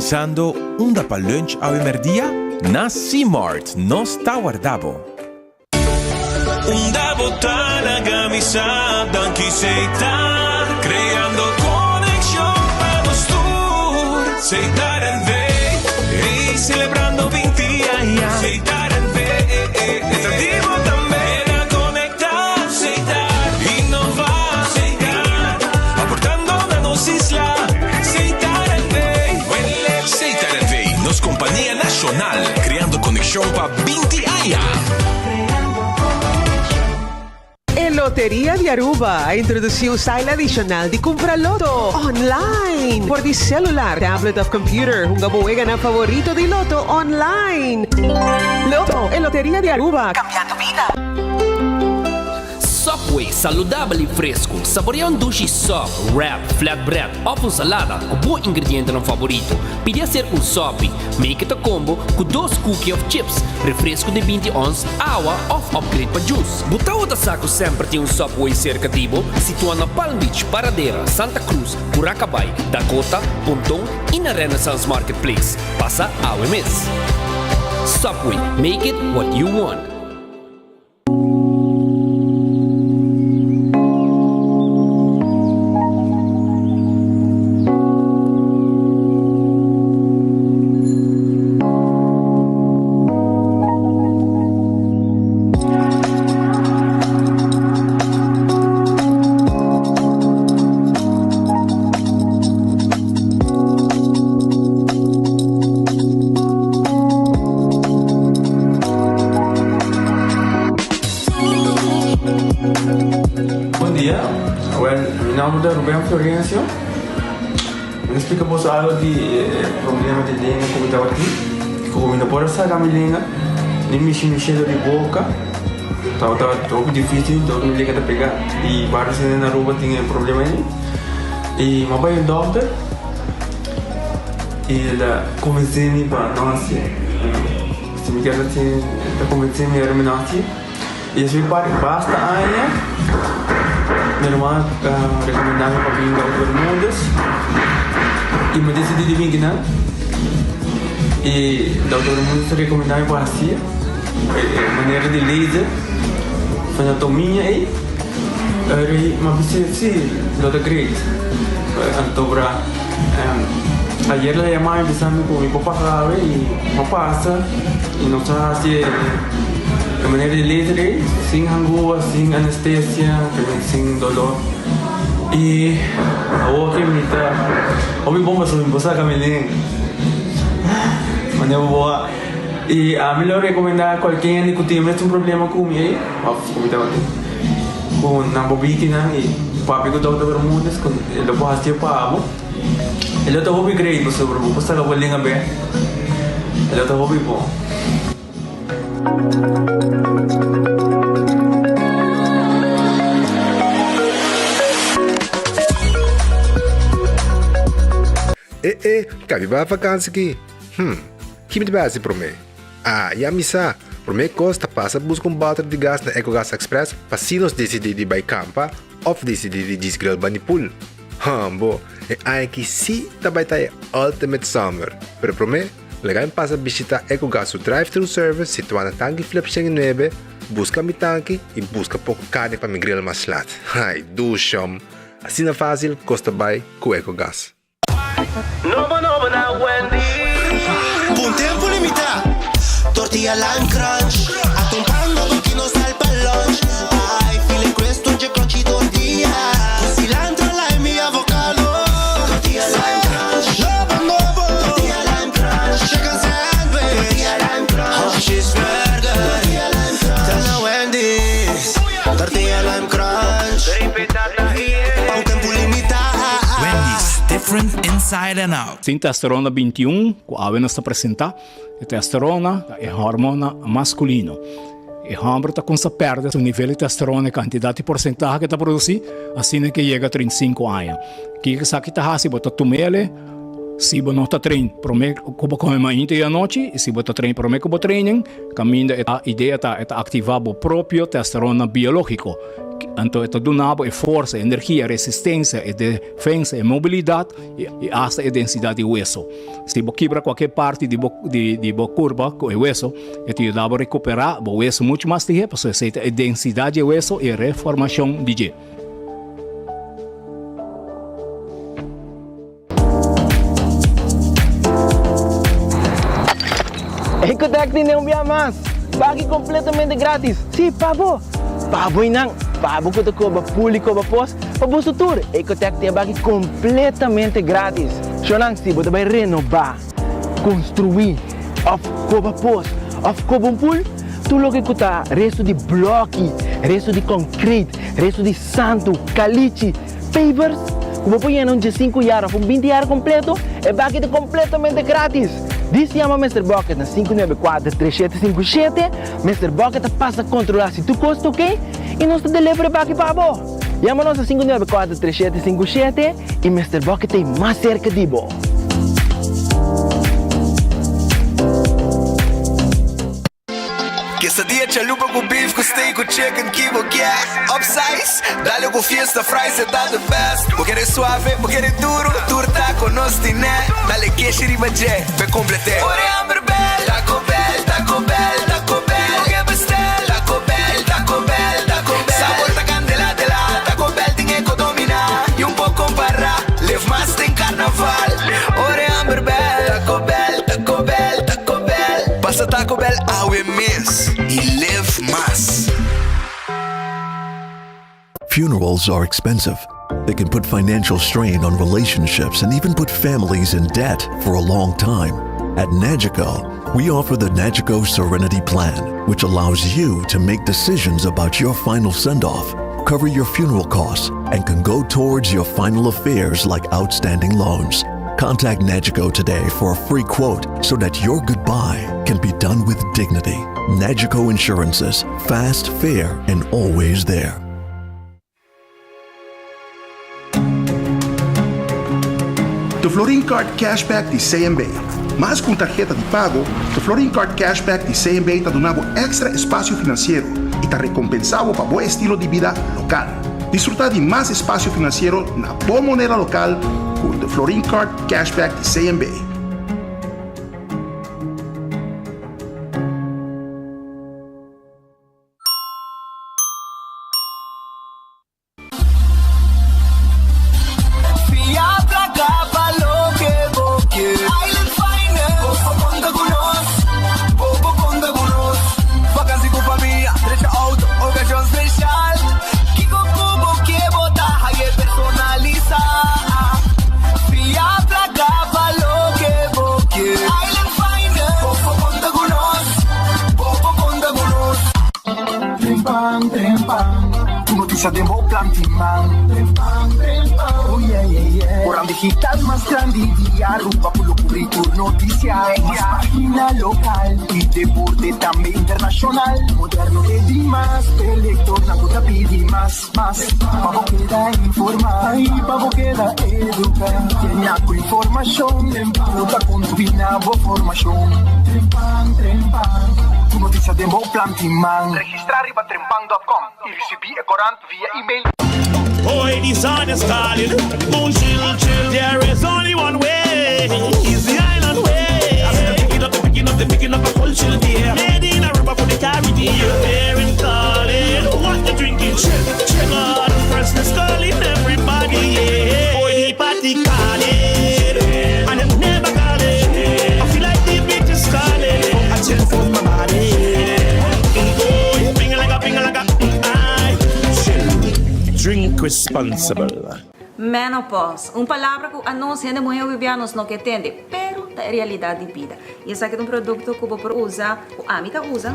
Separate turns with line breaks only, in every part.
pensando unda pa lunch awe merdia? Na Seamart nos ta warda bo.
Unda bo ta laga mi sa danki Setar creando conexion pa nos tur Setar NV ey celebrando binti aña Setar NV ta di bo tambe na conecta Setar innova Setar aportando na nos isla Setar NV
Setar NV nos compania nacional creando conexion pa 20 aña.
E Loteria di Aruba a introduci un style adicional di cumpra loto online for di celular, tablet of computer. Hunga bo weganan favorito di loto online. Loto, e Loteria di Aruba, cambiando bida.
Subway, saludabel y fresco. Saborea un dushi sub, wrap, flatbread of un salada cu bo ingredientenan favorito. Pidi hacer un sopi. Make it a combo cu dos cookie of chips, refresco di binti ons, awa of upgrade pa juice. Bo tabata sa cu semper tin un Subway cerca di bo? Situa na Palm Beach, Paradera, Santa Cruz, Curacabai, Dakota, Ponton y na Renaissance Marketplace. Pasa awe mes. Subway, make it what you want.
Bon dia, wel mi nomber ta Ruben Florencio. Mi ta splika boso algo di e problema di lenga ku mi tabatin. Ku mi no por a saka mi lenga, ni mishi mi shelo di boka. Tabata hopi dificil, dor mi lenga ta pega. I varios hende na Aruba tin e problema ei. I mi a bai un dokter i el a konvensé mi pa no hasié. Si mi kier hasié, el ta konvensé mi ora mi no hasié. I despues di basta aña, mi ruman a rekomendá mi pa bin Dokter Bermudez i mi a disidí di bin kinan. I Dokter Bermudez a rekomendá mi pa hasié e manera di laser fenotomia ei. Mi a bisa si, lo ta great. Anto bra ayer el a yama mi bisa mi ku mi por pasa awe i mi a pasa i nos a hasi e manera di laser ei sin hangua, sin anestesia, sin dolor. I awor ke mi ta hopi bon pasobra mi por saka mi lenga manera bo a. I ami lo rekomendá kualke hende ku tin e mesun problema ku mi ei òf ku mi tabatin ku nan por biki nan i papia ku Dòkter Bermudez ku e lo por hasié pa bo. E lo ta hopi great pasobra bo por saka bo lenga bèk. E lo ta hopi bon.
E e, kabi bai vakansi ki? Hm, ki mi ta bai hasi promé? Ah, ya mi sa! Promé kos ta pasa buska un bòter di gas na Ecogas Express pa si nos disidí di bai kampa òf disidí di djis grill bani pool. Hambo, e aña aki sí ta bai ta e ultimate summer! Pero promé, laga mi pasa bishitá Ecogas su drive-thru service situá na Tanki Flip 109, buska mi tanki i buska poko karni pa mi grill mas lat. Ai, dushom! Asina fásil kos ta bai ku Ecogas.
Nobo nobo na Wendy's.
Pa un tempu limitá, tortilla lime crunch. Ata un pan nobo ki nos sal pa lunch. Ai, file crisp dje crunchy tortilla. Ku cilantro, lime i avocado. Tortilla lime crunch. Nobo nobo. Tortilla lime crunch. Chicken sandwich. Tortilla lime crunch. Of cheeseburger. Tortilla lime crunch. Ta na Wendy's. Tortilla lime crunch. Pa un tempu limitá.
Wendy's, different inside and out.
Sin testosterona 21 ku awe nos ta presentá, e testosterona ta e hormona maskulino. E hòmber ta kumsa pèrdè su nivel di testosterona, e kantidat i porsentahe ku e ta produsí, asina ke yega 35 aña. Kiko esaki ta hasi? Bo ta tum'el. Si bo no ta train prome ku bo kome mainta i anochi i si bo ta train prome ku bo training, kaminda e idea ta e ta aktivá bo propio testosterona biológiko. Anto e ta duna bo e forsa, e energia, e resistensia, e defensa, e mobilidat i asta e densidat di weso. Si bo kibra kualke parti di bo di bo kurpa ku e weso, e ta yuda bo rekuperá bo weso muchu mas lihé pasobra esei ta e densidat di e weso i e reformashon di dje.
Ecotec tin un bia mas! Baki completamente gratis! Sí, pa bo! Pa bo y nan! Pa bo cu ta coba pool y coba pos, pa boso tur! Ecotec tin e baki completamente gratis! Shownan, si bo ta bay renoba, construi, of coba pos, of coba un pool, tur loke cu ta resto di bloki, resto di concrete, resto di santo, calichi, Pavers ku bo por yena un diesinku yar òf un binti yar kompleto, e baki ta kompletamente gratis! Dis yama Mister Bucket na 594 3757, Mister Bucket ta pasa kontrolá si tur kos ta oke i nos ta deliver e baki pa bo! Yama nos na 594 3757 i Mister Bucket ta ei mas serka di bo!
Quesadilla chalupa cu beef cu steak cu chicken ki bo kier Upsize, dale cu fiesta fries e ta the best Bo kere suave, bo kere duro, tur taco nos tine Dale keshi riba dje, p'e complete Ora e hamber bel, Taco Bell, Taco Bell, Taco Bell Bo ke bestel, Taco Bell, Taco Bell, Taco Bell Sabor ta candela dela, Taco Bell tin e co domina Y un por compara, live mas den carnaval Ora e hamber bel, Taco Bell, Taco Bell, Taco Bell. Pasa Taco Bell awe mes y live mas.
Funerals are expensive. They can put financial strain on relationships and even put families in debt for a long time. At Nagico, we offer the Nagico Serenity Plan, which allows you to make decisions about your final send off, cover your funeral costs, and can go towards your final affairs like outstanding loans. Contact Nagico today for a free quote so that your goodbye can be done with dignity. Nagico Insurances, fast, fair, and always there.
The Florin Card Cashback di CMB. Mas ku un tarheta di pago, The Florin Card Cashback di CMB ta duna bo èkstra espasio finansiero i ta rekompensá bo pa bo estilo di bida lokal. Disfrutá di mas espasio finansiero na bo moneda lokal ku The Florin Card Cashback di CMB.
Fia placa pa loke bo ke. Island Finance. Bo por conta cu nos. Bo por conta cu nos. Vakantie cu famia, drecha auto, ocasion special. Kico cu bo ke bo ta haye personalisa. Fia placa pa loke bo ke. Island Finance. Bo por conta cu nos. Bo por conta cu nos.
Trempan, trempan, ku notisia den bo plan di man. Trempan, trempan, oh yeah, yeah, yeah. Koran digital mas grandi di Aruba ku lo kubri tur notisia. Mas pagina lokal i deporte tambe internashonal. Moderno e dimas, p'e lektornan ku ta pidi mas, mas. Pa bo keda informá i pa bo keda eduká. Yena ku informashon ku ta kontribuí na bo formashon. Trempan, trempan, ku notisia den bo plan di man.
Registrá riba trempan dòt kòm i risibí e korant via email.
Hoy di sun is calling, moon chill chill There is only one way, is the island way I see them picking up, picking up, picking up a culture there Made in Aruba for the Caribbean They're calling, what you drinking? Chill, chill God, freshness calling everybody yeah Boy the party calling, and it never calling I feel like the beach is calling, I chill for my body Mm, oh, ping like a, ping like a, mm, I chill Drink responsible.
Menopause, un palabra ku anos hende muhé hopi bia nos no ke tende, pero ta e realidat di bida. I esaki ta un produkto ku bo por usa, ku ami ta usa,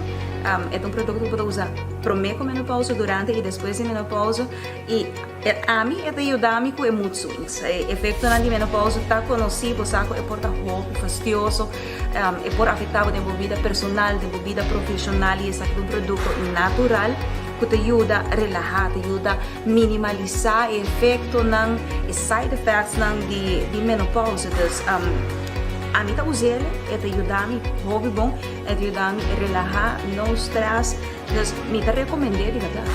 e ta un produkto ku bo ta usa promé ku menopause, durante i despues di menopause, i ami e ta yuda mi ku e mood swings. E efektonan di menopause ta konosí, bo sa ku e por ta hopi fastioso, e por afektá bo den bo bida personal, den bo bida profeshonal i esaki ta un produkto natural. ku ta yuda relahá, ta yuda minimalisá e efektonan, e side effectsnan di di menopausa. Dus ami ta us'el, e ta yuda mi hopi bon, e ta yuda mi relahá, no stress, dus mi ta rekomend'é di bèrdat.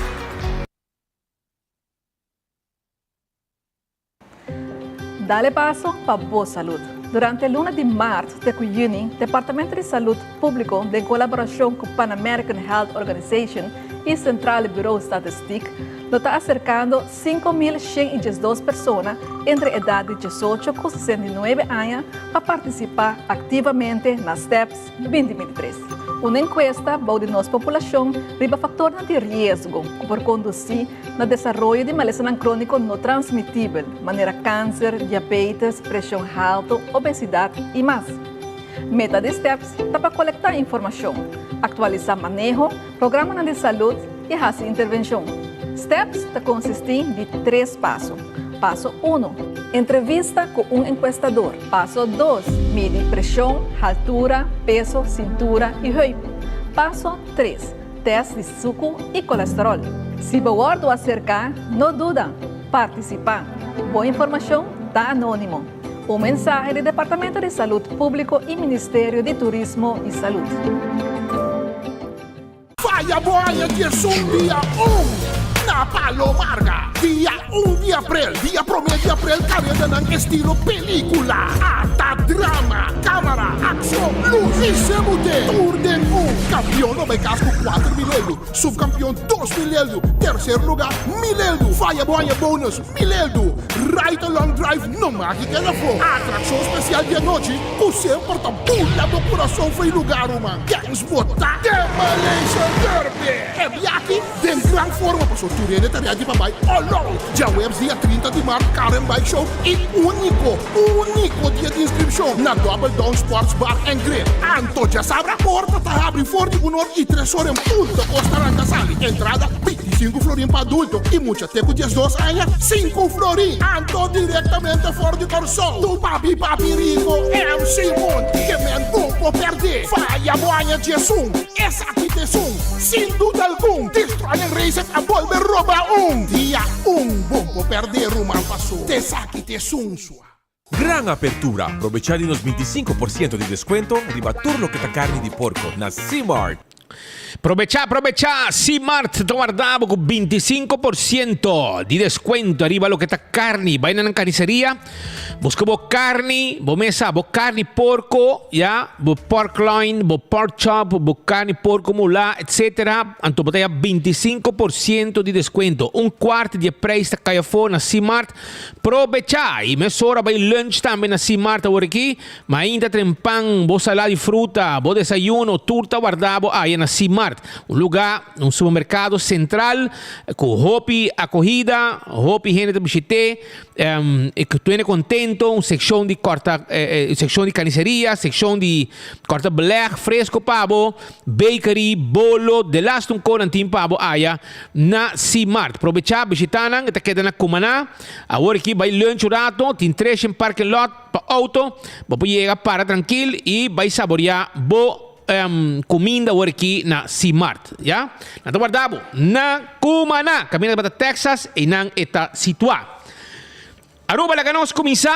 Dale paso pa bo salud. Durante luna di maart te cu juni, Departamento di Salud Publico den colaboracion cu Pan American Health Organization y Centrale Bureau Statistiek lo ta acercando 5.112 persona entre edad di 18 cu 69 aña pa participa activamente na STEPS 2023. Un encuesta bou di nos populacion riba factornan di riesgo cu por conduci na desaroyo di malesanan króniko no transmitibel, manera kanser, diabetes, preshon haltu, obesidat i mas. Meta di STEPS ta pa kolektá informashon, aktualisá maneho, programanan di salud i hasi intervenshon. STEPS ta konsistí di tres paso. Paso uno, Entrevista ku un enkuestador. Paso dos, Midi preshon, haltura, peso, sintura i heup. Paso tres, Test di suku i kolesterol. Si bo wòrdu aserká, no duda, partisipá. Bo informashon ta anónimo. Un mensahe di Departamento di Salud Públiko i Ministerio di Turismo i Salud.
Faya bo aña diesun dia un na Palo Marga. Dia un di aprel, dia promé di aprel karedanan estilo pelikula, ata drama, kamara, akshon, lus i semute tur den un. Kampion lo bai kas ku 4000 eldu, subkampion 2000 eldu, terser lugá 1000 eldu. Faya bo haña bonus 1000 eldu. Ride Along Drive no maki keda afó. Atrakshon spesial di anochi ku semper ta bula bo kurason fo'i lugá ruman. Kens bo ta Demolition Derby! E biaha Den gran forma paso tur hende ta ready pa bai all out. Djaweps dia 30 di mart Car and Bike Show y unico, unico dia di inscripcion na Double Down Sports Bar and Grill. Anto djasabra porta ta habri for di un or y tres or en punto cos ta ranca sali. Entrada 25 florin pa adulto y mucha te cu 12 aña 5 florin. Anto directamente for di Corsou tu papi papi rico MC Monty ke men bon por perde. Faya bo aña 11 esaki t'esun. Sin duda algun, Destroying Races a bolbe roba un dia un bon por perde ruman paso t'esaki t'esun sua.
Gran apertura! Probecha di nos 25 por ciento di descuento riba tur loke ta carni di porco na Simart.
Probecha, probecha! Simart ta warda bo cu 25% di descuento riba loke ta carni. Bay na nan carniceria, busca bo carni, bo mesa, bo carni porco, ya, bo pork loin, bo pork chop, bo carni porco mula, etc. Anto bo ta haya 25% di descuento. Un cuart di e prijs ta cay afo na Simart. Probecha! Y mesora bay lunch tambe na Simart awor aki. Mainta trempan, bo salada di fruta, bo desayuno, tur ta warda bo aya na Simart. Un luga, un supermercado central cu hopi acogida, hopi hende ta bishit'é, e cu tur hende contento, un seccion di corta, seccion di carniceria, seccion di corta beleg fresco pa bo, bakery, bolo, delaste un co nan tin pa bo aya na Simart. Probecha bishita nan, e ta keda na Cumaná. Awor aki bay lunch un rato, tin tres den parking lot. Pa auto, bo por yega para trankil y bay saborea bo cuminda awor aki na Simart, ya. Nan ta warda bo na Cumaná, caminda ta bata Texas, eynan e ta situa. Aruba laga nos cuminsa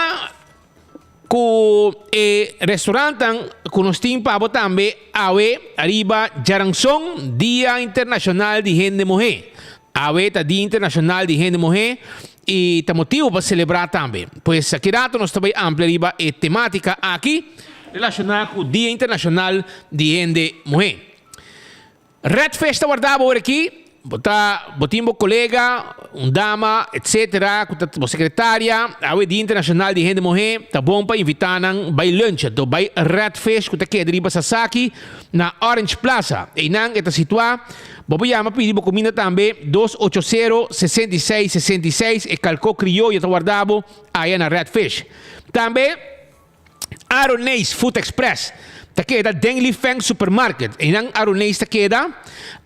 cu e restaurantnan cu nos tin pa bo tambe awe ariba djaranson, Dia Internacional di Hende Muhe. Awe ta Dia Internacional di Hende Muhé y ta motibo pa celebra tambe. Pues aki rato nos ta bay amplia riba e tematica aki relaciona cu Dia Internacional di Hende Muhé. Red Fish ta warda bo ora aki, bo ta bo tin bo colega, un dama, etc. Cu ta bo secretaria. Awe Dia Internacional di Hende Muhé ta bon pa invita nan bay lunch. Anto bay Red Fish cu ta keda riba Sasaki na Orange Plaza. Eynan e ta situa. Bo por yama pidi bo kuminda tambe dos ocho sero 66 66 e kalko krioyo ta warda bo aya na Red Fish. Tambe Aroneis Food Express ta keda den Li Feng Supermarket. Einan Aroneis ta keda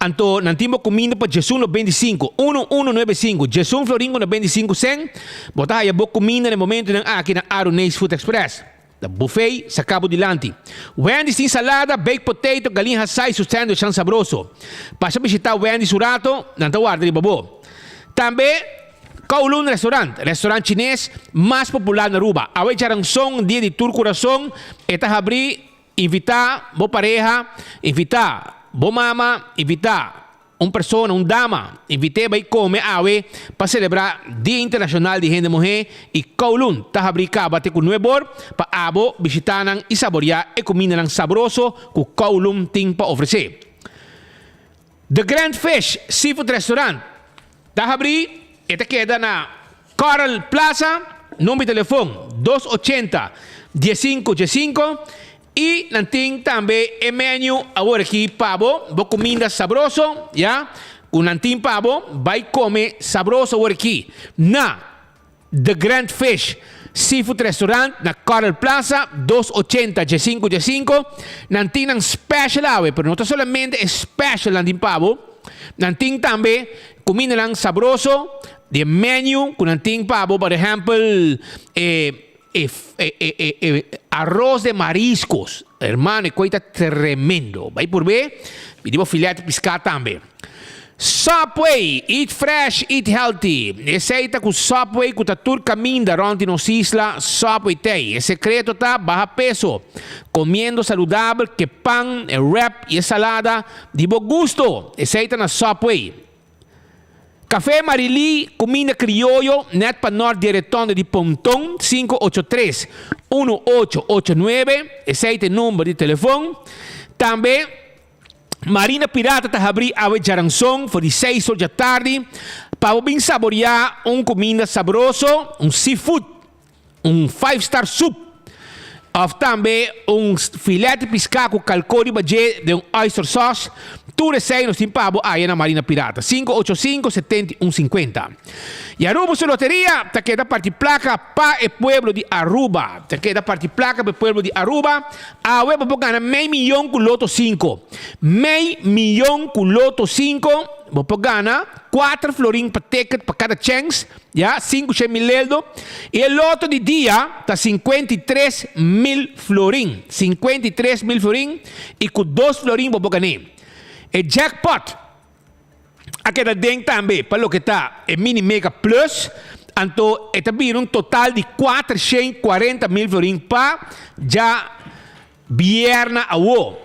anto nan tin bo kuminda pa djesun 95 unu unu nuebe sinku djesun florin ku 95 sen bo ta haya bo kuminda na e momentunan aki na Aroneis Food Express.
Ta buffet saca bo dilanti. Wendy's tin salada, baked potato, galin hasá y su sandwichnan sabroso. Pasa bishita Wendy's un rato, nan ta warda riba bo. Tambe Kowloon Restaurant, restaurant chines mas popular na Aruba. Awe djaranson, dia di tur curason, e ta habri. Invita bo pareha, invita bo mama, invita un persona, un dama, invit'é bai kome awe pa selebrá Dia Internashonal di Hende Muhé i Kowloon ta habrí kaba te ku nuebor pa abo bishitá nan i saboriá e kumindanan sabroso ku Kowloon tin pa ofresé. The Grand Fish Seafood Restaurant ta habrí, e ta keda na Coral Plaza, number di telefon dos ochenta diesinco diesinco y nan tin tambe e menu awor aki pa bo, bo cuminda sabroso ya cu nan tin pa bo, bay come sabroso awor aki na The Grand Fish Seafood Restaurant na Coral Plaza, dos ochenta diesinco diesinco. Nan tin nan special awe, pero no ta solamente e special nan tin pa bo, nan tin tambe cumindanan sabroso di e menu cu nan tin pa bo, por ehempel e e e e e arroz de mariscos, hermano e coy ta tremendo, bay purbe, pidi bo filet di pisca tambe. Subway, eat fresh, eat healthy. Esey ta cu Subway cu ta tur caminda rond di nos isla, Subway t'ey. E secreto ta baha peso, comiendo saludabel ke pan, e wrap y e salada di bo gusto. Esey ta na Subway. Café Marilí, cuminda crioyo, net pa nort di e retonde di Ponton, 583 1889. Esey ta e number di telefon. Tambe. Marina Pirata ta habrí awe djaranson for di seis or djatardi pa bo bin saboriá un kuminda sabroso, un seafood, un five star soup òf tambe un filet di piská ku kalkó riba dje den un oyster sauce. Tur esei nos tin pa bo aya na Marina Pirata. 585 71 50. Y Aruba su loteria ta keda parti placa pa e pueblo di Aruba. Ta keda parti placa pa e pueblo di Aruba. Awe bo por gana mei miyon cu Loto cinco. Mei miyon cu Loto cinco, bo por gana cuater florin pa ticket pa cada chens, ya, cinco shen mil eldo. Y e loto di dia ta 53 mil florin. 53 mil florin y cu dos florin bo por gane. E jackpot a keda den tambe pa loke ta e Mini Mega Plus, anto e ta bira un total di 440 mil florin pa djabierna awo.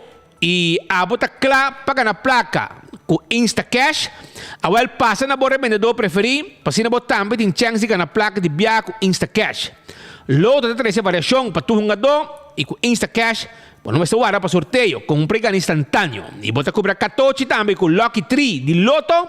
I abo ta kla pa gana plaka ku Instacash? Awel pasa na bo rebendedó preferí pa asina bo tambe tin chèns di gana plaka di biaha ku Instacash. Loto ta trese variashon pa tur hungadó i ku Instacash bo no mester warda pa sorteo, kumpra i gana instantáneo. I bo ta kubra katochi tambe ku Lucky Tree di Loto.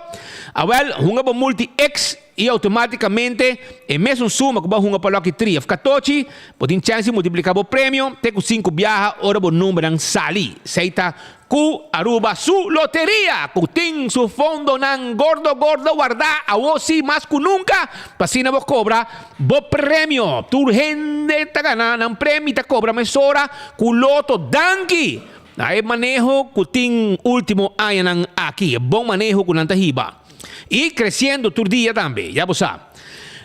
Awel, hunga bo Multi X i outomátikamente e mesun suma ku bo a hunga pa Lucky Tree òf katochi, bo tin chèns di multipliká bo premio te ku sinku biaha ora bo numbernan sali. Esei ta ku Aruba su loteria ku tin su fondonan gordo gordo wardá awor sí mas ku nunka pa asina bo kobra bo premio. Tur hende ta gana nan premio i ta kobra mesora ku loto. Danki na e maneho ku tin ultimo añanan aki, e bon maneho ku nan ta hiba i kresiendo tur dia tambe, ya bo sa.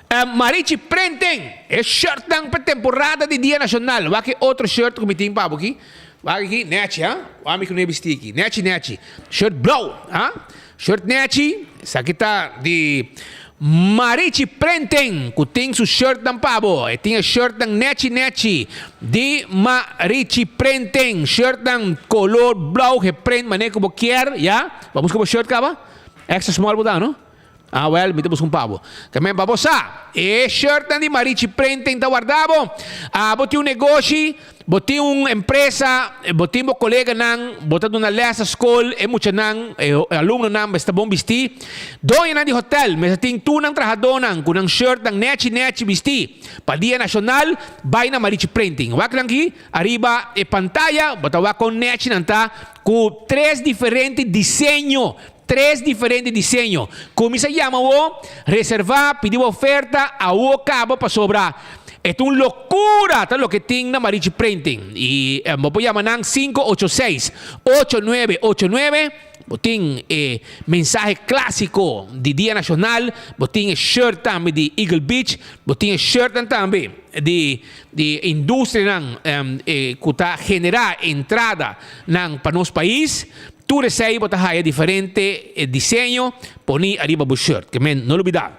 Marichi Printing, e shirtnan pa temporada di Dia Nashonal. Wak e otro shirt ku mi tin pa bo aki. Wak aki, nechi, ha? Wak mi ku no e bisti aki. Nechi, nechi. Shirt blou, ha? Shirt nechi, esaki ta di Marichi Printing, ku tin su shirtnan pa bo. E tin e shirtnan nechi, nechi di Marichi Printing. Shirtnan kolor blou, geprint manera ku bo kier, ya. Bo a buska bo shirt kaba? Extra small bo ta, no? Ah wel, mi ta buska un pa bo. Ta men pa bo sa, e shirtnan di Marichi Printing ta warda bo. Abo tin un negoshi, bo tin un empresa, bo tin bo koleganan, bo ta duna les na skol, e muchanan, e alumnonan mester ta bon bistí. Doñonan di hotel mester tin tur nan trahadónan ku nan shirtnan nechi nechi bistí. Pa Dia Nashonal, bai na Marichi Printing. Wak nan aki ariba e pantaya, bo ta wak kon nechi nan ta ku tres diferente diseño. Tres diferente diseño. Cuminsa yama awo, reserva, pidi bo oferta, awo caba pasobra e ta un locura ta loke tin na Marichi Printing. Y bo por yama nan 586 8989. Bo tin e mensahe klásiko di Dia Nashonal, bo tin e shirt tambe di Eagle Beach, bo tin e shirtnan tambe di di industrianan ku ta generá entrada nan pa nos pais. Tur esei bo ta haya diferente diseño poni ariba bo shirt. Ke men no lubidá.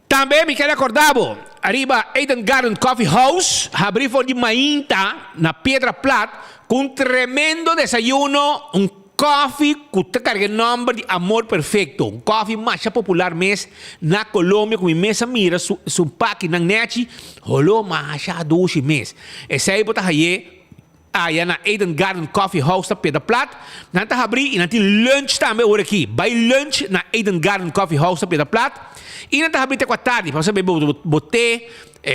Tambe mi ker acorda bo ariba Eden Garden Coffee House habri for di mainta na Piedra Plat cu un tremendo desayuno, un coffee cu ta carga e nomber di Amor Perfecto, un coffee masha popular mes na Colombia cu mi mes a mira su su pakinan nechi, holo masha dushi mes. Esey bo ta haye. Aya na Eden Garden Coffee House ta Piedra Plat. Nan ta habrí i nan tin lunch tambe ora aki. Bai lunch na Eden Garden Coffee House ta Piedra Plat. I nan ta habrí te ku atardi pa bo sa bebe bo te,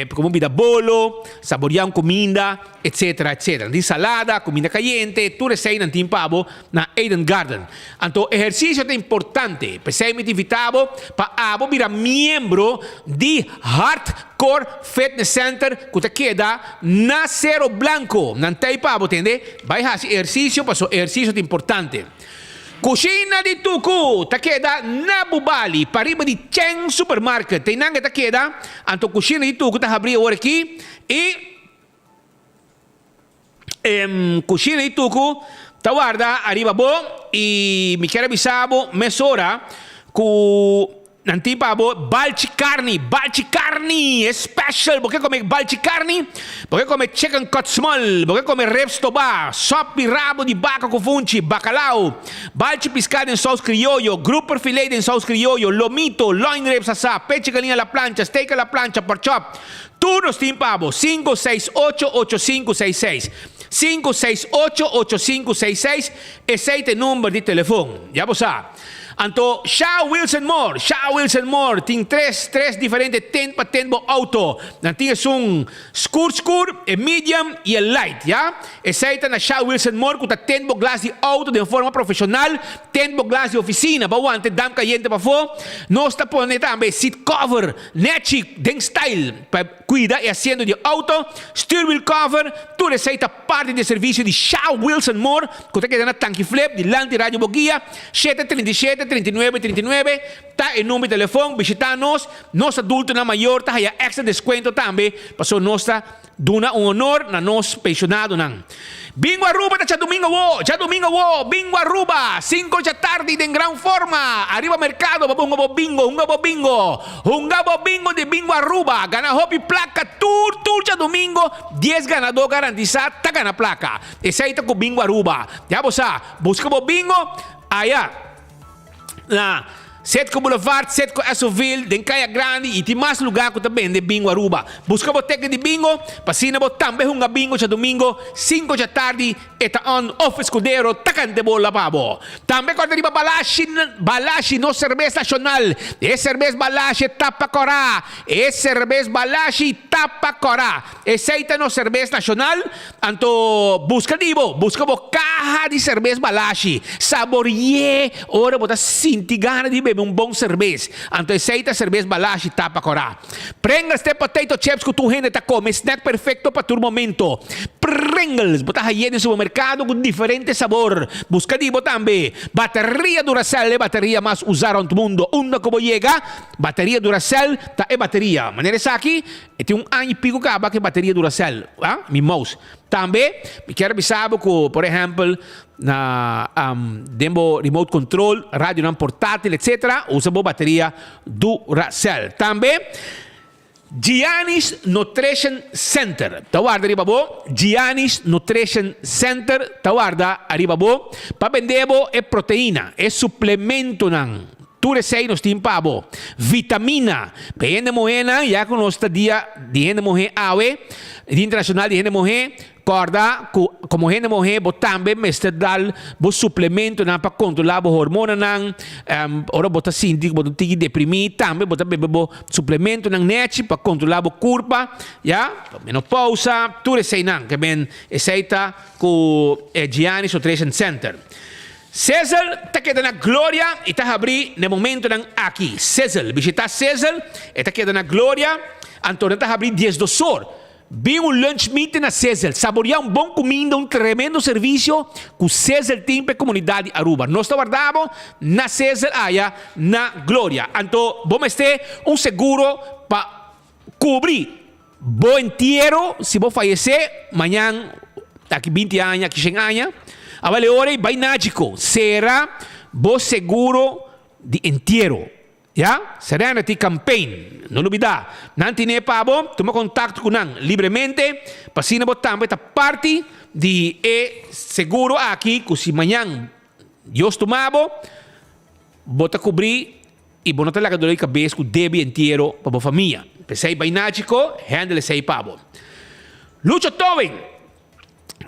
komo bida bolo, saboriá un kuminda, etcetera, etcetera. Nan tin salada, kuminda kayente, tur esei nan tin pa bo na Eden Garden. Anto ehersisio ta importante, p'esei mi ta invitá bo pa abo bira miembro di Hard Core Fitness Center ku ta keda na Cerro Blanco. Nan ta ei pa bo tende, bai hasi ehersisio paso ehersisio ta importante. Kushina di Tuku ta keda na Bubali, pariba di Chen Supermarket. Einan e ta keda, anto Kushina di Tuku ta habrí awor aki i. E kushina di tuku ta warda ariba bo i mi kier a bisa bo mesora ku nan tin pa bo balchi karni, balchi karni e special, bo ke kome balchi karni, bo ke kome chicken cut small, bo ke kome ribs tobá, sòpi rabo di baka ku funchi, bakalau, balchi piská den sous krioyo, grouper filet den sous krioyo, lomito, loin ribs asá, pechi galiña a la plancha, steak a la plancha, pork chop. Tur nos tin pa bo, sinku seis ocho ocho sinku seis seis. Sinku seis ocho ocho sinku seis seis, esei ta e number di telefon. Ya bo sa. Anto Sha Wilson Moore, Sha Wilson Moore tin tres tres diferente tint pa tint bo auto. Nan tin esun skur skur, e medium i e light, ya. Esei ta na Sha Wilson Moore ku ta tint bo glas di auto den forma profeshonal, tint bo glas di ofisina pa wanta e damp kayente pafó. Nos ta pone tambe seat cover. Nechi den style pa cuida e asiento di auto, stuurwiel cover, tur esey ta parti di e servicio di Sha Wilson Moore cu ta keda na Tanki Flip dilanti Radio Boguia, shete 37 39 39 ta e number di telefon, bishita nos, nos adultonan mayor ta haya extra descuento tambe pasobra nos ta Duna un honor na nos pensionadonan. Bingo Aruba ta djadumingo awo, djadumingo awo, Bingo Aruba, cinco djatardi den gran forma, ariba mercado pa bo hunga bo bingo, hunga bo bingo, hunga bo bingo di Bingo Aruba, gana hopi placa tur tur djadumingo, dies ganador garantisa ta gana placa. Esey ta cu Bingo Aruba. Ya bo sa, busca bo bingo aya. Na Setco Boulevard, Setco Essoville, den Kaya Grandi y tin mas lugar cu ta bende bingo Aruba. Busca bo teken di bingo pa asina bo tambe hunga bingo djadomingo cinco djatardi e ta on of Escudero ta canta e bola pa bo. Tambe corda riba Balashi, Balashi nos cerbes nacional. E cerbes Balashi e tapa cora, e cerbes Balashi tapa cora. Esey ta nos cerbes nacional. Anto buska di bo, buska bo kaha di serbes Balashi. Sabori'é ora bo ta sinti gana di bebe un bon serbes. Anto esei ta serbes Balashi tapa korá. Pringles ta e potato chips ku tur hende ta kome, snack perfekto pa tur momento. Pringles bo ta haye den supermerkado ku diferente sabor. Buska di bo tambe. Bateria Duracell e bateria mas usá rònt mundo. Unda ku bo yega, bateria Duracell ta e bateria. Manera esaki. E tin un aña y pico caba cu e bateria Duracell, ah, mi mouse. Tambe mi kier bisa bo cu, por ehempel, na den bo remote control, radionan portátil, etcetera, usa bo bateria Duracell. Tambe Giannis Nutrition Center ta warda riba bo, Giannis Nutrition Center ta warda ariba bo pa bende bo e proteina, e suplementonan. Tur esei nos tin pa bo. Vitamina. Pa e hende muhénan, ya ku nos ta dia di hende muhé awe, Dia Internashonal di Hende Muhé, kòrda ku komo hende muhé bo tambe mester dal bo suplementonan pa kontrolá bo hormonanan. Ora bo ta sinti ku bo ta tiki deprimí, tambe bo ta bebe bo suplementonan nèchi pa kontrolá bo kurpa, ya, menopousa, tur eseinan. Ke men esei ta ku e Giannis Nutrition Center. Sizzle ta keda na Gloria y ta habri na e momentonan aki. Sizzle, bishita Sizzle, e ta keda na Gloria, anto nan ta habri diesdosor. Bin un lunch meeting na Sizzle. Saborea un bon cuminda, un tremendo servicio cu Sizzle tin pa e comunidad di Aruba. Nos ta warda bo na Sizzle aya na Gloria. Anto bo mester un seguro pa cubri bo entiero si bo fayece mañan, aki binti aña, aki shen aña. Awel e ora ey bay Nagico, cera bo seguro di entiero. Ya, Serenity Campaign. No lubida, nan tine pa bo, tuma contacto cu nan libremente, pa asina bo tambe ta parti di e seguro aki cu si mañan Dios tuma bo, bo ta cubri y bo no ta laga dolor di cabes cu debi entiero pa bo famia. P'esey bay Nachico, handle esey pa bo. Lucho Towing.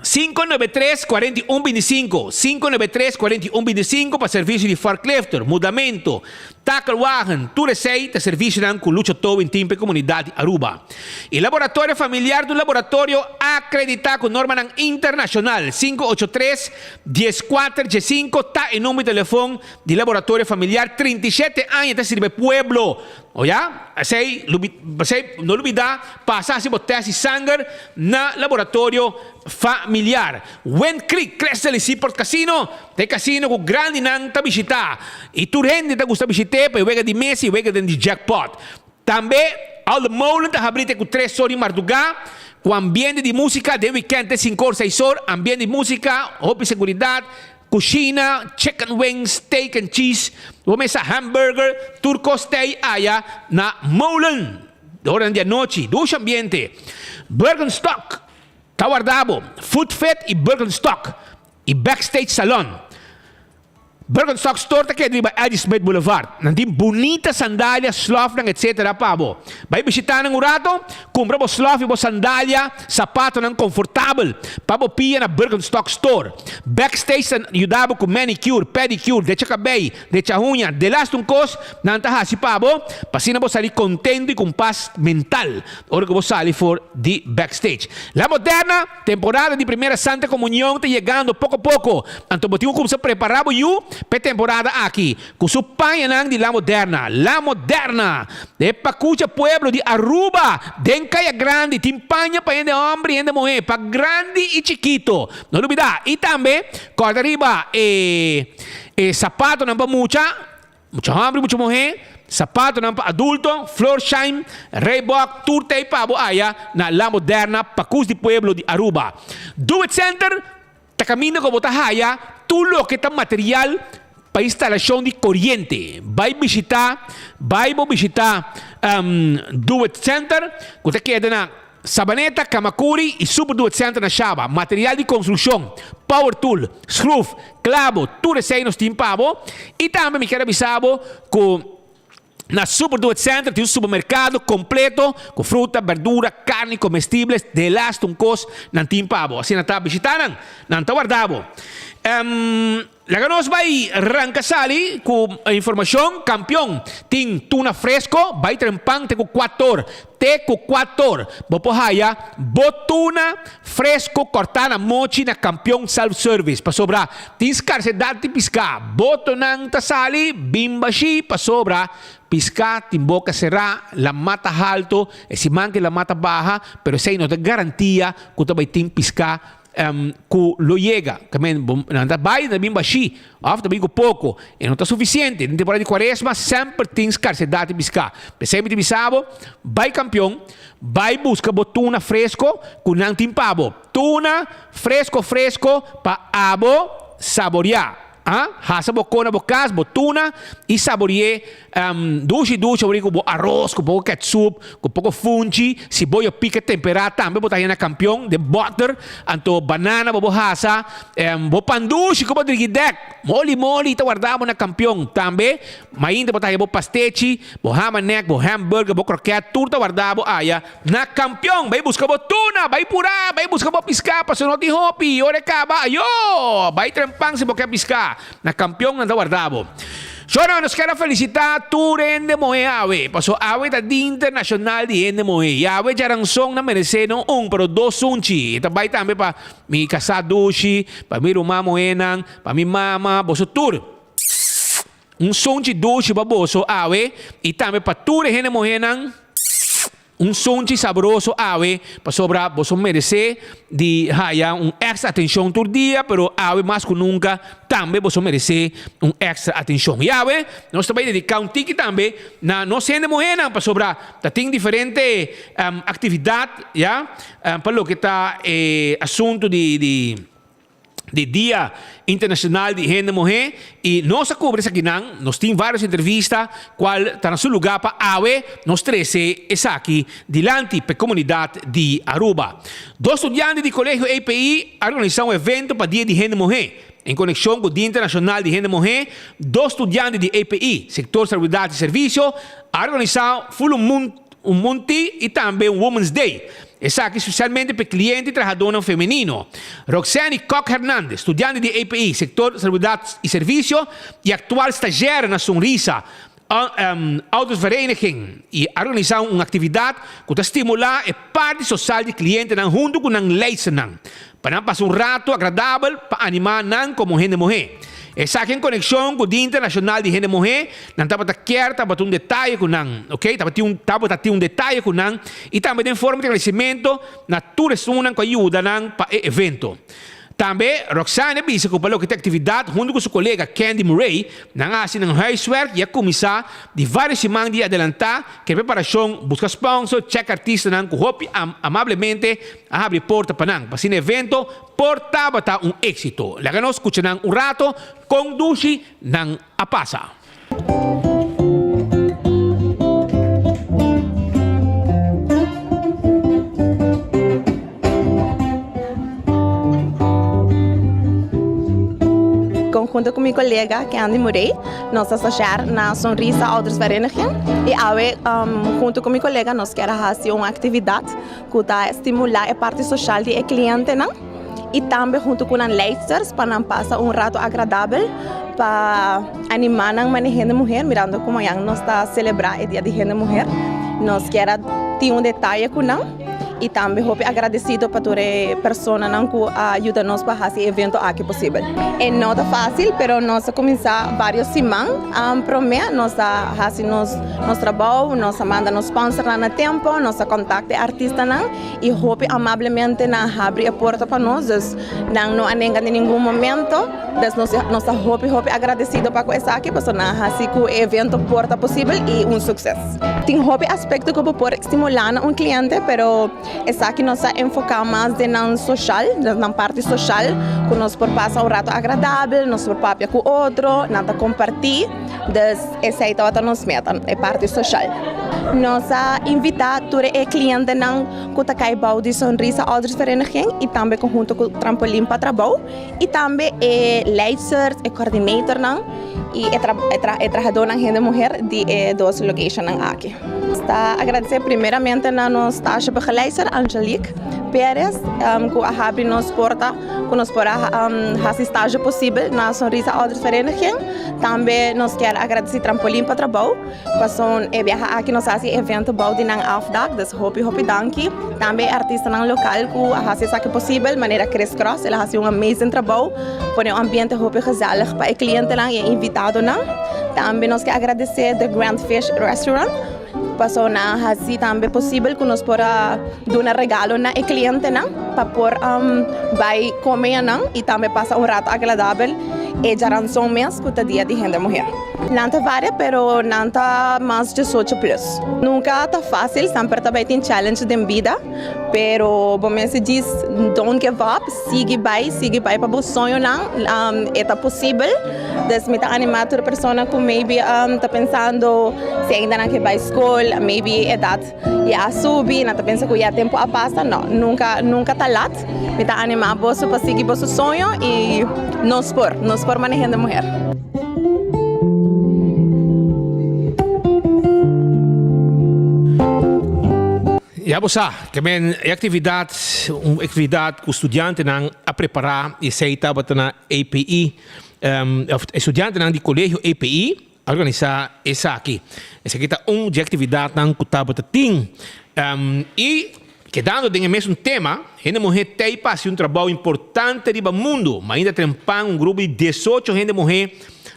593 41 25, 593 41 25 pa servicio di forklifter, mudamento, takelwagen, tur esey ta servicionan cu Lucho Towing tin pa e comunidad di Aruba. E laboratorio familiar ta un laboratorio acredita cu normanan internacional. 583 14 15 ta e number di telefon di laboratorio familiar. 37 aña ta sirbi e pueblo. Oya, esei esei no lubida pasa hasi bo test di sanger na laboratorio familiar. Wind Creek Crystal y Seaport Casino ta e casino cu grandinan ta bishita y tur hende ta gusta bishit'e pa e wega di mesa y wega den di jackpot. Tambe Alde Molen ta habri te cu tres or di marduga cu ambiente di musica den weekend te cinco or seis or, ambiente di musica, hopi seguridad, Cushina, chicken wings, steak and cheese, bo mesa hamburger, tur cos t'ey aya na Molen. De oranan di anochi, dushi ambiente. Birkenstock ta warda bo, Food Fit y Birkenstock y Backstage Salon. Birkenstock Store ta keda riba Eddie Smith Boulevard. Nan tin bunita sandalia, slofnan etc. Pa bo. Bai bishita nan un rato, cumpra bo slof y bo sandalia, sapatonan confortabel pa bo pia na Birkenstock Store. Backstage ta yuda bo ku manicure, pedicure, decha kabei, decha huña, delaste un kos nan ta hasi pa bo pa asina bo sali kontento i ku un pas mental ora ku bo sali for di backstage. La Moderna, temporada di Primera Santa Komunion ta yegando poko poko, anto bo tin ku kumsa prepara bo yu pa e temporada aki ku su pañanan di La Moderna. La Moderna, e pakucha pueblo di Aruba den Kaya Grandi tin paña pa hende homber i hende muhé, pa grandi i chikito. No lubida, i tambe kòrda riba e e sapatonan pa mucha, mucha hòmber i mucha muhé, sapatonan pa adulto, Florsheim, Reebok, tur ta ei pa bo aya na La Moderna, Pakus di Pueblo di Aruba. Do It Center ta kaminda ku bo ta haya tur loke ta material pa instalashon di koriente. Bai bishita, bai bo bishita Do It Center ku ta keda na. Sabaneta, Kamakuri y Super Do It Center na Shaba. Material di construccion, power tool, schroef, clabo, tur esey nos tin pa bo. Y tambe mi kier a bisa bo cu na Super Do It Center tin un supermercado completo cu fruta, berdura, carni, comestibles, de laatste un cos nan tin pa bo. Asina ta bishita nan, nan ta warda bo. Laga nos bai ranka sali ku informashon kampion tin tuna fresko bai trempan te ku kuator te ku kuator bo por haya bo tuna fresko kòrtá na mochi na kampion self service pasobra tin skarsedat di piská botonan ta sali bin bashí pasobra piská tin boka será lamat ta halto e siman ke lamat ta baha pero esei no ta garantia ku ta bai tin piská Ku lo yega. Ta men bo nan ta bai, nan ta bin bashí, òf ta bin ku poko. E no ta sufisiente. Den temporada di kuaresma semper tin skarsedat di piská. P'esei mi ta bisa bo, bai kampion, bai buska bo tuna fresko ku nan tin pa bo. Tuna fresko fresko pa abo saboriá. A hasa bo kona bo kas, bo tuna i sabori'é dushi dushi awor ku bo aros, ku poko ketsup, ku poko funchi, siboyo pika temperá tambe bo ta haña na kampion den bòter, anto banana bo bo hasa, bo pan dushi ku bo drigi dèk, moli moli ta warda bo na kampion tambe, mainta bo ta haña bo pastechi, bo hamanek, bo hamburger, bo krokèt tur ta warda bo aya. Na kampion, bai buska bo tuna, bai purá, bai buska bo piská, pasobra no tin hopi, ora e kaba, ayó! Bai trempan si bo ke piská. Na kampion nan ta warda bo. Shornan, nos kier a felisitá tur hende muhé awe, pasobra awe ta Dia Internashonal di Hende Muhé. I awe djaranson nan meresé no un, pero dos sunchi. E ta bai tambe pa mi kasá dushi, pa mi ruman muhénan, pa mi mama, boso tur. Un sunchi dushi pa boso awe i tambe pa tur e hende muhénan. Un sunchi sabroso awe pasobra boso merece di haya un extra atencion tur dia pero awe mas cu nunca tambe boso merece un extra atencion. Y awe nos ta bay dedica un tiki tambe na nos hende muhernan pasobra ta tin diferente actividad ya pa loke ta e asunto di di di Dia Internacional di Hende Muhé y nos a cubri esakinan, nos tin varios entrevista cual ta na su lugar pa awe nos trece esaki dilanti p'e comunidad di Aruba. Dos studiante di Colegio EPI a organisa un evento pa Dia di Hende Muhé. En conexion cu Dia Internacional di Hende Muhé, dos studiante di EPI, Sector Salubridad y Servicio, a organisa Full un Monti y tambe un Women's Day. Esaki spesialmente pa e kliente i trahadónan femenino. Roxanne Kok Hernandez, studiante di EPI, sektor Salubridad i Servisio, i aktual stazjèr na Sonrisa Oudersvereniging i a organisá un aktividat ku ta stimulá e parti sosial di klientenan huntu ku nan leisternan pa nan pasa un ratu agradabel pa animá nan komo hende muhé. Esaki en konekshon ku Dia Internashonal di Hende Muhé, nan tabata kier tabata un detaye ku nan, ok, tabatin un tabata tin un detaye ku nan i tambe den forma di agradesimentu na tur esunnan ku a yuda nan pa e evento. Tambe Roxanne a bisa ku pa loke ta aktividat huntu ku su kolega Candy Murray, nan a hasi nan huiswerk i a kuminsá di vários siman di adelantá ku e preparashon, buska sponsor, chèk artistanan ku hopi amablemente a habri porta pa nan pa asina e evento por tabata un éxito. Laga nos scucha nan un rato con dushi nan a pasa.
Conhunto cu mi colega Candy Murray nos ta stagiar na Sonrisa Oudersvereniging y awe hunto cu mi colega nos kier a haci un actividad ku ta stimulá e parti soshal di e klientenan i tambe huntu ku nan leidsters pa nan pasa un rato agradabel pa animá nan manera hende muher mirando ku mañan nos ta selebrá e dia di hende muher nos kier a tin un detaye ku nan i tambe hopi agradesido pa tur e personanan ku a yuda nos pa hasi e evento aki posibel. E no ta fásil pero nos a kuminsá vários siman promé nos a hasi nos Nos trabou, nos a manda nos sponsornan na tempo, nos a contact e artistanan y hopi amablemente nan a habri e porta pa nos, dus nan no a nenga den ningun momento, dus nos nos ta hopi hopi agradecido pa cu esaki pasobra nan a haci cu e evento por ta posibel y un succes. Tin hopi aspecto cu bo por stimula na un cliente pero esaki nos a enfoca mas den nan social, den nan parti social cu nos por pasa un rato agradabel, nos por papia cu otro, nan ta comparti. Dus esei tabata nos meta, e parti soshal. Nos a invitá tur e klientenan ku ta kai bou di Sonrisa Oudersvereniging i tambe konhunto ku Trampolin pa Trabou i tambe e leidsters, e coordinatornan i e trahadónan hende muher di e dos locationnan aki. Nos ta agradesé primeramente na nos stagebegeleidster Angelique Perez ku a habri nos porta ku nos por a hasi stage posibel na Sonrisa Oudersvereniging. Tambe nos kier agradeci Trampolin pa trabou, pason e biaha aki nos hasi evento bou di nan afdak, dus hopi hopi danki. Tambe e artistanan lokal ku a hasi esaki posibel, manera Chris Cross, el a hasi un amazing trabou, pone un ambiente hopi gezellig pa e klientenan i e invitadonan. Tambe nos ke agradece The Grand Fish Restaurant, paso nan a hasi tambe posibel ku nos por a duna regalo na e klientenan pa por bai kome anan i tambe pasa un rato agradabel e djaranson mes ku ta dia di hende muher. Nan ta varia pero nan ta mas diesocho plus. Nunka ta fásil, semper ta bai tin challenge den bida. Pero bo mester djis don't give up, sigui bai, sigui bai pa bo soñonan, e ta posibel. Dus mi ta anima tur persona ku maybe ta pensando si ainda nan ke bai skol, maybe edat ya a subi, nan ta pensa ku ya tempu a pasa, no, nunka nunka ta lat. Mi ta anima boso pa sigui boso soño i nos por, nos por mane hende muher.
Ya bo sa, ke men e aktividat, un aktividat ku studiantenan a prepará i esei tabata na API, òf e studiantenan di Kolegio API a organisá esaki. Esaki ta un di e aktividatnan ku tabata tin. I kedando den e mesun tema, hende muhé tei pa hasi un trabou importante riba mundu. Mainta trempan un grupo di diesocho hende muhé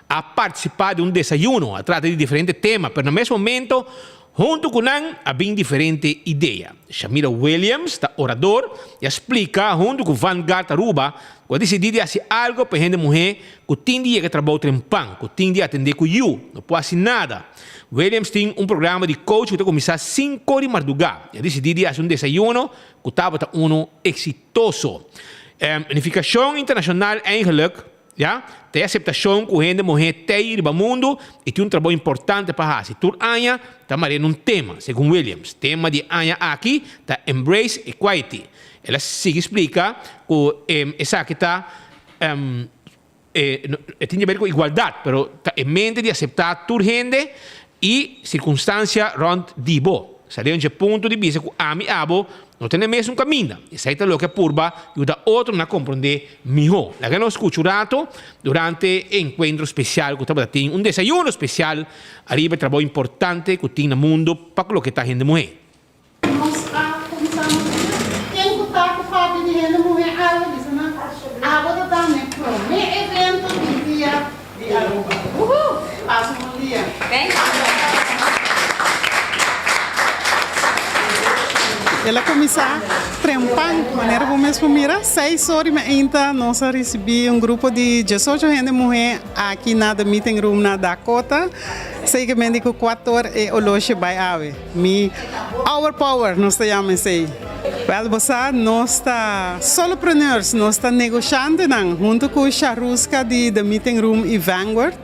a partisipá den un desayuno. A trata di diferente tema, pero na mes momento. Huntu ku nan a bin diferente idea. Shamira Williams ta orador i a splika huntu ku Vanguard Aruba ku a disidí di hasi algu pa e hende muhé ku tin di yega trabou trempan, ku tin di atendé ku yu, no por hasi nada. Williams tin un programa di coach ku ta kuminsá sinku di mardugá i a disidí di hasi un desayuno ku tabata unu eksitoso. Unifikashon internashonal eigenlijk Ya, ta e aseptashon ku hende muhé tei riba mundu i tin un trabou importante pa hasi. Tur aña ta mare na un tema, segun Williams. Tema di e aña aki ta Embrace Equity. El a sigui splika ku esaki ta e tin di ber ku igualdat, pero ta e mente di aseptá tur hende i sirkunstansia rònt di bo. Sali un dje punto di bisa ku ami abo no ta na e mesun kaminda. Esei ta loke a purba yuda otronan komprondé mihó. Laga nos skucha un rato durante e enkuentro spesial ku tabata tin un desayuno spesial ariba e trabou importante ku tin na mundu pa ku loke ta hende muhé.
Nos a kuminsá nos dia. Ken ku ta ku papia di hende muhé awe bisa nan abo ta ta n'e promé evento di dia di Aruba. Woohoo! Pasa un bon dia. El a kuminsá trempan, manera bo mes por mira, seis or i meinta nos a risibí un grupo di diesocho hende muhé aki na The Meeting Room na Dakota. Sekermente ku kuator e oloshe bai awe. Mi our power nos ta yama esei. Wel bo sa nos ta solopreneurs, nos ta negoshantenan hunto ku Sharuska di The Meeting Room i Vanguard.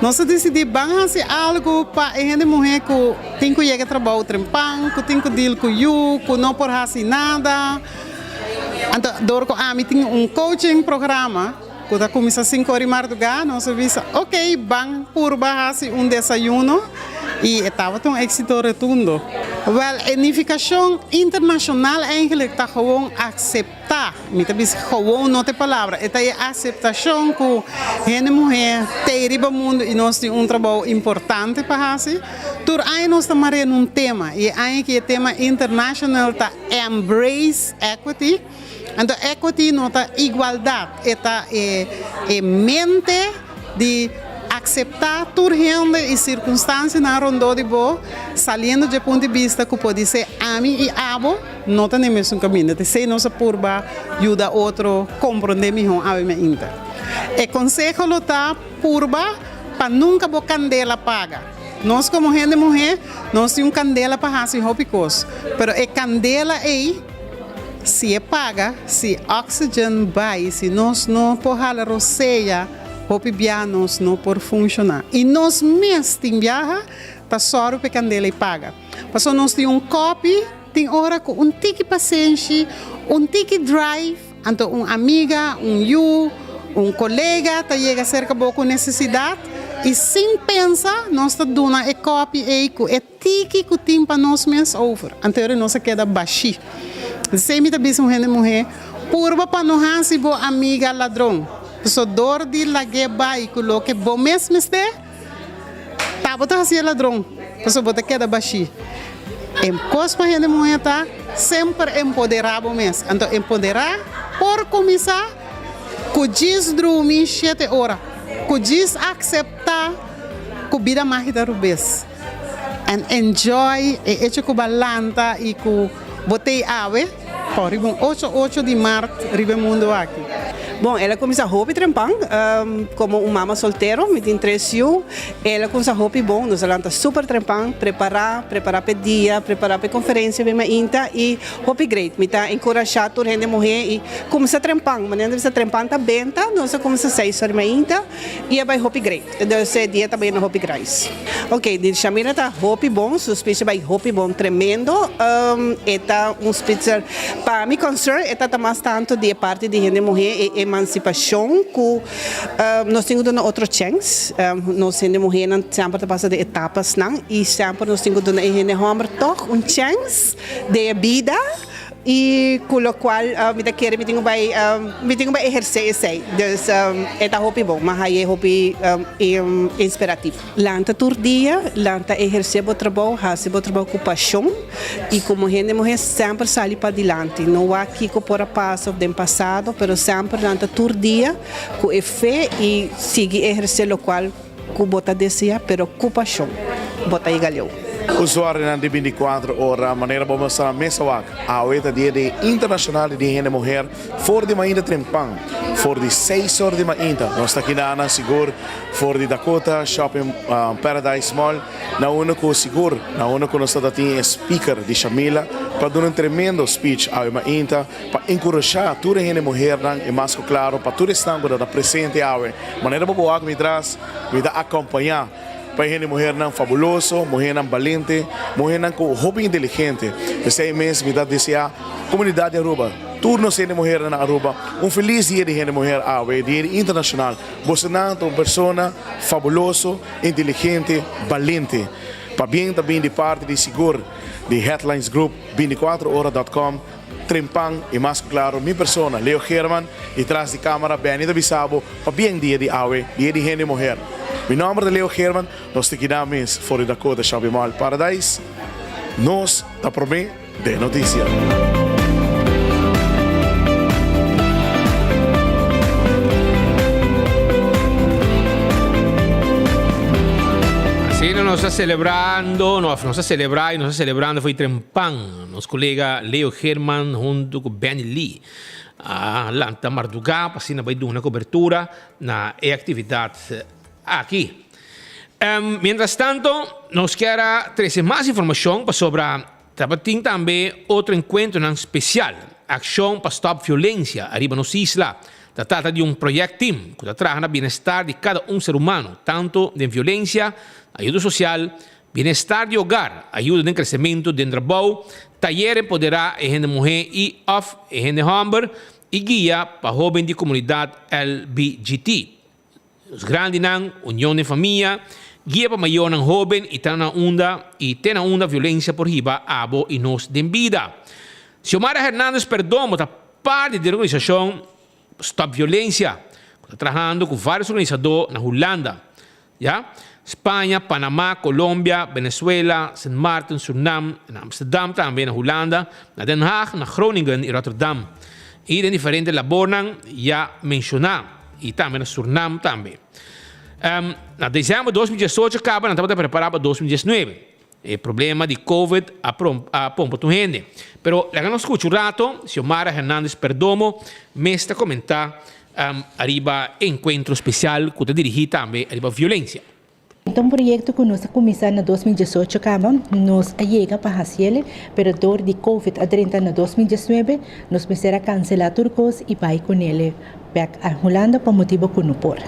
Nos a disidí ban hasi algu pa e hende muhé ku tin ku yega trabou trempan, ku tin ku deal ku yu, ku no por hasi nada. Anto dor ku ami tin un coaching programa ku ta kuminsá sinku ora di mardugá, nos a bisa ok ban purba hasi un desayuno i e tabata un éksito rotundo. Wèl e nifikashon internashonal eigentlik ta gewoon akseptá, mi ta bisa gewoon no ta e palabra, e ta e aseptashon ku hende muhé tei riba mundu i nos tin un trabou importante pa hasi. Tur aña nos ta mar'é na un tema i e aña aki e tema internashonal ta Embrace Equity. Anto equity no ta igualdad, e ta e e mente di acepta tur hende y circunstancianan rondó di bo, saliendo dje punto di bista cu podisé ami y abo no ta n'e mesun caminda. T'esey nos a purba yuda otro comprende mihó awe mainta. E conseho lo ta purba pa nunca bo candela paga. Nos como hende muhé nos tin un candela pa haci hopi cos, pero e candela ey, Si e paga, si oxygen bai, si nos no por hala rosea, hopi bia nos no por funciona. Y nos mes tin biaha ta sòru pa e candela y paga. Pasobra nos tin un kopi, tin ora cu un tiki pasenshi, un tiki drive, anto un amiga, un yu, un colega ta yega cerca bo cu necesidad y sin pensa nos ta duna e kopi ey cu e. Tiki ku tin pa nos mes over. Anto nos a keda bashí. Esei mi ta bisa un hende muhé, purba pa no hasi bo amiga ladron. Paso dor di lag'é bai ku loke bo mes mester, ta bo ta hasié ladron, paso bo ta keda bashí. E kos pa hende muhé ta semper empoderá bo mes. Anto empoderá por kuminsá ku djis drumi shete ora, ku djis akseptá ku bida magi ta rubes. And enjoy e hecho cu ba lanta y cu bo tey awe pa riba un ocho ocho di maart riba e mundo aki.
Bon, el a cuminsa hopi trempan, como un mama soltero, mi tin tres yu, el a cuminsa hopi bon, nos a lanta super trempan, prepara, prepara p'e dia, prepara p'e conferencia mi mainta y hopi great. Mi ta encurasha tur hende muhe y cuminsa trempan, manera nan ta bisa trempan ta benta, nos a cuminsa seis ora mainta y a bay hopi great. Dus e dia ta bayendo hopi grais. Ok, di Shamira ta hopi bon, su speech a bay hopi bon, tremendo. E ta un speech, pa mi concern e ta ta mas tanto di e parti di hende muhe, e emancipacion cu nos tin cu duna otro chens. Nos hende muhenan semper ta pasa den etapasnan y semper nos tin cu duna e hende homber toch un chens den e bida. Y cu locual mi ta kere mi tin cu bay mi tin cu bay eherce esey. Dus e ta hopi bon, mi a haye hopi inspirativo. Lanta tur dia, lanta eherce bo trabou, haci bo trabou cu pasion y como hende muher semper sali padilanti. No wak kico por a pasa of den pasado, pero semper lanta tur dia cu e fe y sigui eherce locual cu bo ta desea, pero cu pasion bo ta yega leu.
Usuarionan di binticuatro ora, manera bo mester a mesa wak, awe ta dia di Internacional di Hende Muher for di mainta trempan, for di seis or di mainta. Nos ta kina nan sigur for di Dakota Shopping Paradise Mall, na unda cu sigur, na unda cu nos ta tin e speaker di Shamila pa duna un tremendo speech awe mainta pa encurasha tur e hende muhernan y mas cu claro pa tur esnan cu ta ta presente awe. Manera bo por wak mi tras, mi ta acompaña. Pa e hende muhernan fabuloso, muhernan balente, muhernan ku hopi inteligente. P'esei mes mi ta deseá komunidat di Aruba, tur nos hende muhernan na Aruba, un felis dia di hende muher awe, dia internashonal. Bosonan ta un persona fabuloso, inteligente, balente. Pabien ta bin di parti di sigur di Headlines Group, 24 ora dot com. Trempan y mas cu claro mi persona Leo Geerman y tras di camara Benny ta bisa bo pa bien dia di awe, dia di hende muher. Mi nomber ta Leo Geerman, nos ta kina mes for di Dakota Shopping Mall Paradise. Nos ta prome den noticia.
Asina nos ta celebrando, no, nos ta celebra y nos ta celebrando for di Trempan. Nos kolega Leo Geerman huntu ku Benny Lee a lanta mardugá pa asina bai duna kobertura na e aktividat aki. Mientras tanto nos kier a trese mas informashon pasobra tabatin tambe otro enkuentronan spesial, Akshon pa Stòp Violensia ariba nos isla. Ta trata di un project team ku ta traha na bienestar di kada un ser humano, tantu den violensia, ayudo sosial, Bienestar di hogar, ayuda den kresementu den trabou, tayer empoderá e hende muhé i òf e hende hòmber i guia pa hóben di komunidat LBGT. Nos grandinan, union den famia, guia pa mayornan hóben i ta na unda i te na unda violensia por hiba abo i nos den bida. Xiomara Hernandez Perdomo ta parti di e organisashon Stop Violencia ku ta trahando ku vários organisadó na Hulanda. Ya, Spaña, Panama, Colombia, Venezuela, Sint Maarten, Surinam, na Amsterdam tambe, na Hulanda, na Den Haag, na Groningen i Rotterdam. I den diferente labornan ya menshoná i tambe na Surinam tambe. Na december 2018 kaba nan tabata prepará pa 2019. E problema di Covid a a pompa tur hende. Pero laga nos skucha un rato Xiomara Hernandez Perdomo mes ta komentá ariba e enkuentro spesial ku ta dirigí tambe ariba violensia.
Ta un proyekto ku nos a kuminsá na 2018 kaba, nos a yega pa hasiel, pero dor di Covid a drenta na 2019, nos mester a kanselá tur kos i bai kunel Bek a Hulanda pa motibo ku no por.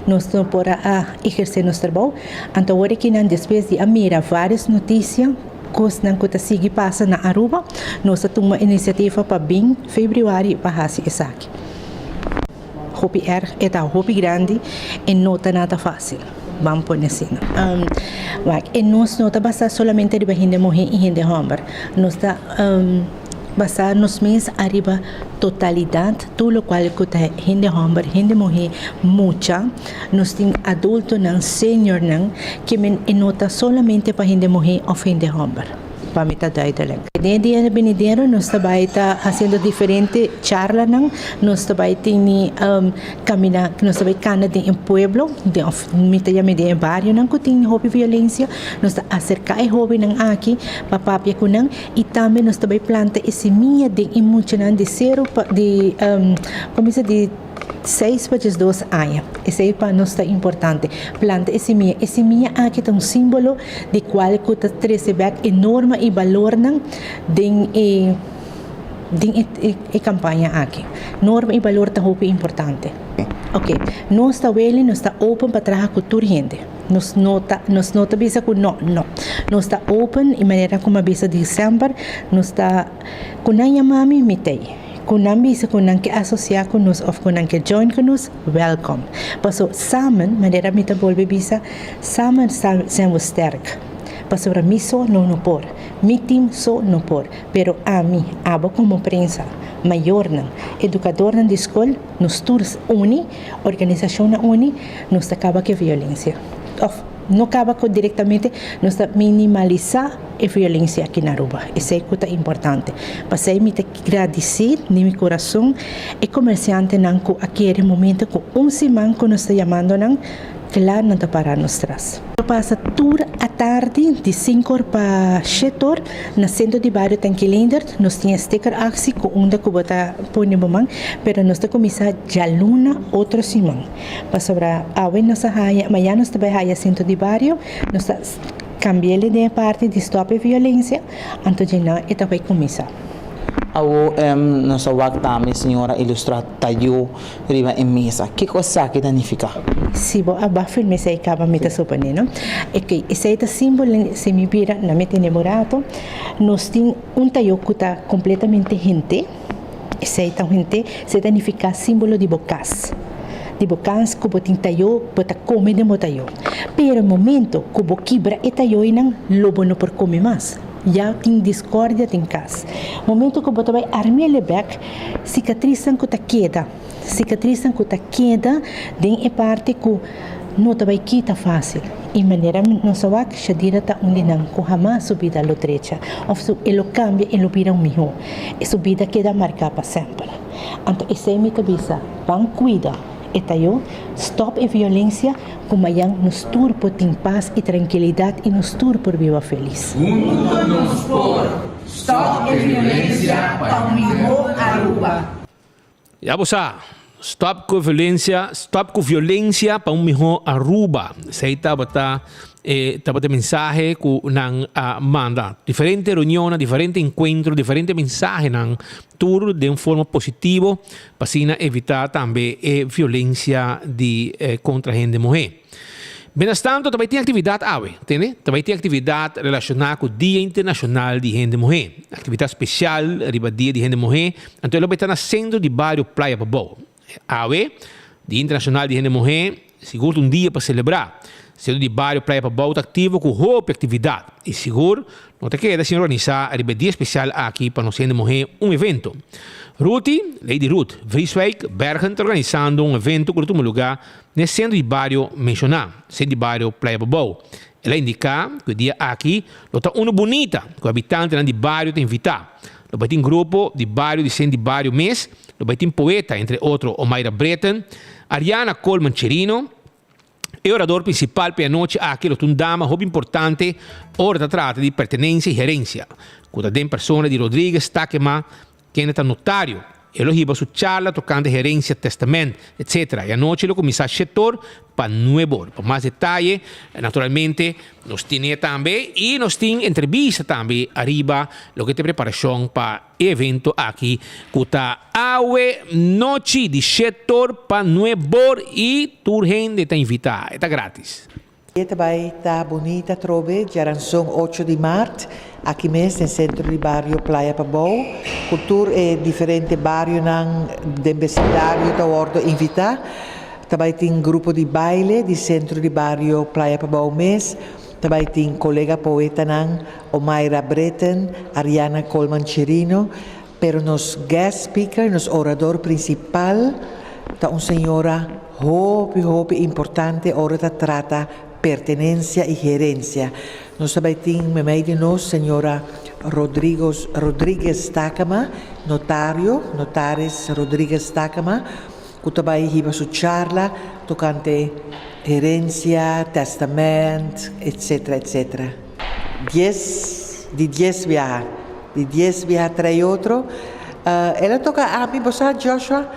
Nos no por a ehersé nos trabou. Anto awor aki nan despues di a mira varios notisia, kosnan ku ta sigui pasa na Aruba, nos a tuma inisiativa pa bin febrüari pa hasi esaki. Hopi erg, e ta hopi grandi e no ta nada fásil, ban pone asina. Wak, e nos no ta basá solamente riba hende muhé i hende hòmber. Nos ta. Basá nos mes ariba totalidat, tur lokual ku ta hende hòmber, hende muhé, mucha, nos tin adultonan, seniornan, ke men e no ta solamente pa hende muhé òf hende hòmber, pa mi ta duidelijk. Den e dia benidero nos ta bai ta hasiendo diferente charlanan, nos ta bai tene kaminá, nos ta bai kana den e pueblo, den òf mi ta yama den e barionan ku tin hopi violensia, nos ta aserká e hóbennan aki pa papia ku nan. I tambe nos ta bai planta e simia den e muchanan di sero pa di kuminsá di seis pa diesdos aña. Esei pa nos ta importante, planta e simia. E simia aki ta un símbolo di kual ku ta trese bèk e norma i balornan den e den e e kampaña aki. Norma i balor ta hopi importante. Oke, nos ta wele, nos ta open pa traha ku tur hende. Nos no ta, nos no ta bisa ku no, no. Nos ta open i manera ku mi a bisa di semper, nos ta, ku nan yama mi, mi t'ei. Ku nan bisa ku nan ke asosiá ku nos òf ku nan ke join ku nos, wèlkòm. Paso samen, manera mi ta bolbe bisa, samen zijn we sterk. Pasobra mi so no no por, mi tim so no por, pero ami, abo komo prensa, mayornan, edukadornan di skol, nos tur uni, Organisashonnan uni, nos ta kaba ku e violensia. Òf, no kaba ku direktamente, nos ta minimalisá e violensia aki na Aruba. Esei ku ta importante. Pasei mi ta gradisí di mi kurason e komersiantenan ku a kere momento ku un siman ku nos ta yamando nan. Kla nan ta para nos tras. Ta pasa tur atardi di sinku or pa shet or na sentro di bario Tanki Leendert. Nos tin e sticker actie ku unda ku bo ta pone bo man, pero nos ta kuminsá djaluna otro siman. Pasobra awe nos a haya, mañana nos ta bai haya sentro di bario, nos ta kambi'el den e parti di stop e violencia, anto dje e ta bai kuminsá.
Awo nos a wak tambe señora ilustra tayo riba e mesa. Kiko esaki ta nifiká?
Si bo a bak firme esei kaba mi ta suponé, no? Oké, esei ta símbolo, si mi bira na mi tene bo rato, nos tin un tayo ku ta kompletamente hente, esei ta un hente, esei ta nifiká símbolo di bo kas, di bo kas ku bo tin tayo, bo ta kome den bo tayo. Pero momento ku bo kibra e tayoinan, lo bo no por kome mas. Ya tin discordia den cas. Momento cu bo ta bay armele bek, cicatriznan cu ta keda, cicatriznan cu ta keda den e parti cu no ta bay kita facil. Y manera nos a wak, Shadira ta un di nan cu hamas su bida lo drecha of su e lo cambia y lo bira un miho. E su bida keda marca pa semper. Anto esey mi ta bisa, ban cuida e tayo, stop e violencia. Ku mayan nos tur por tin pas i trankilidat i nos tur por biba felis.
Hunto nos por stop e violencia pa un mihó Aruba.
Ya bo sa, stop ku violencia, stop ku violencia pa un mihó Aruba. Esei tabata e tabata e mensahe ku nan a manda. Diferente reunionnan, diferente enkuentro, diferente mensahenan Tur den forma positivo pa asina evitá tambe e violencia di kontra hende muhé. Mientrastanto ta bai tin aktividat awe, tende? Ta bai tin aktividat relashoná ku Dia Internashonal di Hende Muhé. Aktividat spesial riba Dia di Hende Muhé, anto e lo bai ta na sentro di bario Playa Pabou. Awe, Dia Internashonal di Hende Muhé, sigur ta un dia pa selebrá. Sentro di Bario Playa Pabou ta aktivo ku hopi aktividat i sigur no ta keda sin organisá riba e dia spesial aki pa nos hende muhé un evento. Ruti, Lady Ruth, Vrieswijk, Bergen ta organisando un evento ku ta tuma lugá n'e sentro di bario menshoná, Sentro di Bario Playa Pabou. El a indiká ku e dia aki lo ta unu bunita ku habitantenan di bario ta invitá. Lo bai tin grupo di bario di sentro di bario mes. Lo bai tin poeta, entre otro Omaira Britten, Ariana Coleman Chirino. E orador principal p'e anochi aki lo ta un dama hopi importante ora ta trata di pertenencia y herencia, cu ta den persona di Rodriguez Takema, kende ta notario. E lo hiba su charla tocante herencia, testament, etc. E anochi lo cuminsa shetor pa nuebor. Pa mas detaye, naturalmente, nos tine tambe y nos tin entrevista tambe ariba loke ta e preparacion pa E evento aki ku ta awe nochi di shetor pa nuebor i tur hende ta invitá. E ta gratis.
E ta bai ta bunita atrobe djaranson ocho di mart aki mes den sentro di bario Playa Pabou ku tur e diferente barionan den besindario ta wordo invitá. Ta bai tin grupo di baile di sentro di bario Playa Pabou mes. Ta bai tin kolega poetanan Omaira Britten, Ariana Colman Chirino, pero nos guest speaker, nos orador principal ta un señora hopi hopi importante ora ta trata pertenencia y herencia. Nos ta bai tin memey di nos señora Rodrigos Rodriguez Takama, notario, notaris Rodriguez Takama, ku ta bai hiba su charla tokante herensia, tèstamènt, etsetera, etsetera. Dies, di dies biaha, di dies biaha trae otro. El a toka ami, bo sa, Joshua,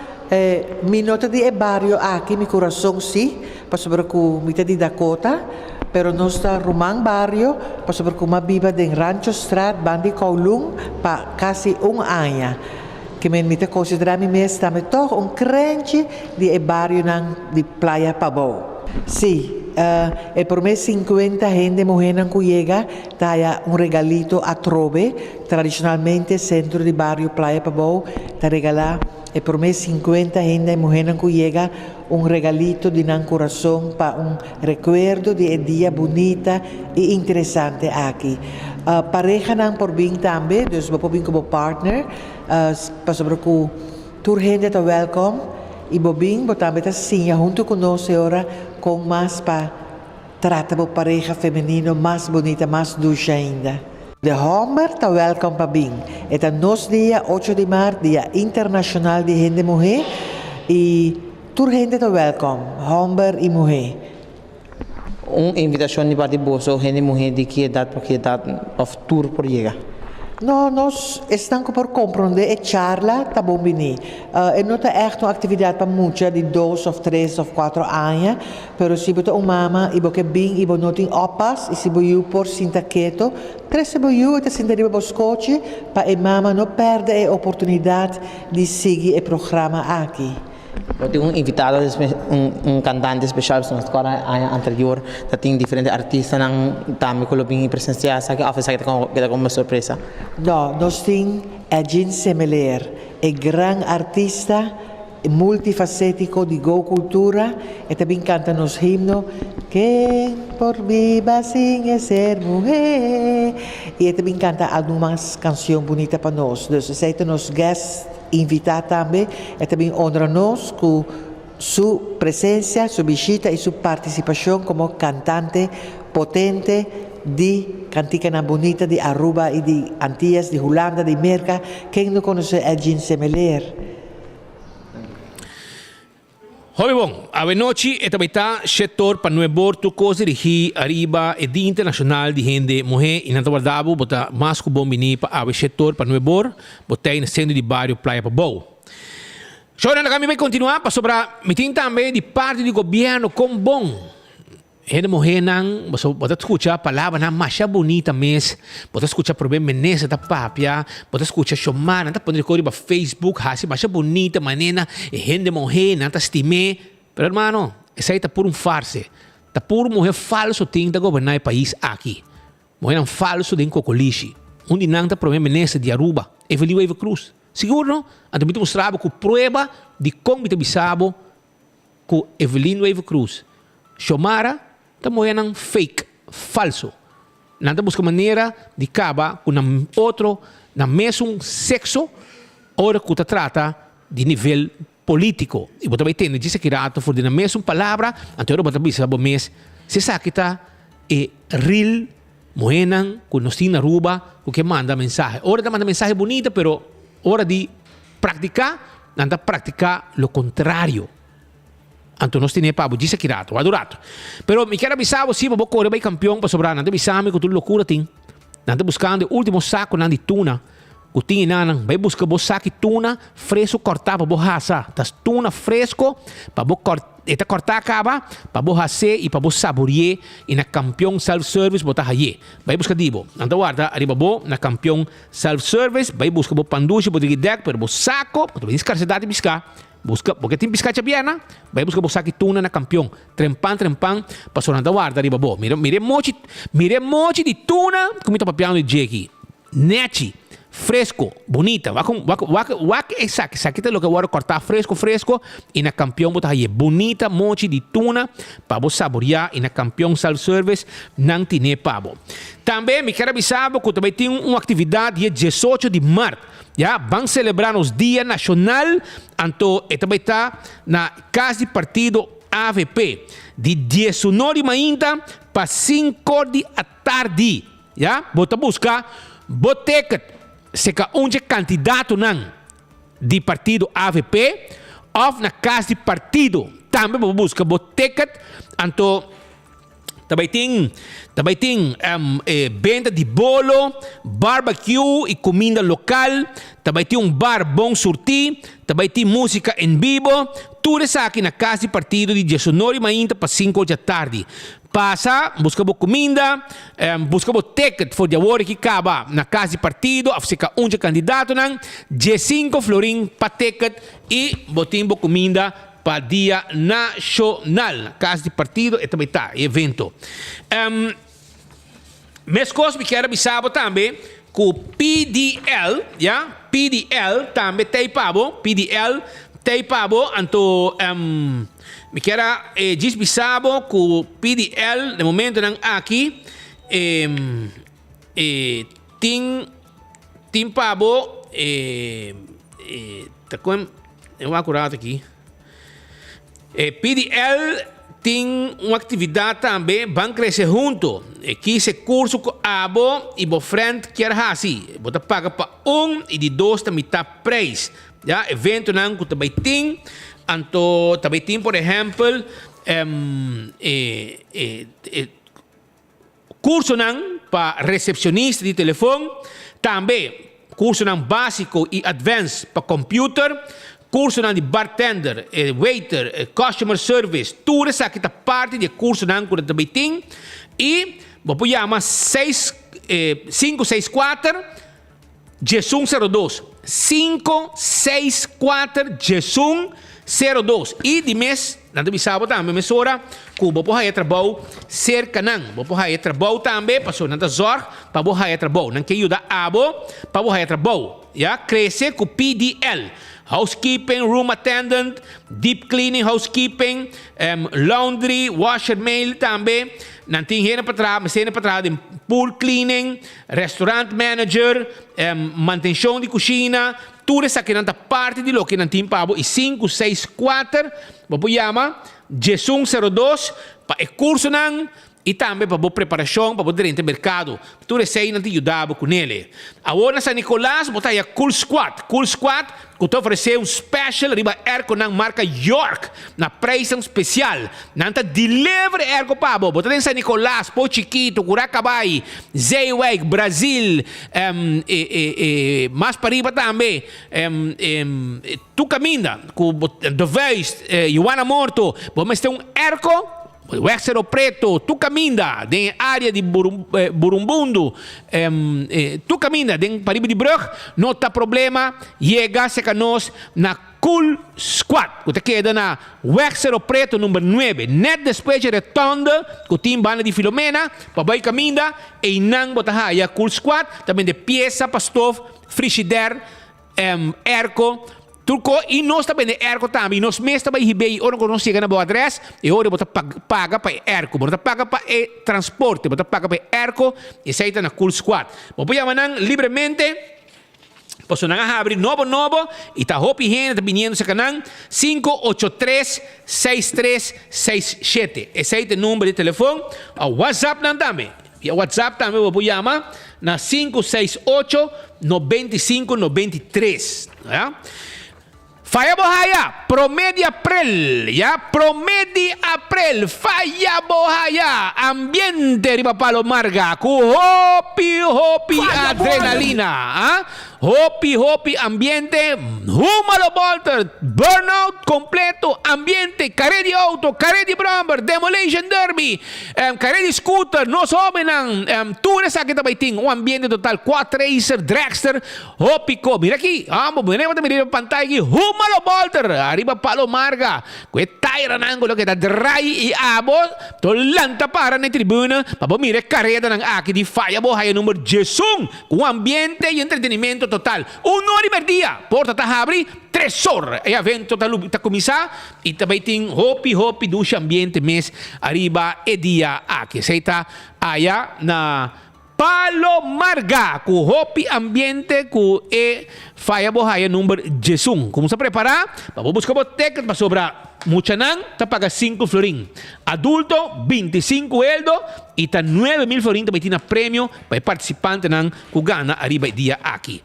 mi no ta di e bario aki, mi kurason si, pasobra ku mi ta di Dakota, pero nos ta ruman bario, pasobra ku mi a biba den Ranchostraat, banda di Kowloon, pa kasi un aña. Ke men mi ta konsiderá mi mes tambe tòg un krenchi di e barionan di Playa Pabou. Sí, e promé sinkuenta hende muhénan ku yega ta haya un regalito atrobe. Tradishonalmente Sentro di Bario Playa Pabou ta regalá e promé sinkuenta hende muhénan ku yega un regalito di nan kurason pa un rekuerdo di e dia bunita i interesante aki. Parehanan por bin tambe, dus bo por bin ku bo partner, pasobra ku tur hende ta wèlkòm i bo bin, bo tambe ta siña huntu ku nos e ora kon mas pa trata bo pareha femenino mas bunita, mas dushi ainda. De hòmber ta wèlkòm pa bin. E ta nos dia, ocho di mart, Dia Internashonal di Hende Muhé, i tur hende ta wèlkòm, hòmber i muhé.
Un invitashon di parti boso hende muhé di ki edat pa ki edat òf tur por yega?
No, nos esnan ku por komprondé e charla ta bon biní. E no ta ègt un aktividat pa mucha di dos òf tres òf kuatro aña, pero si bo ta un mama i bo ke bin i bo no tin oppas i si bo yu por sinta keto, trese bo yu i ta sinta riba bo skochi pa e mama no pèrdè e oportunidat di sigui e programa aki.
Bo tin un invitado un cantante special pasobra nos acorda aña anterior ta tin diferente artistanan tambe cu lo bin y presencia esaki of esaki ta keda como sorpresa?
No, nos tin Edjean Semeleer, e gran artista multifacetico di Go Cultura, e ta bin canta nos himno Ken por biba sin e ser muhe y e ta bin canta algun mas cancion bunita pa nos. Dus esey ta nos guest Invitá tambe, e ta bin honra nos ku su presensia, su bishita i su partisipashon komo kantante potente di kantikanan bunita di Aruba i di Antias, di Hulanda, di Merka. Ken no konosé Edjean Semeleer?
Hopi bon, awenochi e ta bay ta shetor pa nuebor tur cos dirigi ariba e Dia Internacional di Hende Muhe y nan ta warda bo, bo ta mas cu bon bini pa awe shetor pa nuebor, bo ta na centro di bario Playa Pabou. Shownan laga mi bay continua pasobra mi tin tambe di parti di gobierno con bon. Hende muhénan, boso bo ta skucha palabranan masha bunita mes, bo ta skucha prome minister ta papia, bo ta skucha Xiomara nan ta pone riba Facebook hasi masha bunita manera e hende muhénan ta stim'é, pero hermano esei ta puru un farse, ta puru muhé falso tin ta goberná e pais aki, muhénan falso den kokolishi, un di nan ta prome minister di Aruba, Evelyn Wever Croes, sigur no? Anto mi ta mustra bo ku prueba dikon mi ta bisa bo ku Evelyn Wever Croes, Xiomara ta moyanan fake, falso. Nan ta buska manera di kaba ku nan otro nan mesun sekso ora ku ta trata di nivel politiko. I bo ta bai tende djis aki rato for di nan mesun palabra, anto ora bo ta bisa bo mes si esaki ta e real muhénan ku nos tin na Aruba ku ke manda mensahe. Ora ta manda mensahe bunita pero ora di praktiká nan ta praktiká lo kontrario. Anto nos tene pa bo djis aki rato, wak un rato. Pero mi kier a bisa bo si pa bo kore bai kampion pasobra nan ta bisa mi ku tur lokura tin. Nan ta buskando e ultimo sakonan di tuna ku tin enanan. Bai buska bo saki tuna fresco kòrtá pa bo hasa. Ta tuna fresco pa bo kòrt e ta kòrtá kaba pa bo has'é i pa bo sabori'é i na Kampion Self Service bo ta hay'é. Bai buska di bo. Nan ta warda ariba bo na Kampion Self Service. Bai buska bo pan dushi, bo digi dèk, pero bo sako, pasobra tin skarsedat di piská. Buska, bo ke tin piská djabièrna? Bai buska bo saki tuna na Kampion. Trempan, trempan, pasobra nan ta warda riba bo. Mira, mira e mochi, mira e mochi di tuna ku mi ta papiando di dje aki. Nechi, fresco, bunita. Wak un, wak, wak, wak esaki. Esaki ta loke wòrdu kòrtá fresco, fresco i na Kampion bo ta hañ'é. Bunita mochi di tuna pa bo saboriá i na Kampion Self Service nan tin'é pa bo. Tambe mi kier a bisa bo ku ta bai tin un aktividat dia diesocho di mart. Ya, ban selebrá nos Dia Nashonal, anto e ta bai ta na Kas di Partido avp di diesunor di mainta pa sinkor di atardi. Ya, bo ta buska bo ticket seka un dje kandidatonan di partido avp of na kas di partido. Tambe bo por buska bo ticket, anto ta bai tin ta bai tin e benta di bolo, barbecue i kuminda lokal, ta bai tin un bar bon surtí, ta bai tin músika en bibo. Tur esaki na kas di partido di diesunor di mainta pa sinku or djatardi. Pasa, buska bo kuminda, buska bo ticket for di awor ki kaba na kas di partido of seka un dje kandidatonan, diesinko florin pa ticket i bo tin bo kuminda pa dia nashonal. Na kas di partido e ta bai ta e evento. Meskos mi kier a bisa bo tambe ku PDL, ya, PDL tambe t'ei pa bo, PDL t'ei pa bo, anto mi kier a djis bisa bo ku PDL na momentonan aki e tin tin pa bo e ta kon e wak un rato aki. E PDL tin un actividad tambe, Ban Crece Hunto. E kis e curso cu abo y bo friend kier haci. Bo ta paga pa un y di dos ta mitad prijs. Ya, eventonan cu ta bay tin. Anto ta bay tin por ehempel. E e e cursonan pa recepcionista di telefon, tambe cursonan basico y advanced pa computer, cursonan di bartender, waiter, customer service, tur esaki ta parti di e cursonan cu nan ta bay tin y bo por yama seis, cinco seis cuater, 1102. 5, 6, 4, 1102. I di mes, nan ta bisa bo tambe mesora ku bo por haya trabou serka nan. Bo por haya trabou tambe pasobra nan ta zòrg pa bo haya trabou. Nan ke yuda abo pa bo haya trabou. Ya, krese ku PDL. Housekeeping, room attendant, deep cleaning, housekeeping, laundry, washer mail tambe. Nan tin hende pa traha, mester hende pa traha den pool cleaning. Restaurant manager, mantencion di cushina, tur esakinan ta parti di loke nan tin pa bo y sinku seis kuater bo por yama diesun sero dos pa e cursonan y tambe pa bo preparacion pa bo drenta mercado. Tur esey nan ta yuda bo cunele. Awor na San Nicolas bo ta haya Cool Squad. Cool Squad Cu ta ofrece un special riba airconan marca York na prijsnan special. Nan ta deliver e airco pa bo. Bo ta den San Nicolas, Po Chiquito, Curacabay, Zeewijk, Brazil, e mas pariba tambe, tur caminda cu bo, De Vuist, Juana Morto, bo mester un airco. Weg Cerro Preto, tur caminda den e area di Burumbundu, tur caminda den pariba di brug, no ta problema, yega cerca nos na Cool Squad, cu ta keda na Weg Cerro Preto number nuebe, net despues dje rotonde cu tin banda di Filomena, pa bay caminda, eynan bo ta haya Cool Squad, ta bende pieza pa stof, frigidaire, airco, Tur ko i nos ta bende airco tambe i nos mes ta bai hib'é i ora ku nos yega na bo adrès e ora bo ta paga pa e airco. Bo no ta paga pa e transporte, bo ta paga pa e airco i esei ta na Cool Squad. Bo por yama nan libremente pasobra nan a habri nobo nobo i ta hopi hende ta biniendo serka nan, 583 6367. Esei ta e number di telefon òf WhatsApp nan tambe. Via WhatsApp tambe bo por yama na 568 95 93. Ya. Faya bo haya, prome di aprel, ya, prome di aprel, faya bo haya, ambiente riba Palo Marga ku hopi, hopi adrenalina, ah, hopi, hopi ambiente, huma lo bolter, burnout completo, ambiente, kare di auto, kare di brommer, demolition derby, Kare di scooter, nos hobennan, tur esaki ta bai tin un ambiente total, quad racer, dragster, hopi ko. Mira aki, amo, bo ta mira riba pantaya aki, huma lo bolter, ariba Palo Marga, ku e tairanan ku loke ta drai i abo to lanta para na e tribuna pa bo mira e karedanan aki di faya bo haya number diesun, ku un ambiente i entretenimento total. Un ora i merdia, porta ta habri, tres or e avento ta ta kuminsá. I ta bay tin hopi hopi dushi ambiente mes ariba e dia aki. Esey ta aya na Palo Marga cu hopi ambiente cu e faya bo haya number 11. Cuminsa prepara pa bo busca bo ticket pasobra muchanan ta paga sinku florin, adulto 25 eldo y ta 9000 florin ta bay tin na premio pa e participantenan cu gana ariba e dia aki.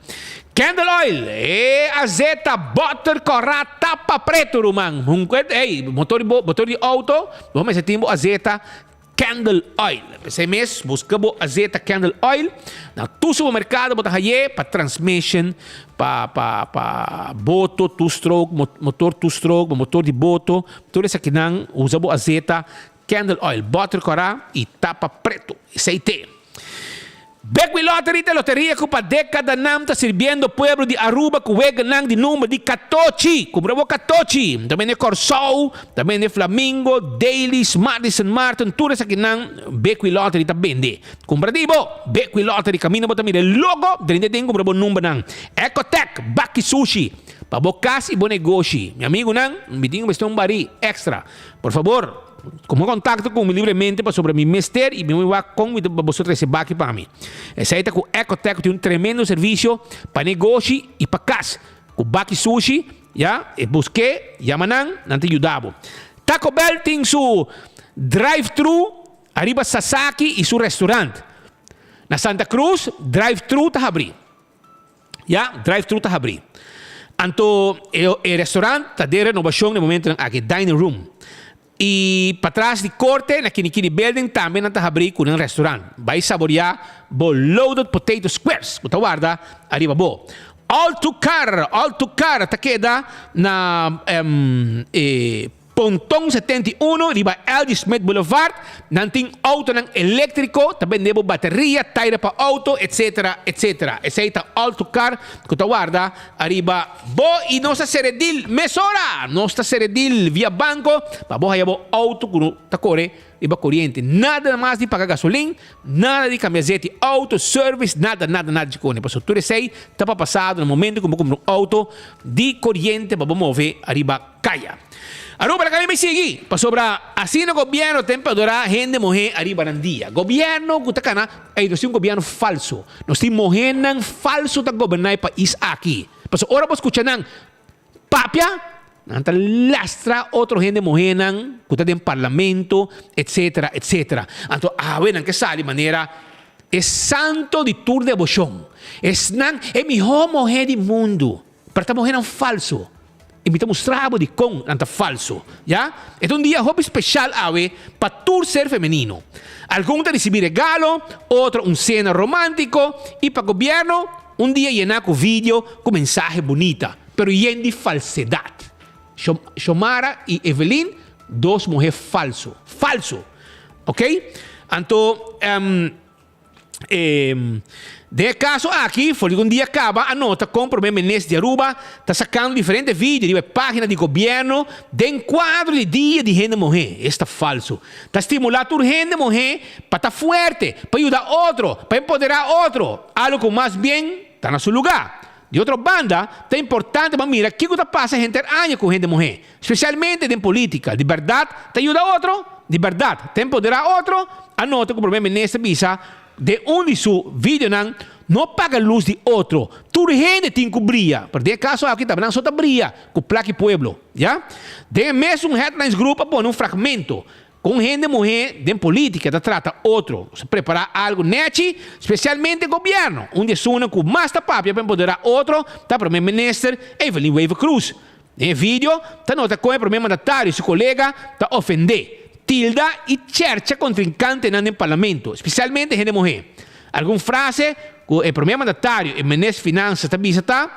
Candle oil, e azeta, butter, kòrá, tapa pretu ruman. Ey, motor di bo, motor di auto, bo mester tin bo azeta candle oil. P'esei mes, buska bo azeta candle oil na tur supermerkado bo ta haye pa transmission, pa pa pa boto two stroke, motor two stroke, bo motor di boto, tur esakinan usa bo azeta candle oil, butter kòrá i tapa pretu. Esei te. Bekwin Lottery ta e loteria ku pa dekadanan ta sirbiendo pueblo di Aruba ku weganan di number di katochi. Kumpra bo katochi! Ta bende Kòrsou, ta bende Flamingo, Dailies, Mart di Sint Maarten, tur esakinan Bekwin Lottery ta bende. Kumpra di bo! Bekwin Lottery, kaminda bo ta mira e logo, drenta den kumpra bo numbernan. Ecotec, baki sushi pa bo kas i bo negoshi. Mi amigunan, mi tin ku mester un barí extra. Por fabor. Como contacto cu mi libremente pasobra mi mester y mi muy wak con mi ta boso trece baki pa mi. Esey ta cu Ecotec tin un tremendo servicio pa negoshi y pa cas. Cu baki sushi, ya, e busque, yama nan, nan ta yuda bo. Taco Bell tin su drive thru ariba Sasaki y su restaurant. Na Santa Cruz drive thru ta habri. Ya, drive-thru ta habrí. Anto e e restaurant ta den renobacion den momentonan aki, dining room. I patras di korte na Kinikini Building tambe nan ta habrí ku nan restaurant. Bai saboriá bo loaded potato squares ku ta warda ariba bo. All to Car, All to Car ta keda na e Ponton 71 riba LG Smith Boulevard. Nan tin outonan eléktriko, ta bende bo bateria, taire pa outo, etcetera, etcetera. Esei ta All to Car ku ta warda ariba bo i nos ta sere deal mesora! Nos ta sere deal via banko pa bo haya bo outo ku no ta kore riba koriente. Nada mas di paga gasolin, nada di kambia zeti outo, service, nada, nada, nada di kone. Pasobra tur esei ta pa pasado na momento ku bo kumpra un outo di koriente pa bo move ariba Caya. Aruba la cami sigui, pasobra asina gobierno ta empadora hende muhe ariba nan dia. Gobierno cu ta cana, ey nos tin un gobierno falso. Nos tin muhenan falso ta goberna e pais aki. Pasobra ora bo scucha nan papia, nan ta lastra otro hende muhenan cu ta den parlamento, etcetera, etcetera. Anto awe nan ke sali manera e santo di tur debocion. Esnan e miho muhe di mundo. Pero ta muhernan falso. I mi ta mustra bo dikon nan ta falso. Ya? E ta un dia hopi speshal awe pa tur ser femenino. Algun ta risibí regalo, otro un sena romántiko, i pa gobièrnu, un dia yená ku video ku mensahe bunita, pero yen di falsedat. Xiomara i Evelyn, dos muhé falso. Falso! Oké? Anto, Den e kaso aki, for di un dia kaba a nota kon Prome Minister di Aruba ta sakando diferente video riba e pagina di gobièrnu den kuadro di Dia di Hende Muhé. Esta falso. Ta stimulá tur hende muhé pa ta fuerte, pa yuda otro, pa empoderá otro, algu ku mas bien ta na su lugá. Di otro banda, ta importante pa mira kiko ta pasa henter aña ku hende muhé. Spesialmente den politica, di berdad ta yuda otro? Di berdad ta empodera otro? A nota cu Prome Minister bisa den un di su videonan, No paga luz di otro, tur hende tin cu bria, pero den e caso aki tabanan so ta bria cu plaki pueblo, ya? Den e mesun Headlines Group a pone un fragmento con hende muhe den politica ta trata otro, nos a prepara algo nechi, spesialmente gobierno, un di esunnan cu mas ta papia pa empodera otro ta Prome Minister Evelyn Wever-Croes. Den e video ta nota kon e prome mandatario i su kolega ta ofendé, tilda i chèrcha kontrinkantenan den parlamento, spesialmente hende muhé. Algun frase ku e prome mandatario i minister finansa ta bisa ta,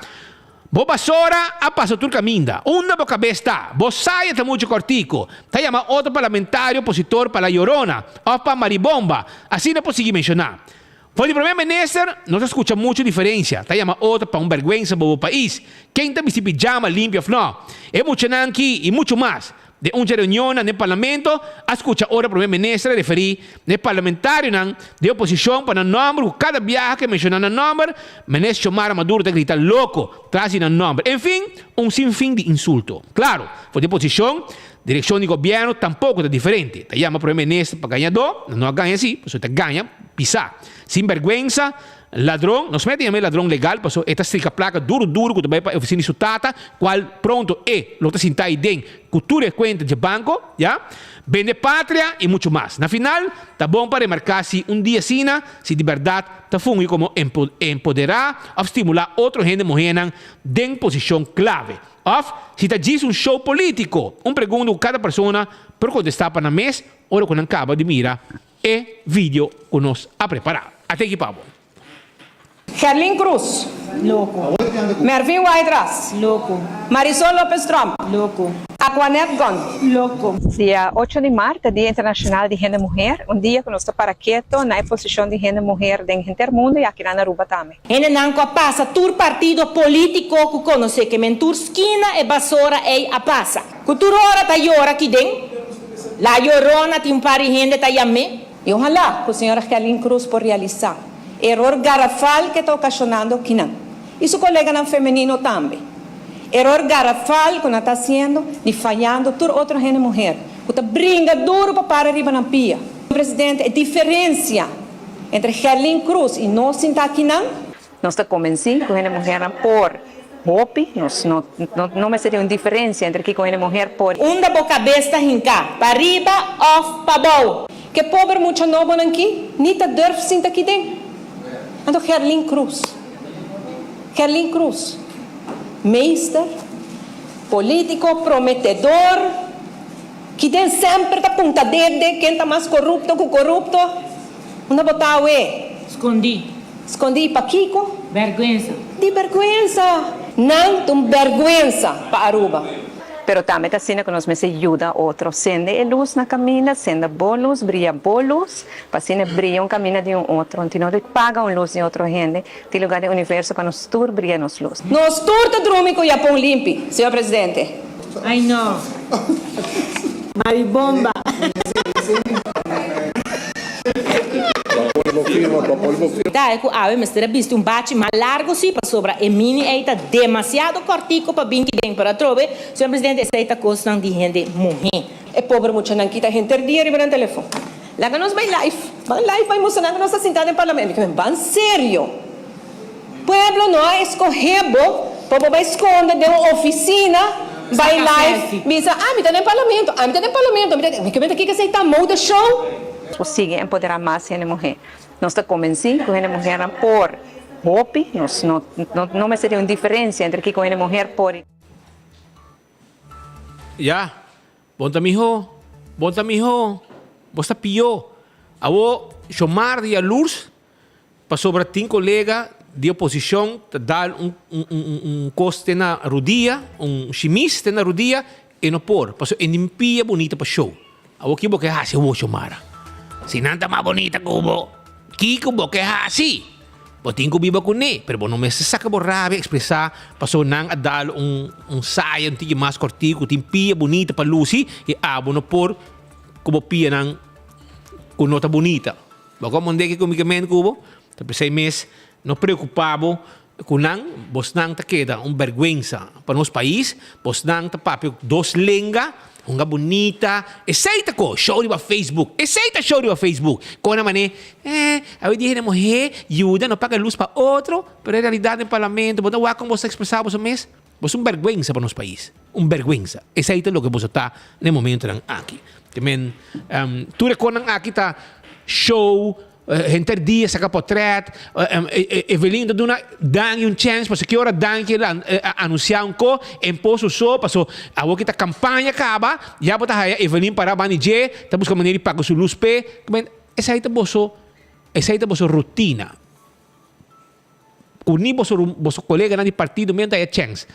Bo basora a pasa tur kaminda. Unda bo kabes ta? Bo saya ta muchu kòrtiku. Ta yama otro parlamentario opositor pa La Llorona òf pa Maribomba. Asina por sigui menshoná. For di prome minister no ta scucha mucho diferencia, ta yama otro pa un berguensa bobo pais, ken ta bisti pijama limpio of no, e muchanan ki y mucho mas. Den un dje reunionnan den parlamento a scucha ora prome minister a referi na e parlamentarionan den oposicion pa nan nomber cu cada biaha cu e menciona nan nomber, minister Xiomara Maduro ta grita loco tras di nan nomber. Enfin, un sin fin di insulto. Claro, for di oposicion Direkshon di gobièrnu tampoko ta diferente. Ta yama prome minister pa gañadó, nan no a gaña si, pasobra e ta gaña pisá. Sin bèrgwensa, ladron, nos mester yama e ladron legal pasobra e ta strika plaka duru duru ku ta bai pa e ofisina di su tata, kual pronto e lo ta sintá ei den ku tur e kuenta dje banko, ya. Bende patria i muchu mas. Na final, ta bon pa remarká si un dia asina, si di bèrdat ta fungi komo empoderá òf stimulá otro hende muhénan den posishon klave. Of si ta djis un show politico? Un pregunta cu cada persona por contesta pa nan mes ora cu nan caba di mira e video cu nos a prepara. A teki pa bo.
Gerlin Cruz.
Loco.
Mervin Wyatt-Ras.
Loco.
Marisol Lopez Tromp.
Loco.
Aquanette Gunn.
Loco.
Dia ocho di mart ta Dia Internacional di Hende Muher, un dia cu nos ta para keto na e posicion di hende muher den henter mundo y aki na Aruba tambe.
Hendenan ku a pasa tur partido polítiko ku konosé ke men tur skina e basora ei a pasa. Ku tur ora ta yora ki den La Llorona tin un par di hende ta yam'é.
I ohalá ku señora Gerlin Cruz por realisá e eror garafal ke ta okashonando kinan i su koleganan femenino tambe. Eror garafal ku nan ta hasiendo di fayando tur otro hende muher ku ta bringa duru pa para riba nan pia. Presidente, e diferensia Entre Gerlin Cruz y nos sinta akinan. Nos ta convenci cu hende muhernan por hopi, nos no no mester tin un diferencia entre kico hende muher por.
Unda bo kabes ta hinká, pariba òf pabou?
Ke pober mucha nobonan ki ni ta durf sinta ki den. Anto Gerlin Cruz, Gerlin Cruz, meester, politico prometedor. Ki den semper ta punta dede ken ta mas korupto ku korupto? Unda bo ta awe?
Skondí.
Skondí pakiko?
Bèrgwensa.
Di bèrgwensa! Nan ta un bèrgwensa pa Aruba. Pero tambe ta asina ku nos mester yuda otro. Sende e lus na kaminda, sende bo lus, bria bo lus, pa asina bria un kaminda di un otro. Anto no paga un lus di otro hende, tin lugar den universo pa nos tur bria nos lus. Nos tur ta drumi ku yapon limpi, señor presidente.
Ay no. Maribomba. Ta e ku awe mester a bisti un bachi mas largo si pasobra e mini ei ta demasiado kòrtiku pa bin kiden pero atrobe señor presidente esei ta kosnan di hende muhé.
E pober muchanan kita henter dia riba nan telefon. Laga nos bai live. Ban live bai mustra nan ku nos ta sintá den parlamento. Mi kimen ban serio. Pueblo no a escoge bo pa bo bai sconde den un oficina bai
Saca
live
selfie.
bisa ah mi ta den parlamento, ah mi ta den parlamento, mi ta den, mi ke mester kiko esey ta mode show? Por sigui empodera mas hende muhe. Nos ta convenci cu hende muhernan por hopi, nos no no mester tin un diferencia entre kiko hende muher por y.
Ya, bon ta mihó, bon ta mihó, bo sta pió. Awo Shomar di yalurs Pasobra tin kolega di oposishon ta dal un un kos te na rudia, un shimis te na rudia, e no por, pasobra e nimpia bunita pa show. Awor ki bo ke hasi awor Xiomara? Si nan ta mas bunita ku bo, kiko bo ke hasi? Bo tin ku biba kuné, pero bo no mester saka bo rabia ekspresá pasobra nan a dal un un saya un tiki mas kòrtiku ku tin pia bunita pa lusi i abo no por ku bo pianan ku no ta bunita. Bo komprendé kiko mi ke meen ku bo? Ta p'esei mes, no preokupá bo ku nan, bosnan ta keda un bèrgwensa pa nos pais, bosnan ta papia dos lenga, hunga bunita, esei ta ko show riba Facebook, esei ta show riba Facebook, kon a manera, eh, awe di hende muhé yuda no paga lus pa otro, pero en realidat den parlamento bo ta wak kon bo sa ekspresá boso mes, bo ta un bèrgwensa pa nos pais, un bèrgwensa, esei ta loke boso ta na e momentonan aki. Te men, tur e konan aki ta show, henter dia saka potret, Evelyn ta duna Dangui un chance, pasobra ki ora Dangui a anuncia un ko, en poso so, paso awor ki ta campaña caba, ya bo ta haya Evelyn para banda di dje, ta busca manera di paga su luz p'e, te men, esai ta boso, esai ta boso rutina. Ku ni boso, boso coleganan di partido men ta haya chance.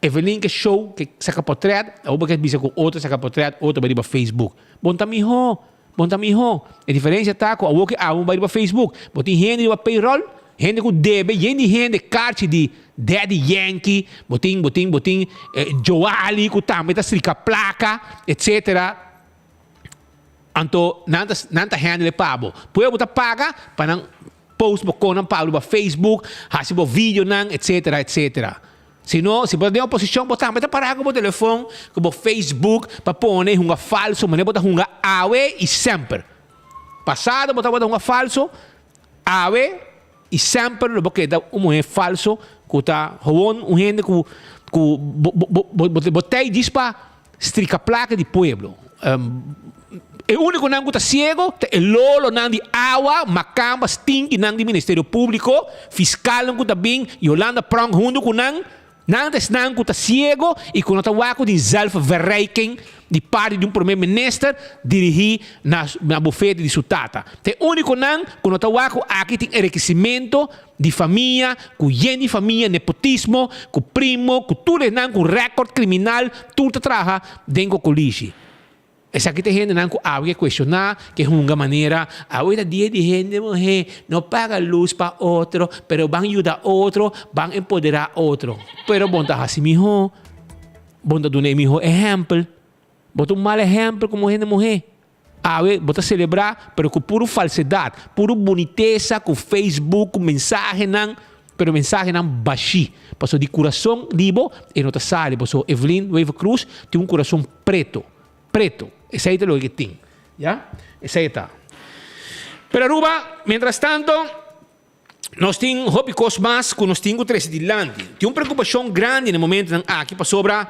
Evelyn ke show ke saka potret, awor bo ke bisa ku otro saka potret, otro bai riba Facebook. Bon ta mihó, bon ta mihó. E diferensia ta ku awor ke abo bai riba Facebook, bo tin hende riba payroll, hende ku debe yen di hende karchi di Daddy Yankee, bo tin, bo tin, bo tin Joali ku tambe ta strika plaka, etcetera. Anto nan ta, nan ta handle e pa bo. Pueblo ta paga pa nan. Post bo konan pa riba Facebook, hasi bo videonan, etcetera, etcetera. Si no, si bo ta den oposicion, bo tambe ta para ku bo telefon, ku bo Facebook, pa pone hunga falso, manera bo ta hunga awe i semper. Pasado bo tabata hunga falso, awe i semper lo bo keda un muher falso ku ta gewoon un hende ku ku bo bo bo bo tei djis pa Strika plaka di pueblo. E únikonan ku ta siego ta e lolonan di awa, makamba, stinkinan di Ministerio Públiko, fiskalnan ku ta bin, Yolanda Pronk huntu ku nan. Nan ta esnan ku ta siego i ku no ta wak ku tin zelfverrijking di parti di un prome minister dirigí na na bufete di su tata. Ta e únikonan ku no ta wak ku aki tin enrikisimentu di famia, ku yen di famia, nepotismo, ku primo, ku tur esnan ku record kriminal, tur ta traha den kokolishi. Esaki ta e hendenan ku awe ke kuestioná, ke hunga manera, awe ta dia di hende muhé, no paga lus pa otro, pero ban yuda otro, ban empoderá otro. Pero bon ta hasi mihó, bon ta duna e mihó ehèmpel. Bo ta un mal ehèmpel komo hende muhé. Awe bo ta selebrá, pero ku puru falsedat, puru bunitesa, ku Facebook, ku mensahenan, pero mensahenan bashí. Pasobra di kurason di bo e no ta sali. Pasobra Evelyn Wever Croes tin un kurason preto, preto. Esei ta loke ke tin, ya. Esei e ta. Pero Aruba, mientras tanto, nos tin hopi kos mas ku nos tin ku trese dilanti. Tin un preokupashon grandi na e momentonan aki pasobra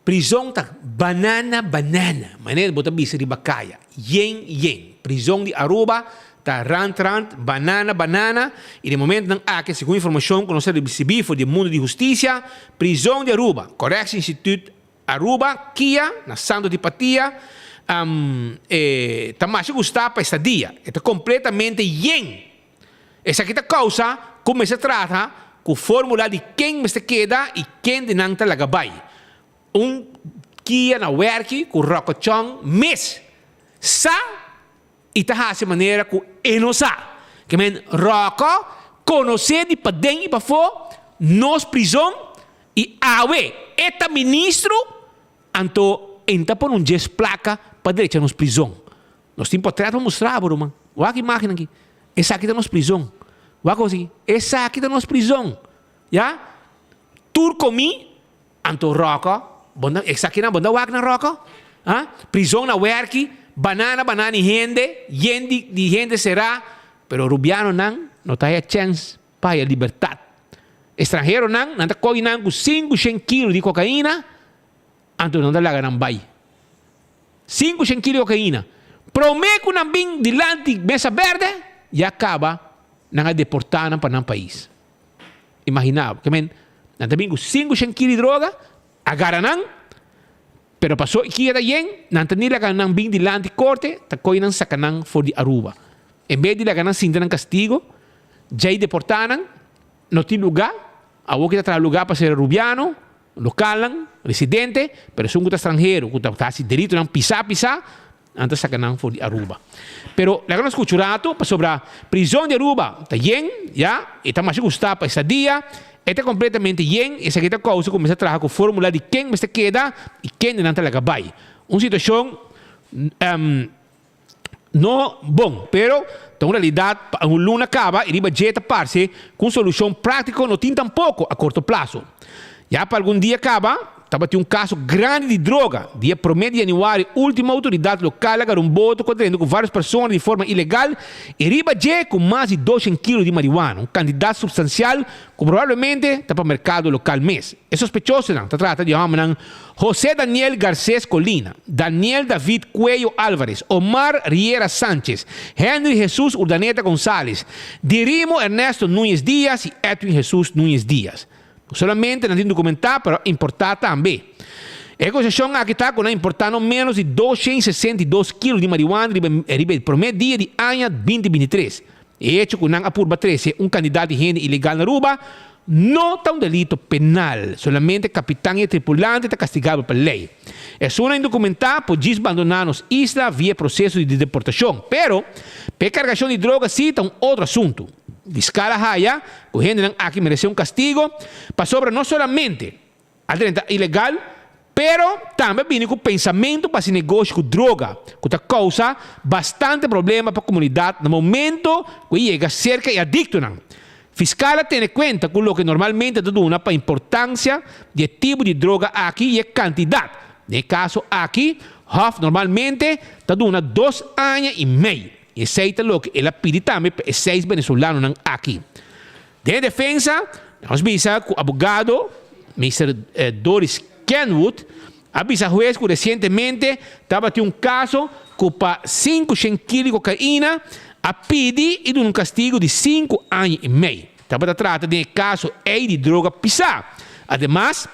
Prizon ta banana banana, manera bo ta bisa riba kaya, yen yen. Prizon di Aruba ta rant rant, banana banana, i den momentonan aki, segun informashon ku nos a risibí for di e mundu di hustisia, prizon di Aruba, Correctie Instituut. Aruba, Kia, na Santo di Patia, e ta masha gustá pa estadia. E ta kompletamente yen. Esaki ta kousa ku mester trata ku fórmula di ken mester keda i ken di nan ta laga bai. Un kia na wèrki ku ròkòchòn mes sa i ta hasi manera ku e no sa. Ke men ròkò konosé di paden i pafó nos prizon i awe e ta ministro anto e ta pone un djes plaka pa drecha nos prizon. Nos tin potret pa mustra bo ruman. Wak imagen aki. Esaki ta nos prizon. Wak kos aki. Esaki ta nos prizon. Ya. Tur komí Anto ròkò, bo no, esakinan bo no wak nan ròkò? Ha? Prizon na wèrki, banana banana di hende, yen di di hende será, pero rubianonan no ta haya chèns pa haya libertat. Estranheronan, nan ta kogi nan ku 500 kilo di kokaina, anto nan ta laga nan bai. 500 kilo di kokaina. Promé ku nan bin dilanti mesa bèrdè, ya kaba nan a deportá nan pa nan pais. Imaginá bo, ke men, nan ta bin ku 500 kilo di droga, a gara nan, pero paso e kia ta yen, nan ta ni laga nan bin dilanti korte, ta koy nan saka nan for di Aruba. En bes di laga nan sinta nan kastigo, djei deportá nan, no tin lugá, awor ki ta traha lugá pa ser Arubiano, lokalnan, residente, pero esun ku ta stranhero, ku ta hasi delitonan pisá pisá, Nan ta saca nan for di Aruba. Pero laga nos scucha un rato pasobra prizon di Aruba ta yen, ya, e ta masha gusta pa estadia, e ta completamente yen, esaki ta causa cu mester traha cu formula di ken mester keda y kende nan ta laga bay. Un situacion no bon, pero ta un realidad pa un luna caba y riba dje ta parce cu un solucion practico no tin tampoco a corto plazo. Ya pa algun dia caba, Tabatin un kaso grandi di droga. Dia promé di yanüari último outoridat lokal a gara un boto ku a drenta ku vários persona di forma ilegal i riba dje ku mas di doshen kilo di mariwana, un kantidat supstansial ku probablemente ta pa merkado lokal mes. E sospechosonan ta trata di hòmbernan José Daniel Garcés Colina, Daniel David Cuello Álvarez, Omar Riera Sánchez, Henry Jesús Urdaneta González, Dirimo Ernesto Núñez Díaz i Edwin Jesús Núñez Díaz. No solamente nan tin dokumentá, pero a importá tambe. E akusashon aki ta ku nan a importá no ménos di 262 kilo di mariwana riba riba e promé dia di aña 2023. E hecho ku nan a purba trese un kandidat di hende ilegal na Aruba no ta un delito penal, solamente kapitan i e tripulante ta kastigabel pa lei. Esunnan indokumentá por djis bandoná nos isla via e proseso di deportashon, pero pa e kargashon di droga sí ta un otro asuntu. Fiscal a haya cu hendenan aki merece un castigo pasobra no solamente a drenta ilegal pero tambe a bini cu pensamento pa haci negoshi cu droga cu ta causa bastante problema pa comunidad na momento cu e yega cerca e adictonan. Fiscal a tene cuenta cu loke normalmente ta duna pa importancia di e tipo di droga aki y e cantidad. Den e caso aki Hof normalmente ta duna dos aña y mei. I esei ta loke el a pidi tambe pa e seis venezolanonan aki. Den e defensa, nos bisa ku abogado Mister Doris Kenwood a bisa hues ku resientemente tabatin un kaso ku pa 500 kilo di kokaina a pidi i duna un kastigu di sinku aña i mei. Tabata trata den e kaso ei di droga pisá. Ademas,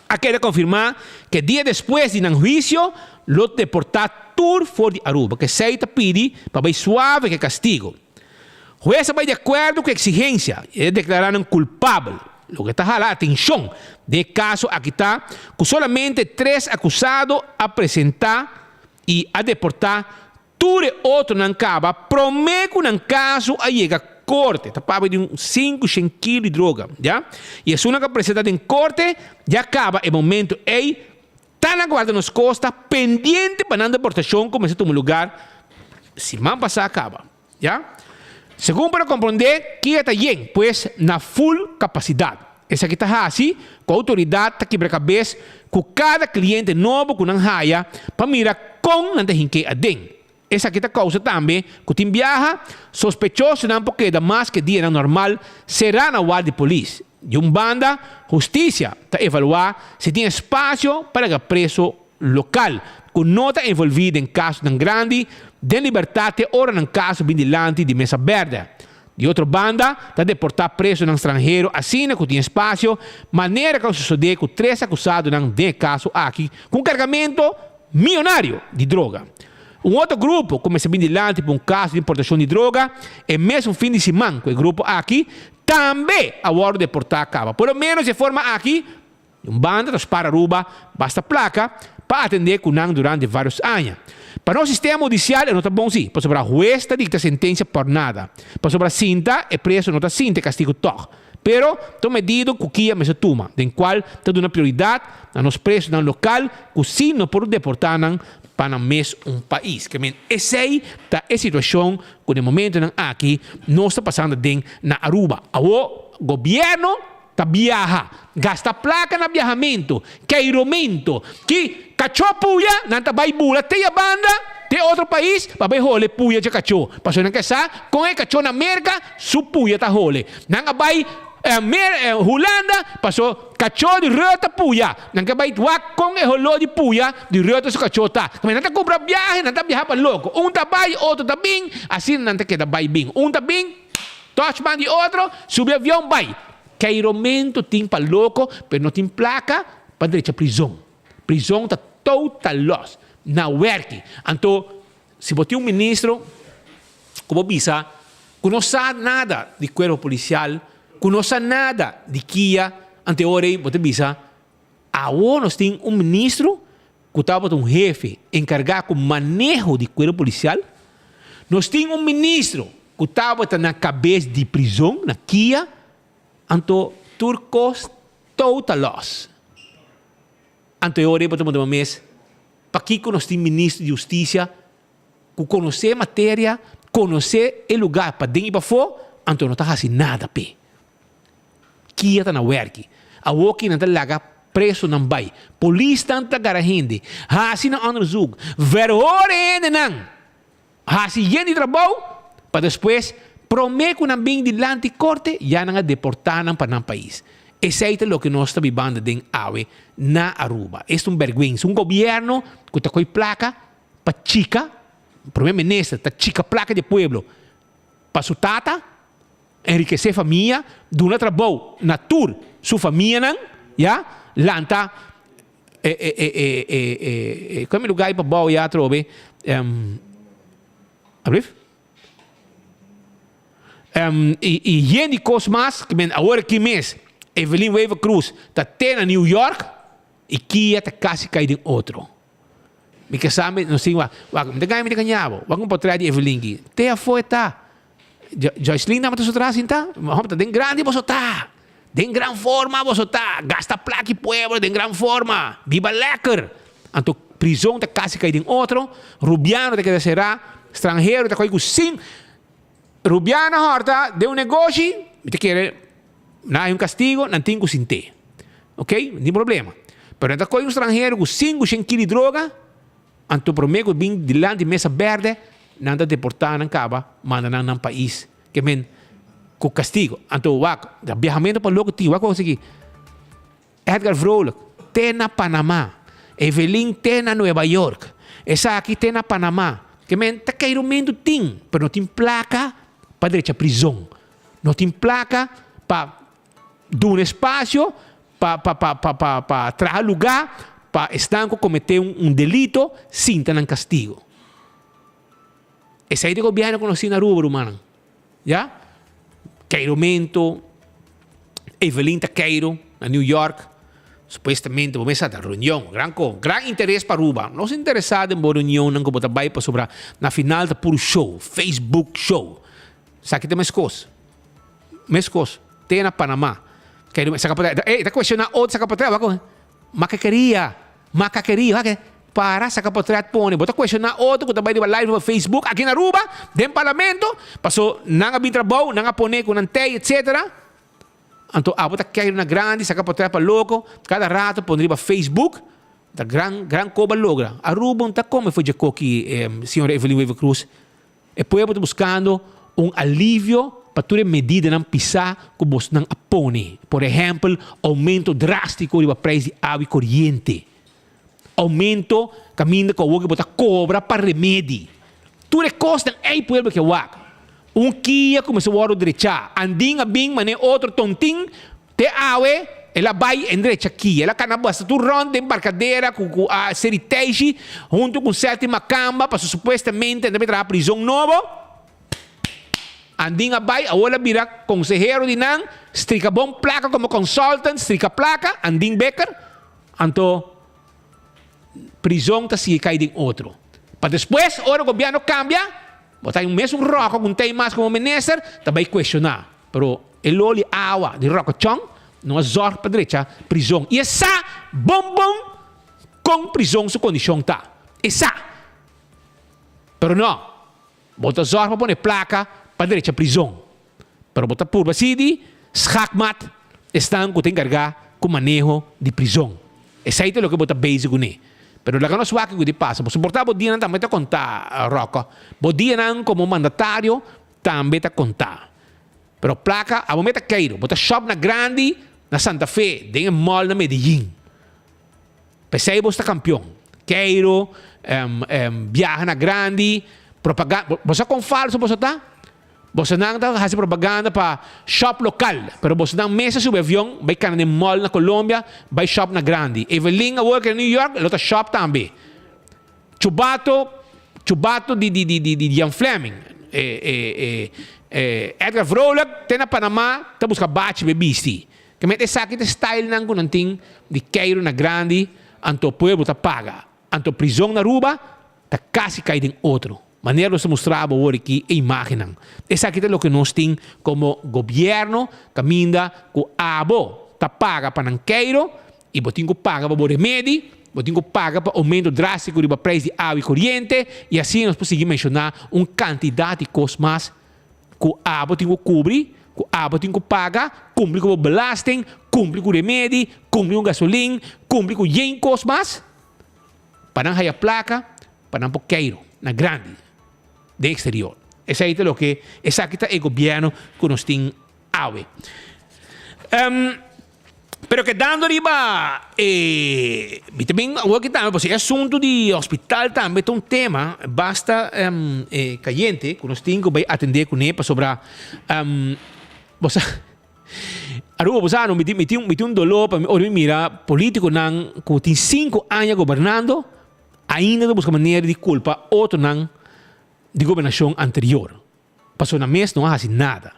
A keda konfirmá ku e dia despues di nan huisio lo deportá tur for di Aruba. Kesei ta pidi pa bai suave ku e kastigu. Hues a bai di akuerdo ku e eksigensia i a deklará nan kulpabel. Loke ta hala atenshon den e kaso aki ta ku solamente tres akusado a presentá i a deportá Tur e otronan kaba promé ku nan kaso a yega korte. Ta papia di un 500 kilo di droga, ya. I esunnan ku a presentá den korte ya kaba e momento ei ta na guarda nos kosta pendiente pa nan deportashon ku mester tuma lugar siman pasá kaba, ya. Segun por a komprondé kia ta yen, pues na full kapasidat. Esaki ta hasi ku outoridat ta kibra kabes ku kada kliente nobo ku nan haya pa mira kon nan ta hink'é aden. Esaki ta kousa tambe ku tin biaha sospechosonan por keda mas ke dianan normal será na ward di polis. Di un banda, hustisia ta evaluá si tin espasio pa laga preso lokal ku no ta envolví den kasonan grandi den libertat te ora nan kaso bin dilanti di mesa bèrdè. Di otro banda, ta deportá presonan stranhero asina ku tin espasio, manera ku a sosodé ku tres akusadonan den e kaso aki ku un kargamento mionario di droga. Un otro grupo ku mester bin dilanti pa un kaso di importashon di droga e mesun fin di siman ku e grupo aki tambe a wòrdu deportá kaba. Por lo ménos di e forma aki, Di un banda ta spara Aruba basta placa pa atende cu nan durante varios aña. Pa nos sistema hudicial e no ta bon si, pasobra huez ta dicta sentencia por nada. Pasobra sinta, e preso no ta sinta e castigo tog. Pero, ta un medido cu kia mester tuma, den cual ta duna prioridad na nos presonan local cu si no por deporta nan pa nan mes un pais. Ke men esey ta e situacion cu den momentonan aki nos ta pasando aden na Aruba. Awo, gobierno Ta biaha, gasta plaka na biahamentu, keiromentu, ki kachó puya, nan ta bai bula te ya banda, te otro pais, pa bai hole puya dje kachó. Pasobra nan ke sa kon e kachó na Merka su puya ta hole. Nan a bai Hulanda, paso kachó di Rutte puya. Nan ke bai wak kon e holó di puya di Rutte su kachó ta. Nan ta kumpra biahe, nan ta biaha pa loko. Un ta bai, otro ta bin, asina nan ta keda bai bin. Un ta bin. Touch man di otro, subi avion bai. Keiromento tin pa loko, pero no tin plaka pa drecha prizon. Prizon ta total los. Na werki. Anto, si bo tin un ministro ku bo bisa ku no sa nada di kuerpo polisial, ku no sa nada di kia, anto e ora ei bo ta bisa, awo nos tin un ministro ku tabata un hefe enkargá ku maneho di kuerpo polisial. Nos tin un ministro ku tabata na kabes di prizon na Kia, anto tur kos tou ta lòs. Anto e ora ei bo ta puntra bo mes, pakiko nos tin ministro di hustisia ku konosé e materia, konosé e lugá paden i pafó, anto no ta hasi nada p'e? Kia ta na wèrki. Awoki nan ta laga presonan bai. Polisnan ta gara hende. Hasi nan onderzoek. Verhoor e hendenan. Hasi yen di trabou pa despues promé ku nan bin dilanti korte ya nan a deportá nan pa nan pais. Esei ta loke nos ta bibando den awe na Aruba. Es ta un bèrgwensa. Un gobièrnu ku ta koi plaka pa chika, promé minister ta chika plaka di e pueblo pa su tata. Enrikesé famia, duna trabou na tur su famianan, ya, lanta e e e e e e e kua mi lugar ei pa bou ya atrobe? Alblief? I i yen di kos mas, ki men awor aki mes Evelyn Wever Croes ta te na New York i kia ta kasi kai den otro. Mi ke sa mi nos tin wak, wak mi ta gaña mi ta gaña bo, wak un potret di Evelyn aki, te afo e ta. Joycelyn tabata su tras sinta, Homber ta den grandi boso ta, den gran forma boso ta, gasta plaki pueblo den gran forma, biba lekker. Anto prizon ta kasi kai den otro, Rubiano ta keda sera, stranhero ta koi ku sin, Rubiano horta den un negoshi, mi ta kere nan hay un kastigo, nan tin ku sint'é. Ok, no tin problema. Pero nan ta koi un stranhero ku sinku shen kilo di droga, Anto prome ku bin dilanti mesa berde, nan ta deportá nan kaba manda nan nan pais. Ke men ku kastigo. Anto wak, da biahamentu pa loko tin, wak kos aki. Edgar Vrolijk, te na Panama. Evelyn te na Nueva York. Esaki te na Panama. Ke men ta keirumentu tin, pero no tin plaka pa drecha prizon. No tin plaka pa duna espasio pa pa pa pa pa pa traha lugá pa esnan ku kometé un un delito sinta nan kastigo. Esei ta e gobièrnu ku nos tin na Aruba rumannan. Ya. Keiromento, Evelyn ta keiro na New York, supuestamente bo mester ta reunion, gran ko, gran interes pa Aruba. Nos interesá den bo reunionnan ku bo ta bai pasobra na final ta puru show, Facebook show. Esaki ta meskos. Meskos, te na Panama. Kei saka pa ey ta cuestiona otro saka pa wak macakeria, macakeria wak para saka potret pone. Bo ta cuestiona otro cu ta bay riba live riba Facebook aki na Aruba den parlamento paso nan a bin trabou nan a pone cu nan tey etcetera. Anto abo ta keiru na grandi saka potret pa loco cada rato pone riba Facebook ta gran gran coba logra. Aruba un ta come for dje koki señora Evelyn Wever Croes. E pueblo ta buskando un alivio pa tur e medidanan pisá ku bosnan a pone. Por ehèmpel, oumento drástiko riba preis di awa i koriente. Oumento kaminda ku awor ku bo ta kobra pa remedi. Tur e kosnan ei pueblo ke wak. Un kia ku mester wòrdu drechá. Andin a bin manera otro tontin te awe el a bai en drecha kia. El a kana basta tur rònt den barkadera ku ku a seri teishi huntu ku sèti makamba pasobra supuestamente nan ta traha prizon nobo. Andin a bai awor el a bira konsehero di nan, strika bon plaka komo consultant, strika plaka, Andin Bikker. Anto prizon ta sigui kai den otro. Pa despues ora gobièrnu kambia. Bo ta un mesun Rocco cu un tey mas como minister ta bay cuestiona. Pero e loli awa di Rocco Chong no a zorg pa drecha prizon. Y e sa bon bon con prizon su condicion ta. E sa. Pero no. Bo ta zorg pa pone placa pa drecha prizon. Pero bo ta purba si di schaakmat esnan cu ta encarga cu maneho di prizon. Esey ta loke bo ta bezig cune. Pero laga nos wak kico di pasa. Bo soporta bo dianan tambe ta conta, Rocco. Bo dianan como mandatario tambe ta conta. Pero placa abo meta keiro. Bo ta shop na grandi na Santa Fe, den e mall na Medellin. P'esey bo sta campeon. Keiro, biaha na grandi, propaganda. Bo sa con falso boso ta? Bosonan ta hasi propaganda pa shop lokal, pero bosonan mes a subi avion bai kana den mall na Colombia bai shop na grandi. Evelyn awor ke na New York lo ta shop tambe. Chubato chubato di di di di di Jan Flemming e e e e Edgar Vrolijk te na Panama ta buska bachi pa e bisti. Ke met esaki ta e stylenan ku nan tin di keiru na grandi anto pueblo ta paga. Anto prizon na Aruba ta kasi kai den otro. Manera nos ta mustra bo awor aki e imagennan. Esaki ta loke nos tin komo gobièrnu kaminda ku abo ta paga pa nan keiro i bo tin ku paga pa bo remedi, bo tin ku paga pa oumento drástiko riba preis di awa i koriente i asina nos por sigui menshoná un kantidat di kos mas ku abo tin ku kubri, ku abo tin ku paga, kumpli ku bo belasting, kumpli ku remedi, kumpli ku gasolin, kumpli ku yen kos mas pa nan haya plaka. Pa nan por keiru na grandi den exterior. Esei ta loke, esaki ta e gobierno ku nos tin awe. Pero kedando riba e, mi ta bin awor aki tambe pasobra e asuntu di hospital tambe ta un tema basta kayente ku nos tin ku bai atende kuné pasobra bo sa Aruba bo sa no mi tin mi tin un doló pa mi ora mi mira politikonan ku tin sinku aña gobernando Ainda ta buska manera di kulpa otronan di gobernashon anterior, pasobra nan mes no a hasi nada.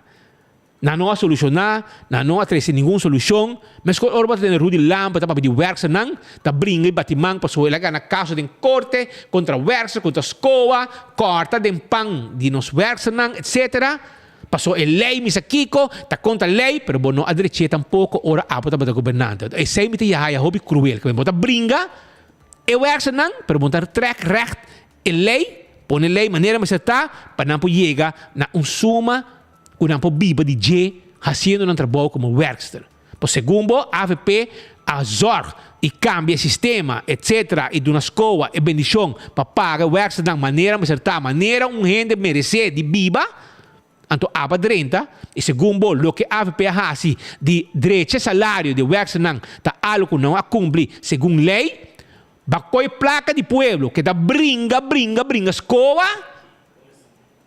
Nan no a solushoná, nan no a trese ningun solushon. Meskos ora bo ta tende Rudy Lampe ta papia di wèrksternan, ta bringa i bati man pasobra el a gana kaso den korte kontra wèrkster, kontra skoa, kòrta den pan di nos wèrksternan, etsetera. Pasobra e lei misa kiko, ta kontra lei, pero bo no a drech'é tampoko ora abo tabata gobernante. Esei mi ta yahaya hopi kruel, bo ta bringa. E werksternan, pero bo ta trek recht e ley, pone ley manera mester ta pa nan por yega na un suma ku nan por biba di dje hasiendo nan trabou komo werkster. Por segun bo avp a zorg i kambia e sistema etc i duna skoa e bendishon pa paga e werksternan manera mester ta, manera un hende meresé di biba, Anto aba drenta i segun bo loke avp a hasi di drecha salario di werksternan ta algo ku nan a kumpli segun lei, ba koi plaka di pueblo keda bringa bringa bringa skoa,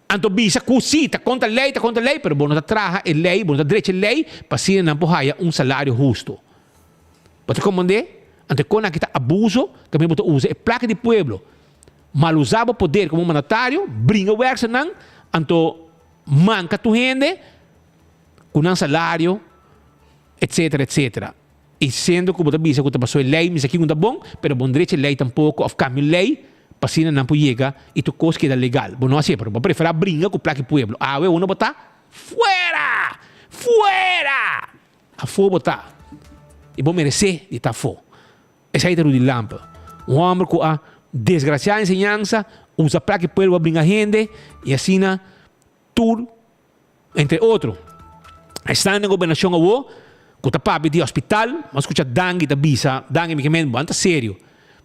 anto bisa ku si ta kontra lei ta kontra lei pero bo no ta traha e lei bo no ta drecha e lei pa asina nan por haya un salario husto. Bo ta komprende? Anto e kon aki ta abuso kaminda bo ta usa e plaka di pueblo. Mal usa bo poder como mandatario, bringa werksternan, anto manca tur hende cu nan salario, etcetera, etcetera. Y siendo cu bo ta bisa cu ta paso e ley, misa kico ta bon, pero bo no drecha e ley tampoco of cambia e ley pa asina nan por yega y tur cos keda legal. Bo no haci'e, pero bo prefera bringa cu plaki pueblo. Awe unda bo ta? Fuera! Fuera! Afo bo ta. Y bo merece di ta afo. Esei ta Rudy Lampe, un hòmber ku a desgrasiá enseñansa, usa plak i pueblo pa bringa hende i asina tur, entre otro. Esnan den gobernashon awó ku ta papia di hospital, bo a skucha Dangui ta bisa, Dangui mi ke men, bo a ta serio.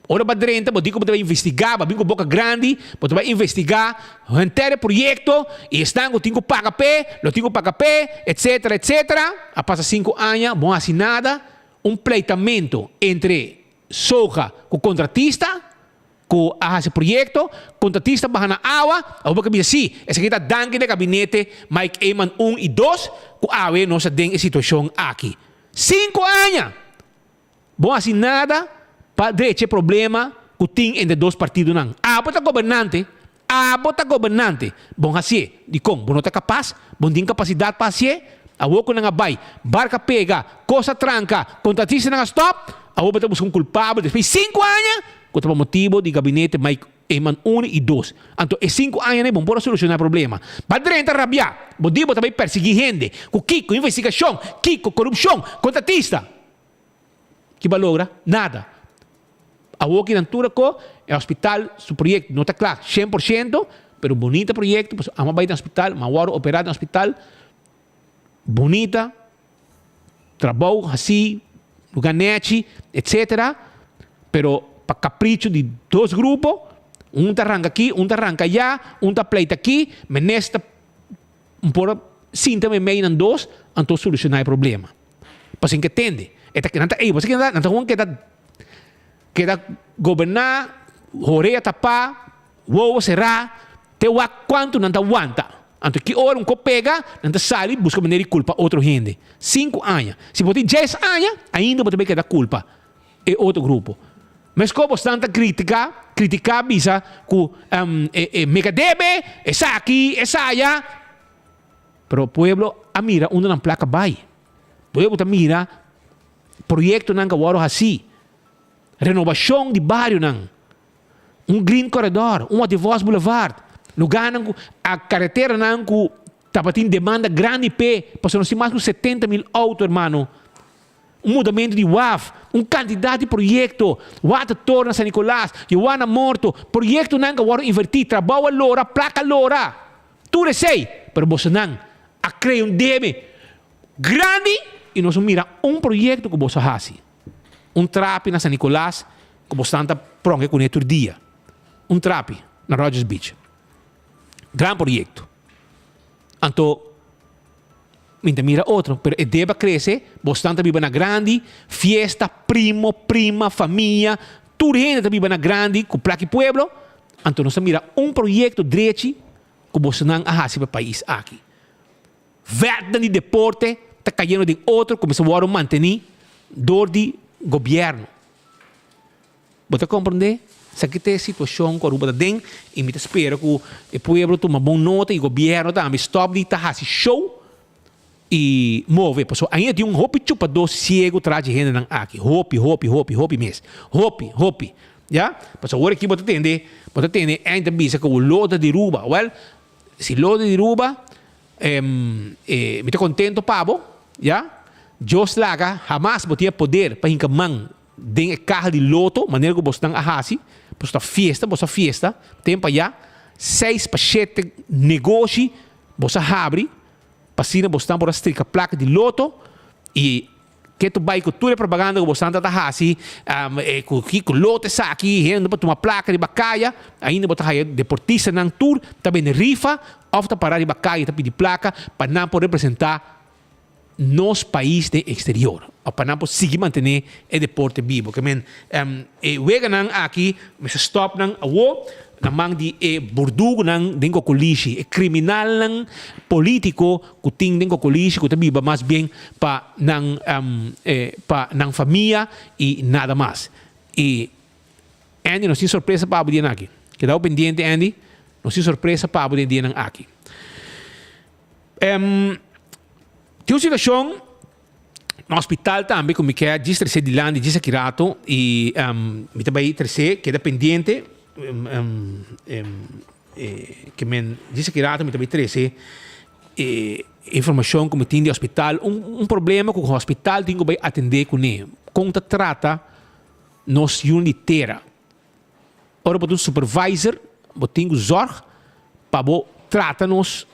Ora bo a drenta bo di ku bo ta bai investigá, bo a bin ku boka grandi, bo ta bai investigá henter e proyekto i esnan ku tin ku paga p'e, lo tin ku paga p'e, etsetera, etsetera. A pasa sinku aña, bo no hasi nada. Un pleitamento entre soja ku kontratista. ku a hasi proyekto, kontratista baha na awa, awor bo ke bisa si, esaki ta danki na gabinete Mike Eman un i dos ku awe nos ta den e situashon aki. Sinku aña! Bo hasi nada pa drecha e problema ku tin entre dos partidonan. Abo ta gobernante, abo ta gobernante, bon hasié. Dikon? Bo no ta kapas? Bo no tin kapasidat pa hasié? Awor ku nan a bai, barka pega, kos a tranka, kontratistanan a stòp, awor bo ta buska un kulpabel despues di sinku aña ku ta pa motibu di gabinete Mike Eman unu i dos. Anto e sinku añanan ei bo no por a solushoná e problema. Ba drenta rabiá, bo di bo ta bai persiguí hende, ku kiko, investigashon, kiko, korupshon, kontratista. Ki bo a logra? Nada. Awor ki nan tur a ko, e hospital su proyecto no ta kla 100%, pero bunita proyecto, pasobra amo a bai den hospital, mi a wòrdu operá den hospital, bunita, trabou hasí, lugá nèchi, etcetera, pero pa kapricho di dos grupo, un ta ranka aki, un ta ranka ayá, un ta pleita aki, minister por a sinta meimei nan dos, anto solushoná e problema. Pasobra ke tende. E ta nan ta ey, pasobra nan ta gewoon keda keda goberná, horea tapá, wowo será, te wak kuantu nan ta wanta. Anto ki ora un kos pega, nan ta sali buska manera di kulpa otro hende. Sinku aña. Si bo tin dies aña, ainda bo ta bay keda kulpa e otro grupo. Meskos bo stan ta kritika, kritiká bisa ku e e mega debe, esaki, esaya. Pero pueblo a mira unda nan placa bay. Pueblo ta mira proyectonan cu a worde haci, renovacion di barionan, un green corredor, un Watervos Boulevard, lugarnan cu a careteranan cu tabatin demanda grandi p'e, pasobra nos tin mas cu 70 mil auto hermano. Un mudamentu di waf, un kantidat di proyekto, watertoren na San Nicolas, Joana Morto, proyektonan ku a wòrdu invertí, trabou a lora, plaka a lora. Tur esei, pero bosonan a krea un debe grandi i nos a mira un proyekto ku boso a hasi. Un trapi na San Nicolas ku bosonan ta pronke kuné tur dia. Un trapi na Rodgers Beach. Gran proyekto. Anto Mi ta mira otro, pero e debe a crece, bosnan ta biba na grandi, fiesta, primo, prima, famia, tur hende ta biba na grandi cu plaki pueblo, anto nos ta mira un proyecto drechi cu bosnan a haci pa e pais aki. Veldnan di deporte ta cayendo den otro cu mester wordo manteni door di gobierno. Bo ta komprendé? Esaki ta e situashon ku Aruba ta den i mi ta spera ku e pueblo tuma bon nota i gobièrnu tambe stòp di ta hasi show i move. Pasobra ainda tin un hopi chupadó siegu tras di hendenan aki. Hopi, hopi, hopi, hopi mes. Hopi, hopi. Ya? Pasobra awor aki bo ta tende, bo ta tende èn ta bisa ku lo ta di Aruba. Wèl, si lo ta di Aruba, mi ta kontento pa bo, ya? Dios laga hamas bo tin e poder pa hinka man Den e kaha di loto, manera ku bosnan a hasi, boso ta fiesta, boso a fiesta, ten pa ya, seis pa shete negoshi boso a habri, pa asina bosnan por a strika plaka di loto, i ke ta bai ku tur e propaganda ku bosnan ta hasi, ku kiko loto esaki, hende pa tuma plaka riba kaya, ainda bo ta haya deportistanan tur ta bende rifa òf ta para riba kaya ta pidi plaka pa nan por representá nos pais den exterior of pa nan por sigui mantene e deporte bibo. Ke men e weganan aki mester stop nan awo na man di e burdugonan den Cocolishi, e criminalnan politico cu tin den Cocolishi cu ta biba mas bien pa nan pa nan famia y nada mas. Y Andy nos tin sorpresa pa bo dianan aki. Keda bo pendiente Andy, nos tin sorpresa pa bo den dianan aki. Tin un situacion na hospital tambe cu mi kier djis trece dilanti djis aki rato y mi ta bay trece, keda pendiente ke men djis aki rato mi ta bay trece e informacion cu mi tin di hospital, un problema cu hospital tin cu bay atende cune, con ta trata nos yun di tera. Ora bo ta un supervisor, bo tin ku zòrg pa bo trata nos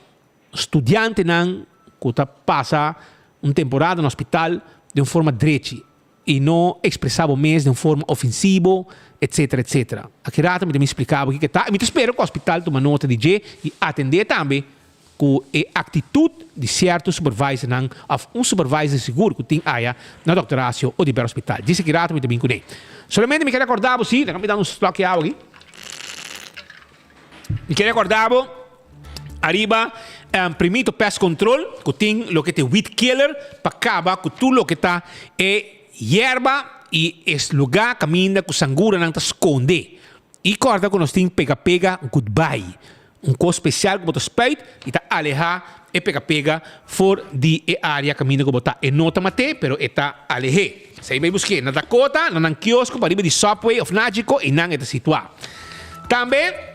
studiantenan ku ta pasa un temporada na hospital den un forma drechi i no ekspresá bo mes den un forma ofensivo, etsetera, etsetera. Aki rato mi ta bin splika bo kiko ta i mi ta spera ku hospital tuma nota di dje i atendé tambe ku e aktitut di sierto supervisornan òf un supervisor sigur ku tin aya na Dòkter Horacio Oduber Hospital. Djis aki rato mi ta bin kuné. Solamente mi ke rekordá bo si, laga mi da un slòkje awa aki. Mi ke recorda bo ariba Primito Pest Control cu tin loke ta e weed killer pa caba cu tur loke ta e yerba y es lugar caminda cu sanguranan ta sconde. Y corda cu nos tin Pega Pega Goodbye, un cos special cu bo ta spuit y ta aleha e pega pega for di e area caminda cu bo ta. E no ta mate pero e ta alehe. Esey bay buske na Dakota na nan kiosko pariba di Subway of Nagico eynan e ta situa. Tambe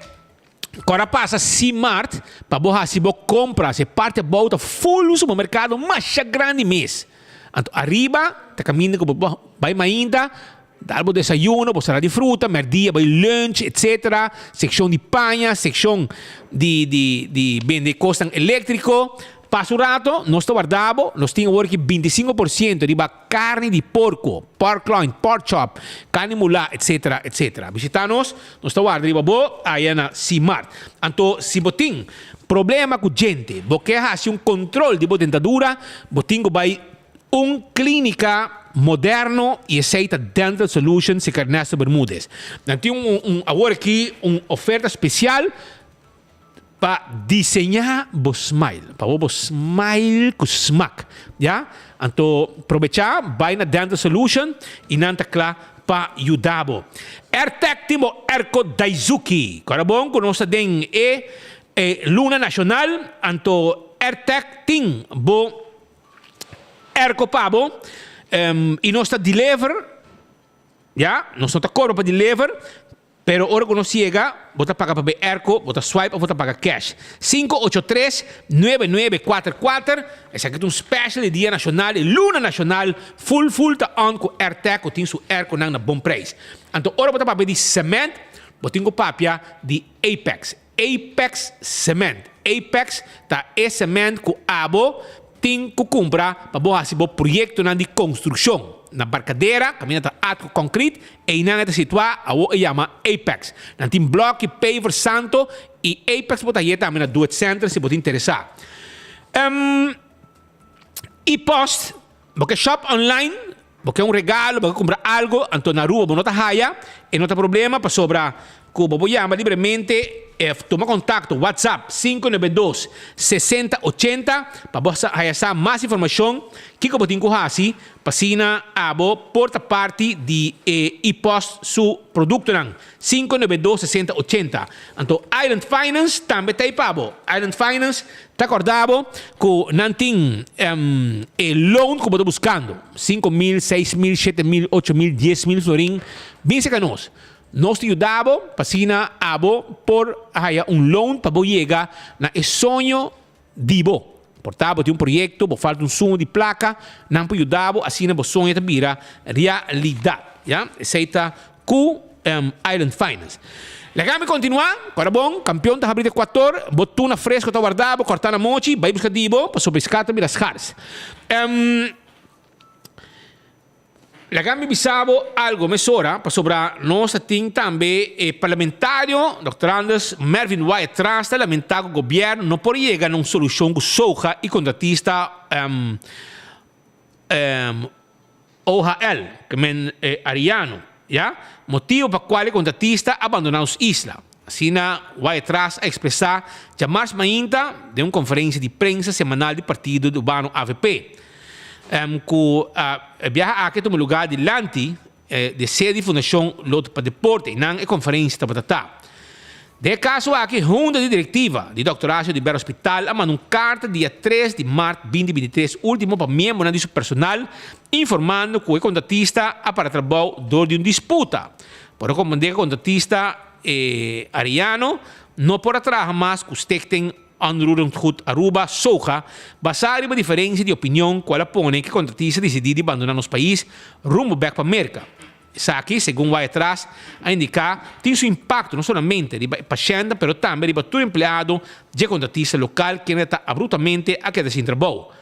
Kor a pasa Cmart pa bo hasi bo compras e parti abou ta full un supermercado masha grandi mes. Anto ariba ta caminda cu bo bay mainta dal bo desayuno, bo sala di fruta, merdia bay lunch etc. Seccion di paña, seccion di di di bende cosnan electrico. Pasa un rato nos ta warda bo, nos tin awor ki 25% riba carni di porco, pork loin, pork chop, carni mula etc. Etc. Bishita nos, nos ta warda riba bo aya na Cmart. Anto si bo tin problema cu djente, bo ke haci un control di bo dentadura, bo tin cu bay un clinica moderno y esey ta Dental Solution cerca Ernesto Bermudez. Nan tin un un awor aki un oferta special pa diseñá bo smile, pa bo bo smile ku smak, ya. Anto probechá, bai na Dental Solution i nan ta kla pa yuda bo. Airtec tin bo airco Daizuki. Kòrda bon ku nos ta den e e luna nashonal, anto Airtec tin bo airco pa bo i nos ta deliver, ya, nos no ta kobra pa deliver. Pero ora ku nos yega, bo ta paga pa be airco, bo ta swipe of bo ta paga cash. 583 9944, Esaki ta un special di Dia Nacional, e Luna Nacional, full full ta on ku Airtec ku tin su airconan na bon prijs. Anto ora bo ta papia di cement, bo tin ku papia di Apex. Apex Cement. Apex ta e cement ku abo tin ku kumpra pa bo hasi bo proyektonan di konstrukshon. Na Barcadera, kaminda ta at ku konkrit, einan e ta situá, awo e yama Apex. Nan tin blòki, paver, santo i Apex bo ta haye tambe na Do It Center si bo ta interesá. E-post, bo ke shop online, bo ke un regalo, bo ke kumpra algo, anto na Aruba bo no ta haya, e no ta problema pasobra ku bo por yama libremente, tuma kontakto WhatsApp 592 60 80 pa bo haya sa mas informashon kiko bo tin ku hasi pa asina abo por ta parti di e e-post su produktonan. 592 60 80. Anto Island Finance tambe ta ei pa bo. Island Finance ta korda bo ku nan tin e loan ku bo ta buskando, 5000, 6000, 7000, 8000, 10000 florin, bin serka nos. Nos ta yuda bo pa asina abo por haya un loan pa bo yega na e soño di bo. Por ta bo tin un proyekto, bo falta un sumo di plaka, nan por yuda bo asina bo soño ta bira realidat. Ya, esei ta ku Island Finance. Laga mi kontinuá, Kòrda bon, kampion ta habri di Ekuator, bo tuna fresko ta warda bo, kòrtá na mochi, bai buska di bo, pasobra piská ta bira skars. Laga mi bisa bo algo mesora, pasobra nos a tin tambe e parlamentario Dòkter Anders Mervin Wyatt-Ras ta lamenta ku gobièrnu no por yega na un solushon ku soja i kontratista OHL, ke men Arellano, ya, motibu pa kual e kontratista a bandoná nos isla. Asina Wyatt-Ras a ekspresá djamars mainta den un konferensia di prensa semanal di partido di urbano avp. Ku e biaha aki a tuma lugá dilanti di sede di Fundashon Lotto pa Deporte i nan e konferensia tabata ta. Den e kaso aki hunta di direktiva di Dòkter Horacio Oduber Hospital a manda un karta dia tres di mart 2023 ultimo pa miembronan di su personal informando ku e kontratista a para trabou dor di un disputa. Por a komprendé ku e kontratista Arellano no por a traha mas ku Stichting Onroerend Goed Aruba, SOGA, basá riba diferensia di opinion kual a pone ku e kontratista disidí di bandoná nos pais rumbo bèk pa Merka. Esaki, segun Wyatt-Ras a indiká, tin su impakto no solamente riba e pashèntnan pero tambe riba tur empleado dje kontratista lokal kende ta abruptamente a keda sin trabou.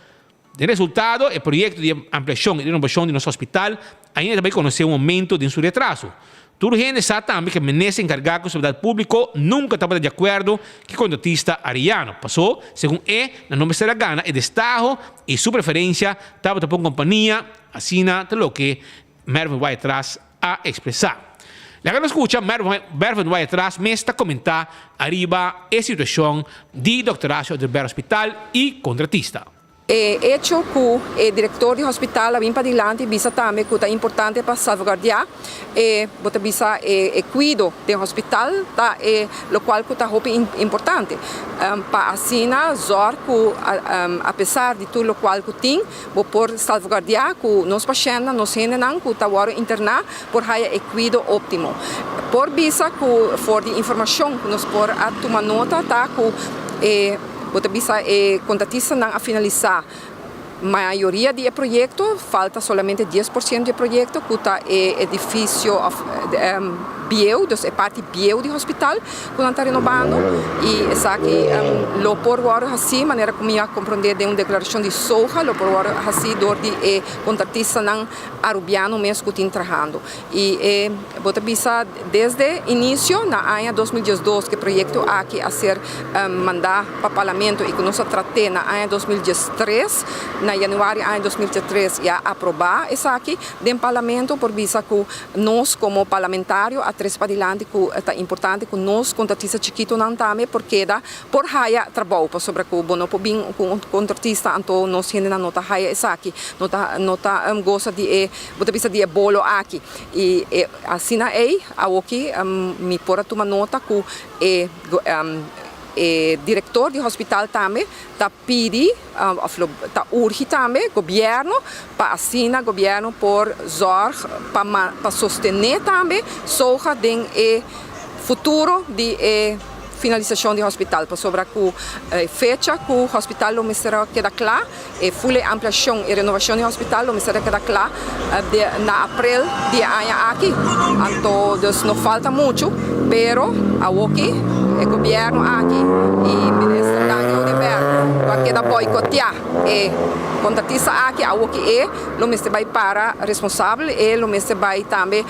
Den resultado, e proyekto di ampliashon i renovashon di nos hospital ainda ta bai konosé un oumento den su retraso. Tur hende sa tambe ku e minister enkargá ku salubridat públiko nunka tabata di akuerdo ku e kontratista Arellano. Pasó, segun e, nan no mester a gana e destaho i su preferensia tabata pa un kompania, asina ta loke Mervin Wyatt-Ras a ekspresá. Laga nos skucha Mervin Wyatt-Ras mes ta komentá ariba e situashon di Dòkter Horacio Oduber Hospital i kontratista.
E echo cu e director di hospital a bin padilanti bisa tambe cu ta importante pa salvaguardia e bo ta bisa e e cuido den hospital ta e locual cu ta hopi importante pa asina zorg cu apesar di tur locual cu tin bo por salvaguardia cu nos pashentnan nos hendenan cu ta wordo interna por haya e cuido optimo. Por bisa cu for di informacion cu nos por a tuma nota ta cu e. Bo ta bisa e kontratistanan a finalisá mayoria di e proyekto, falta solamente 10% di e proyekto ku ta e edifisio òf bieu, dus e parti bieu di hospital ku nan ta renobando i esaki lo por wòrdu hasí manera ku mi a komprondé den un deklarashon di SOHA lo por wòrdu hasí dor di e kontratistanan arubiano mes ku tin trahando. I e bo ta bisa desde inicio na aña 2012 ku e proyekto aki a ser mandá pa Parlamento i ku nos a trat'é na aña 2013, na januari aña 2013 i a aprobá esaki den Parlamento por bisa ku nos komo parlamentario a trese padilanti ku ta importante ku nos kontratista chikitonan tambe por keda por haya trabou pasobra ku bo no por bin ku un kontratista anto nos hendenan no ta haya esaki no ta no ta gosa di e Bo ta bisa di e bolo aki. I e asina ei awoki mi por a tuma nota ku e e direktor di hospital tambe ta pidi òf lo ta urgi tambe gobièrnu pa asina gobièrnu por zòrg pa pa sostené tambe soga den e futuro di e finalisashon di hospital pasobra ku e fecha ku hospital lo mester a keda kla. E ful e ampliashon i renovashon di hospital lo mester a keda kla na aprel di e aña aki. Anto dus no falta muchu, pero awoki e gobièrnu aki i minister Dangui Oduber ku a keda boikoteá e kontratista aki, awoki e lo mester bai para responsabel, e lo mester bai tambe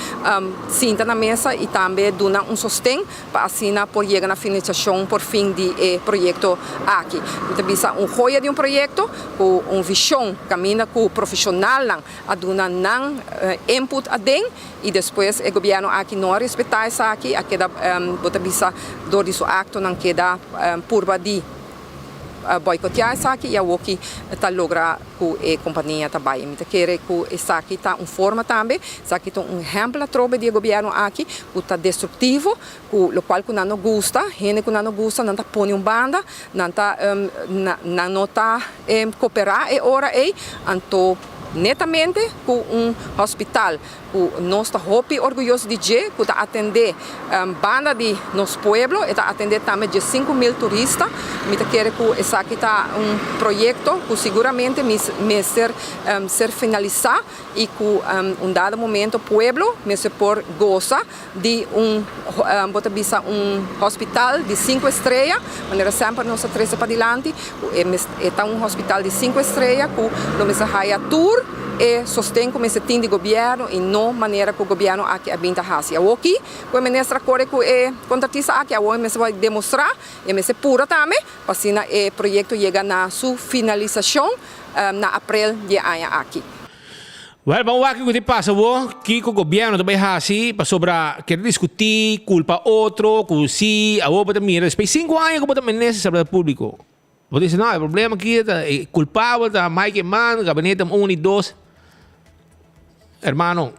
sinta na mesa i tambe duna un sosten. pa asina por yega na finalisacion por fin di e proyecto aki. Mi ta bisa un joya di un proyecto cu un vision caminda cu profesionalnan a duna nan input aden y despues e gobierno aki no a respeta esaki, a keda bo ta bisa door di su actonan keda purba di boicotea esaki y awoki ta logra cu e compania ta bay. Mi ta kere cu esaki ta un forma tambe, esaki ta un ehempel atrobe di e gobierno aki cu ta destructivo, cu locual cu nan no gusta, hende cu nan no gusta nan ta pone un banda, nan ta nan no ta coopera e ora ey, anto netamente cu un hospital ku nos ta hopi orguyoso di dje, ku ta atendé banda di nos pueblo, e ta atendé tambe 15.000 turista. Mi ta kere ku esaki ta un proyekto ku siguramente mester ser finalisá i ku un dado momento pueblo mester por gosa di un, bo ta bisa un hospital di sinku estrea, manera semper nos a trese padilanti, ku e ta un hospital di sinku estrea ku lo mester haya tur e sosten ku mester tin di gobièrnu i no manera ku gobièrnu aki a bin ta hasi. Awoki ku e minister a kore ku e kontratista aki, awor e mester bai demostrá, e mester pura tambe pa asina e proyekto yega na su finalisashon na aprel di e aña aki.
Wèl, ban wak kiko tin pasa awor, kiko gobièrnu ta bai hasi pasobra kere diskutí, kulpa otro ku si awor bo ta mira despues sinku aña ku bo ta minister di Salubridad Públiko. Bo ta bisa no e problema aki ta e kulpabel ta Mike Eman, gabinete un i dos. Hermano,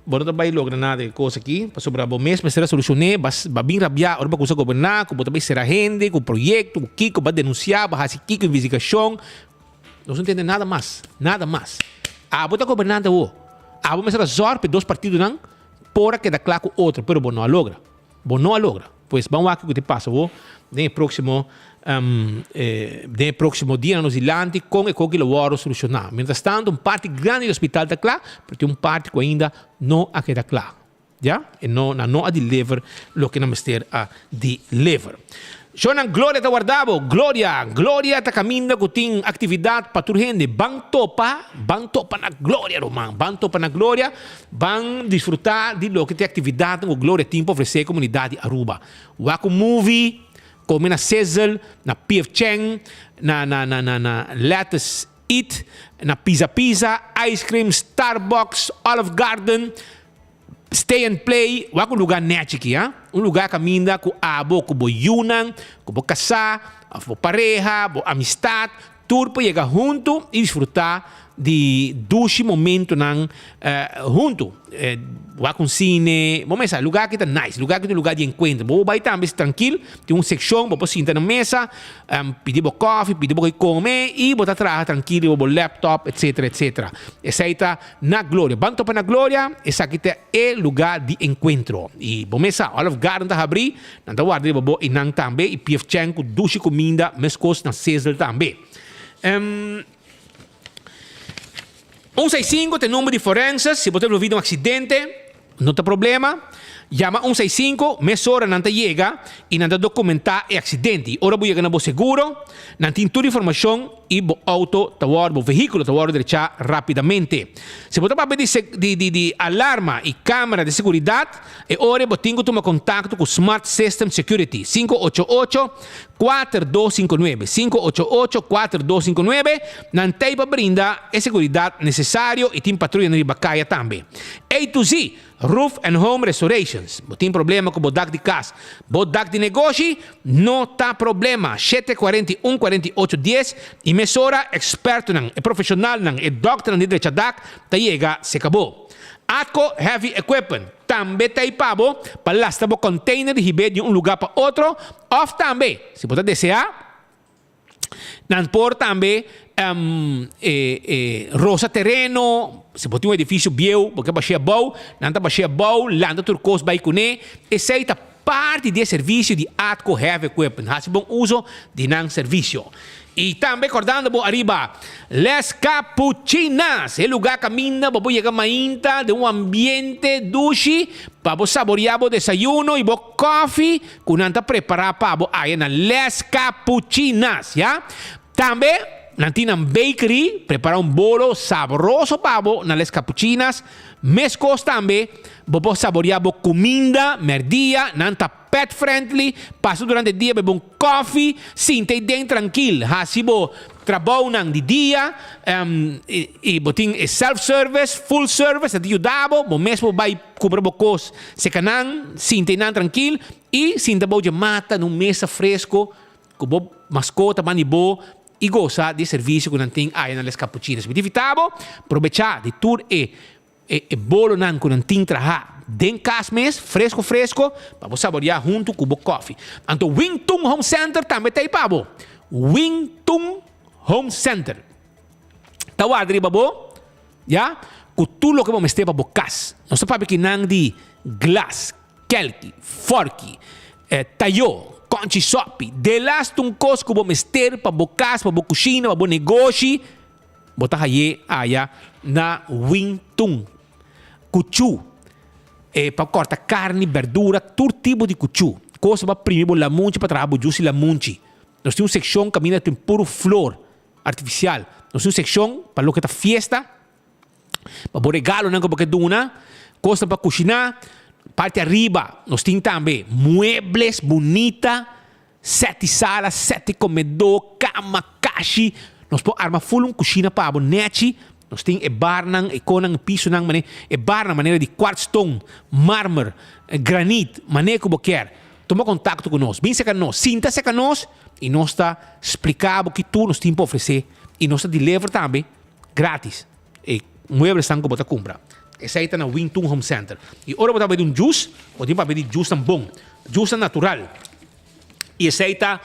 bo no ta bai logra nada di e kos aki pasobra bo mes mester a solushoné, ba bin rabiá ora bo a kuminsá goberná ku bo ta bai sera hende ku proyekto ku kiko, bo a denunsiá, bo a hasi kiko investigashon. Nos no tende nada mas, nada mas. Abo ta gobernante awo. Abo mester a zorg pa e dos partidonan por a keda kla ku otro, pero bo no a logra. Bo no a logra. Pues ban wak kiko ta pasa awo den e proximo den e proximo dianan nos dilanti kon e koki lo wòrdu solushoná. Mientras tanto un parti grandi di hospital ta kla, pero tin un parti ku ainda no a keda kla. Ya, e no, nan no a deliver loke nan mester a deliver. Shownan Gloria ta warda bo. Gloria, Gloria ta kaminda ku tin aktividat pa tur hende. Ban topa, ban topa na Gloria ruman. Ban topa na Gloria, ban disfruta di loke ta e aktividatnan ku Gloria tin pa ofresé e komunidat di Aruba. Wak un movie, kome na Sizzle, na PF Chang, na na na na na Lettuce Eat, na Pizza Pizza, Ice Cream, Starbucks, Olive Garden. Stay and Play, wak un lugá nèchi aki, ha. Un lugá kaminda ku abo ku bo yunan, ku bo kasá, òf bo pareha, bo amistat, tur por yega huntu i disfrutá di dushi momentunan huntu. Wak un sine, bo mesa, lugá aki ta nice, lugá aki ta un lugá di enkuentro. Bo por bai tambe si trankil, tin un sekshon, bo por sinta na mesa, pidi bo kòfi, pidi bo koi kome i bo ta traha trankil riba bo laptop, etsetera, etsetera. Esei ta na Gloria. Ban topa na Gloria, esaki ta e lugá di enkuentro. I bo mesa, Olive Garden ta habrí, nan ta warda riba bo einan tambe i P.F. Chang ku dushi kuminda meskos na Sizzle tambe. 165 ta e number di forenses, si bo ta envolvi den un aksidente, no ta problema, yama 165, mesora nan ta yega i nan ta dokumentá e aksidente. I ora bo yega na bo seguro, nan tin tur informashon i bo outo ta wòrdu, bo vehíkulo ta wòrdu drechá rápidamente. Si bo ta papia di di di di alarma i kámera di seguridat, e ora bo tin ku tuma kontakto ku Smart System Security, 588 4259, 588 4259, Nan t'ei pa brinda e seguridat nesesario i tin patruyanan riba kaya tambe. A to Z, Roof and Home Restorations. Bo tin problema ku bo dak di kas, bo dak di negoshi? No ta problema! 741 48 dies i mesora ekspertonan, e profeshonalnan, e dòkternan di drecha dak ta yega seka bo. Atco Heavy Equipment tambe t'ei pa bo pa lasta bo container di hib'é di un lugá pa otro òf tambe, si bo ta deseá, Nan por tambe rosa tereno, si bo tin un edifisio bieu, bo ke bash'é abou, nan ta bash'é abou, lanta tur kos bai kuné. Esei ta parti di e servisio di Atco Heavy Equipment. Hasi bon uso di nan servisio. I tambe kordando bo ariba Les Capuchinas, e lugá kaminda bo por yega mainta den un ambiente dushi pa bo saboriá bo desayuno i bo Koffie ku nan ta prepará pa bo aya na Les Capuchinas, ya. Tambe nan tin nan bakery, prepará un bolo sabroso pa bo na Les Capuchinas. Meskos tambe bo por saboriá bo kuminda mèrdia, nan ta pet friendly, pasa durante dia bebe un koffie, sinta ei den trankil, hasi bo trabounan di dia, i bo tin e self service, full service, nan ta yuda bo, bo mes por bai Kumpra bo kos, seka nan, sinta einan trankil i sinta bou dje mata na un mesa fresko ku bo maskota banda di bo i gosa di e servisio ku nan tin aya na Les Capuchinos. Mi ta invita bo probechá di tur e e bolonan ku nan tin trahá den kas mes, fresko fresko, pa bo saboriá huntu ku bo kòfi. Anto Wing Tun Home Center tambe ta ei pa bo. Wing Tun Home Center ta warda riba bo. Ya, ku tur loke bo mester pa bo kas. Nos ta papia kinan di glas, kelki, fòrki, tayó, kònchi sòpi, delas tur un kos ku bo mester pa bo kas, pa bo kushina, pa bo negoshi, bo ta haye aya na Wing Tun. Kuchú, pa kòrta karni, bèrdura, tur tipo di kuchú. Kos pa primi bo lamunchi pa traha bo jusi lamunchi. Nos tin un sekshon kaminda tin puru flor. Artifisial. Nos tin un sekshon pa loke ta fiesta, pa bo regalonan ku bo ke duna, kosnan pa kushiná. Parti ariba nos tin tambe muebles bunita, sèt di sala, sèt di komedó, kama, kashi. Nos por arma ful un kushina pa bo nèchi. Nos tin e barnan, e konan, e pisonan, mane e barnan manera di kwartston, marmer, granit, mane ku bo kier. Tuma kontakto ku nos, bin seka nos, sinta seka nos i nos ta splika bo ki tur nos tin pa ofresé i nos ta deliver tambe gratis e mueblesnan ku bo ta kumpra. Esei ta na Wing Tun Home Center. I ora bo ta pidi un juice, bo tin pa pidi juicenan bon, juicenan natural. I esei ta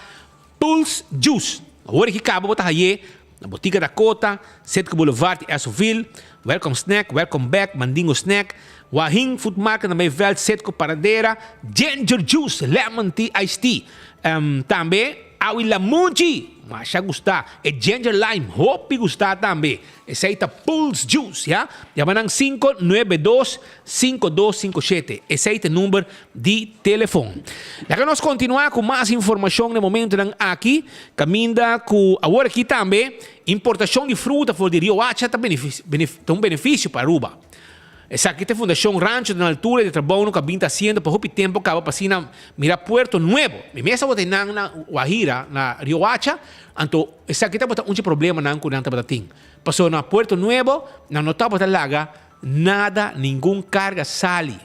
Pulse Juice. Awor aki kaba bo ta haye na Botica Dakota, Citgo Boulevard i Esso-ville, Welcome Snack, Welcome Back, Mandingo Snack, Hua Hin Food Market na Mayveld, Citgo Paradera, Ginger Juice, Lemon Tea Iced Tea. Tambe awi lamunchi, masha gusta, e Ginger Lime hopi gusta tambe. Esei ta Pulse Juice, ya. Yama nan 592 5257. Esei ta e number di telefon. Laga nos kontinuá ku mas informashon na e momentunan aki. Kaminda ku awor aki tambe importashon di fruta for di Riohacha ta ta un benefisio pa Aruba. Esaki ta e Fundashon Rancho den Altura di e trabounan ku a bin ta hasiendo pa hopi tempu kaba pa asina mira Puerto Nuevo. Mi mes tabata einan na Guajira, na Riohacha, anto esaki tabata un dje problemanan ku nan tabata tin. Pasobra na Puerto Nuevo nan no tabata laga nada, ningun karga sali.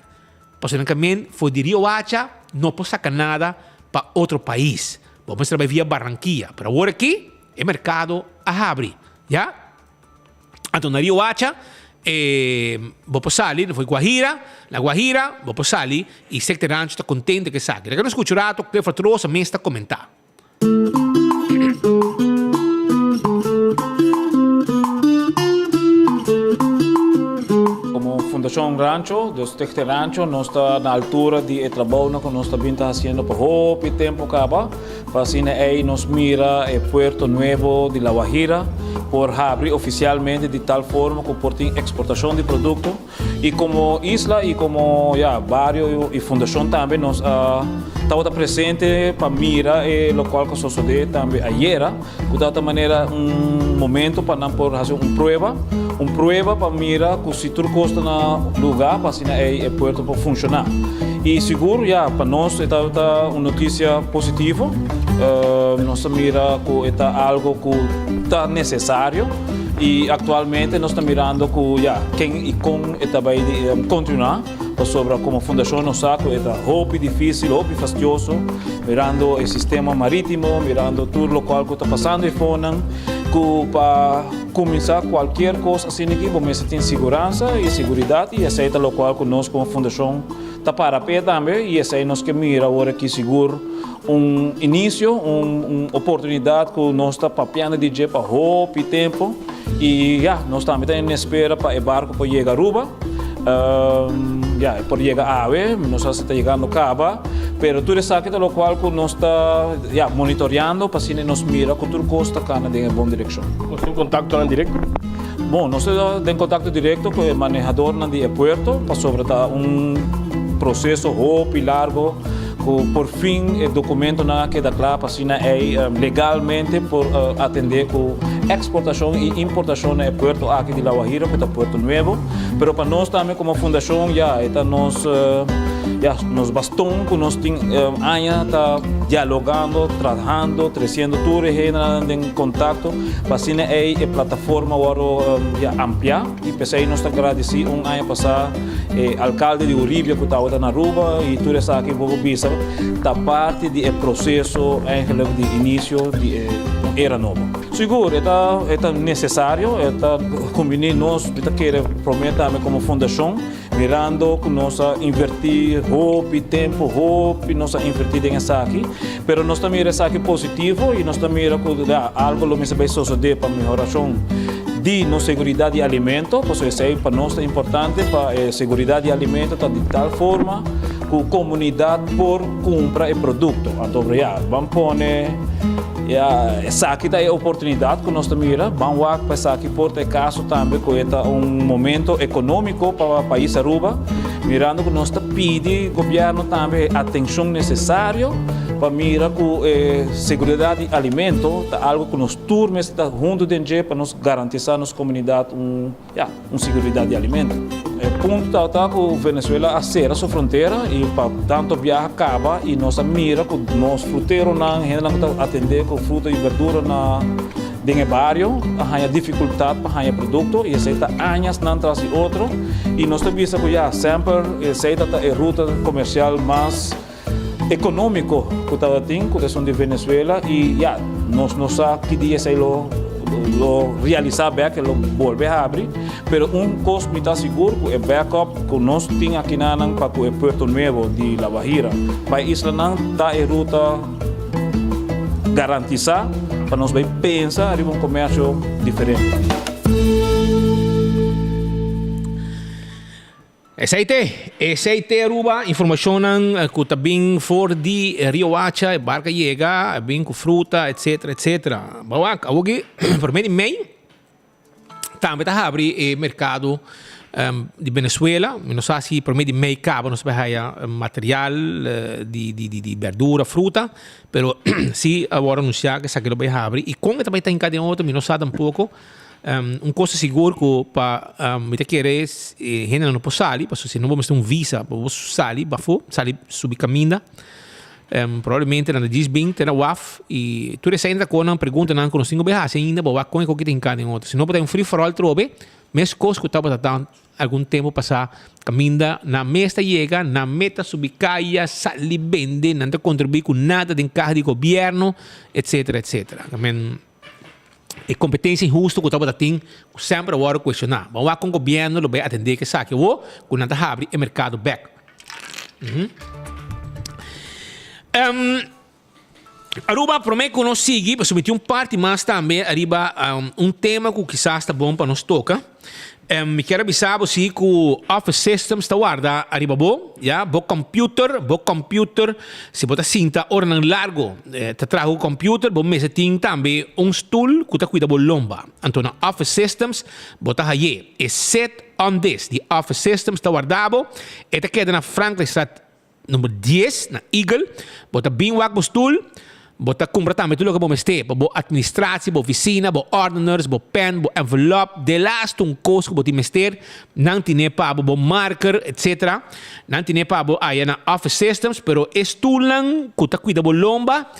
Pasobra nan kamen for di Riohacha no por saka nada pa otro pais. Bo mester bai via Barranquilla. Pero awor aki e merkado a habri. Ya. Anto na Riohacha e bo por sali for Guajira. Na Guajira bo por sali i Sector Rancho ta kontento ku esaki. Laga nos skucha un rato Clifford Rosa mes ta komentá.
Komo Fundashon Rancho, de Stichting Rancho, nos ta na altura di e trabounan ku nos ta bin ta hasiendo pa hopi tempu kaba, pa asina ei nos mira e puerto nuevo di La Guajira por habri ofisialmente di tal forma ku por tin eksportashon di produkto. I komo isla i komo ya bario i fundashon tambe nos a tabata presente pa mira e lokual ku a sosodé tambe ayera ku tabata manera un momento pa nan por hasi un prueba, un prueba pa mira ku si tur kos ta na lugá pa asina ei e puerto por funshoná. I sigur ya pa nos e tabata un notisia positivo, nos ta mira ku e ta algu ku ta nesesario. I aktualmente nos ta mirando ku ya ken i kon e ta bai kontinuá pasobra komo fundashon nos sa ku e ta hopi difísil, hopi fastioso mirando e sistema marítimo, mirando tur lokual ku ta pasando eifonan ku pa kuminsá kualkier kos asina aki bo mester tin siguransa i seguridat i esei ta lokual ku nos komo fundashon ta para p'e tambe i esei nos ke mira awor aki sigur Un inicio, un oportunidad cu nos ta papiando di dje pa hopi tempo y ya, nos tambe ta en espera pa e barco por yega Aruba. Ya, e por yega awe, no sa si ta yegando caba, pero tur esaki ta locual cu nos ta, ya, monitoreando pa asina nos mira cu tur cos ta cana den e bon direccion.
Nos tin contactonan directo?
Bon, nos ta den contacto directo cu e manehadornan di e puerto pasobra ta un proceso hopi largo. Ku por fin e dokumentonan a keda kla pa asina ei legalmente por atendé ku eksportashon i importashon na e puerto aki di La Guajira ku ta Puerto Nuevo. Pero pa nos tambe komo fundashon ya e ta nos ya nos baston ku nos tin aña ta dialogando, trahando, tresiendo tur e hendenan den kontakto pa asina ei e plataforma wòrdu ya ampliá. I p'esei nos ta gradisí un aña pasá e alkalde di Uribia ku tabata na Aruba i tur esaki bo por bisa ta parti di e proseso eigenlijk di inisio di e un era nobo. Sigur e ta e ta nesesario, e ta kumbiní nos, mi ta kere promé tambe komo fundashon mirando ku nos a invertí hopi tempu, hopi nos a invertí den esaki, pero nos ta mira esaki positivo i nos ta mira ku algu lo mester bai sosodé pa mehorashon. Di nos seguridat di alimento, pasobra esei pa nos ta importante pa e seguridat di alimento ta di tal forma ku komunidat por kumpra e produkto. Anto ya, ban pone ya esaki ta e oportunidat ku nos ta mira, ban wak pa esaki por ta e kaso tambe ku e ta un momento ekonómiko pa pais Aruba, mirando ku nos ta pidi gobièrnu tambe e atenshon nesesario pa mira ku e seguridat di alimento ta algu ku nos Tur mester ta huntu den dje pa nos garantisá nos komunidat un, ya, un siguridat di alimento. E punto tabata ku Venezuela a sera su frontera i pa tantu biaha kaba i nos a mira ku nos fruteronan, hendenan ku ta atendé ku fruta i berdura na den e bario a haña difikultat pa haña produkto i esei ta añasnan tras di otro i nos ta bisa ku ya, semper esei ta ta e ruta komersial mas Economico cu tabatin cu esun di Venezuela y ya nos no sa ki dia esey lo lo realisa bek e lo bolbe habri pero un cos mi ta sigur cu e backup cu nos tin akinanan pa cu e Puerto Nuevo di La Guajira pa e islanan ta e ruta garantisa pa nos bay pensa riba un comercio diferente.
Esei te, esei te Aruba, informacionnan cu ta bin for di Riohacha, e barca yega, a bin cu fruta, etcetera, etcetera. Bo wak, awoki prome di mei tambe ta habri e mercado di Venezuela, mi no sa si prome di mei caba nos bai haya material di di di berdura, fruta, pero si a worde anuncia cu esaki lo bai habri y con e ta bai ta hinca den otro mi no sa tampoco. Un kos ta sigur ku pa mi ta kere e hendenan no por sali pasobra si no bo mester un visa pa bo sali bafó, sali subi kaminda. Probablemente nan ta djis bin te na waf y tur esei ta konan preguntanan ku nos tin ku bay hasi ainda pa wak kon e koki ta hinká den otro. Si no por ta un free for all trobe, meskos ku tabata ta algun tempu pasá kaminda nan mes ta yega, nan mes ta subi kaya, sali bende, nan ta kontribuí ku nada den kaha di gobièrnu, etsetera, etsetera. Men e kompetensia inhusto ku tabata tin ku semper a wòrdu kuestioná. Ban wak kon gobièrnu lo bay atendé ku esaki awor ku nan ta habri e merkado bèk. Aruba prome ku nos sigui pasobra mi tin un parti mas tambe ariba un tema ku kisas ta bon pa nos toka. Mi kier a bisa bo si ku Office Systems ta warda ariba bo, ya, bo computer, bo computer, si bo ta sinta oranan largo ta traha ku computer bo mester tin tambe un stul ku ta kuida bo lomba. Anto na Office Systems bo ta haye e set On this, di Office Systems ta warda bo. E ta keda na Frankrijkstraat number dies, na Eagle. Bo ta bin wak bo stoel. Bo ta kumpra tambe tur loke bo mester pa bo administratie, bo oficina, bo ordeners, bo pen, bo envelop, delaste un kos ku bo tin mester, nan tine pa bo, bo marker, etc. Nan tine pa bo aya na Office Systems, pero e stoelnan ku ta kuida bo lomba,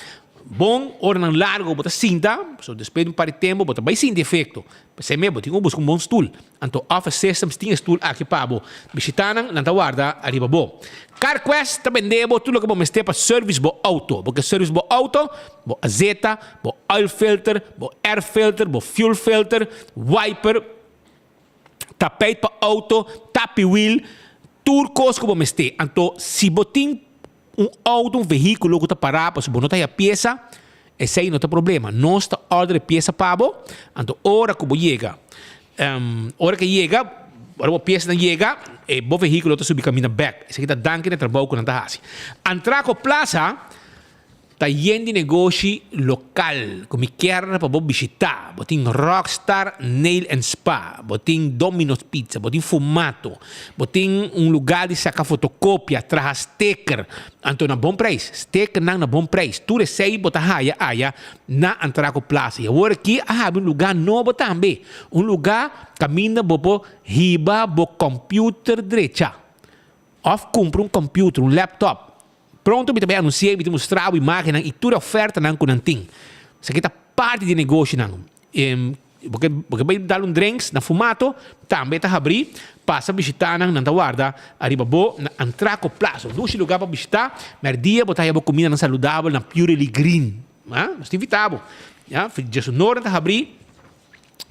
bon, oranan largo bo ta sinta, so despues di un par di tempo bo ta bai sinti efecto. P'esei mes bo tin ku buska un bon stul. Anto Office Systems tin e stul aki pa bo. Bishitá nan, nan ta warda ariba bo. CarQuest ta bendé bo tur loke bo mester pa service bo outo. Bo ke service bo outo? Bo azeta, bo oil filter, bo air filter, bo fuel filter, wiper, tapijt pa outo, tapi wiel, tur kos ku bo mester. Anto si bo tin Un auto, un vehículo ku ta pará pasobra bo no ta haya piesa, esei no ta problema. Nos ta order e piesa pa bo, anto ora ku bo yega, ora ku e yega, ora bo piesanan yega, e bo vehículo ta subi kaminda bèk. Esaki ta danki na e trabou ku nan ta hasi. Antraco Plaza ta yen di negoshi lokal ku mi kier pa bo bishitá. Bo tin Rockstar Nail and Spa, bo tin Domino's Pizza, bo tin Fumato, bo tin un lugá di saka fotokopia, traha steker, anto na bon preis. Stekernan na bon preis. Tur esei bo ta haya aya na Antraco Plaza. I awor aki a habri un lugá nobo tambe, un lugá kaminda bo por hiba bo kòmpiuter drecha òf kumpra un kòmpiuter, un laptop. Pronto mi ta bai anunsiá i mi ta mustra bo imágennan i tur e ofertanan ku nan tin. Esaki ta parti di e negoshinan. Bo ke bo ke bai dal un drinks na Fumato, tambe ta habrí. Pasa bishitá nan, nan ta warda ariba bo na Antraco Plaza. Un dushi lugá pa bishitá. Mèrdia bo ta haya bo kumindanan saludabel na Purely Green. Nos ta invitá bo. Ya, Djesonor nan ta habrí.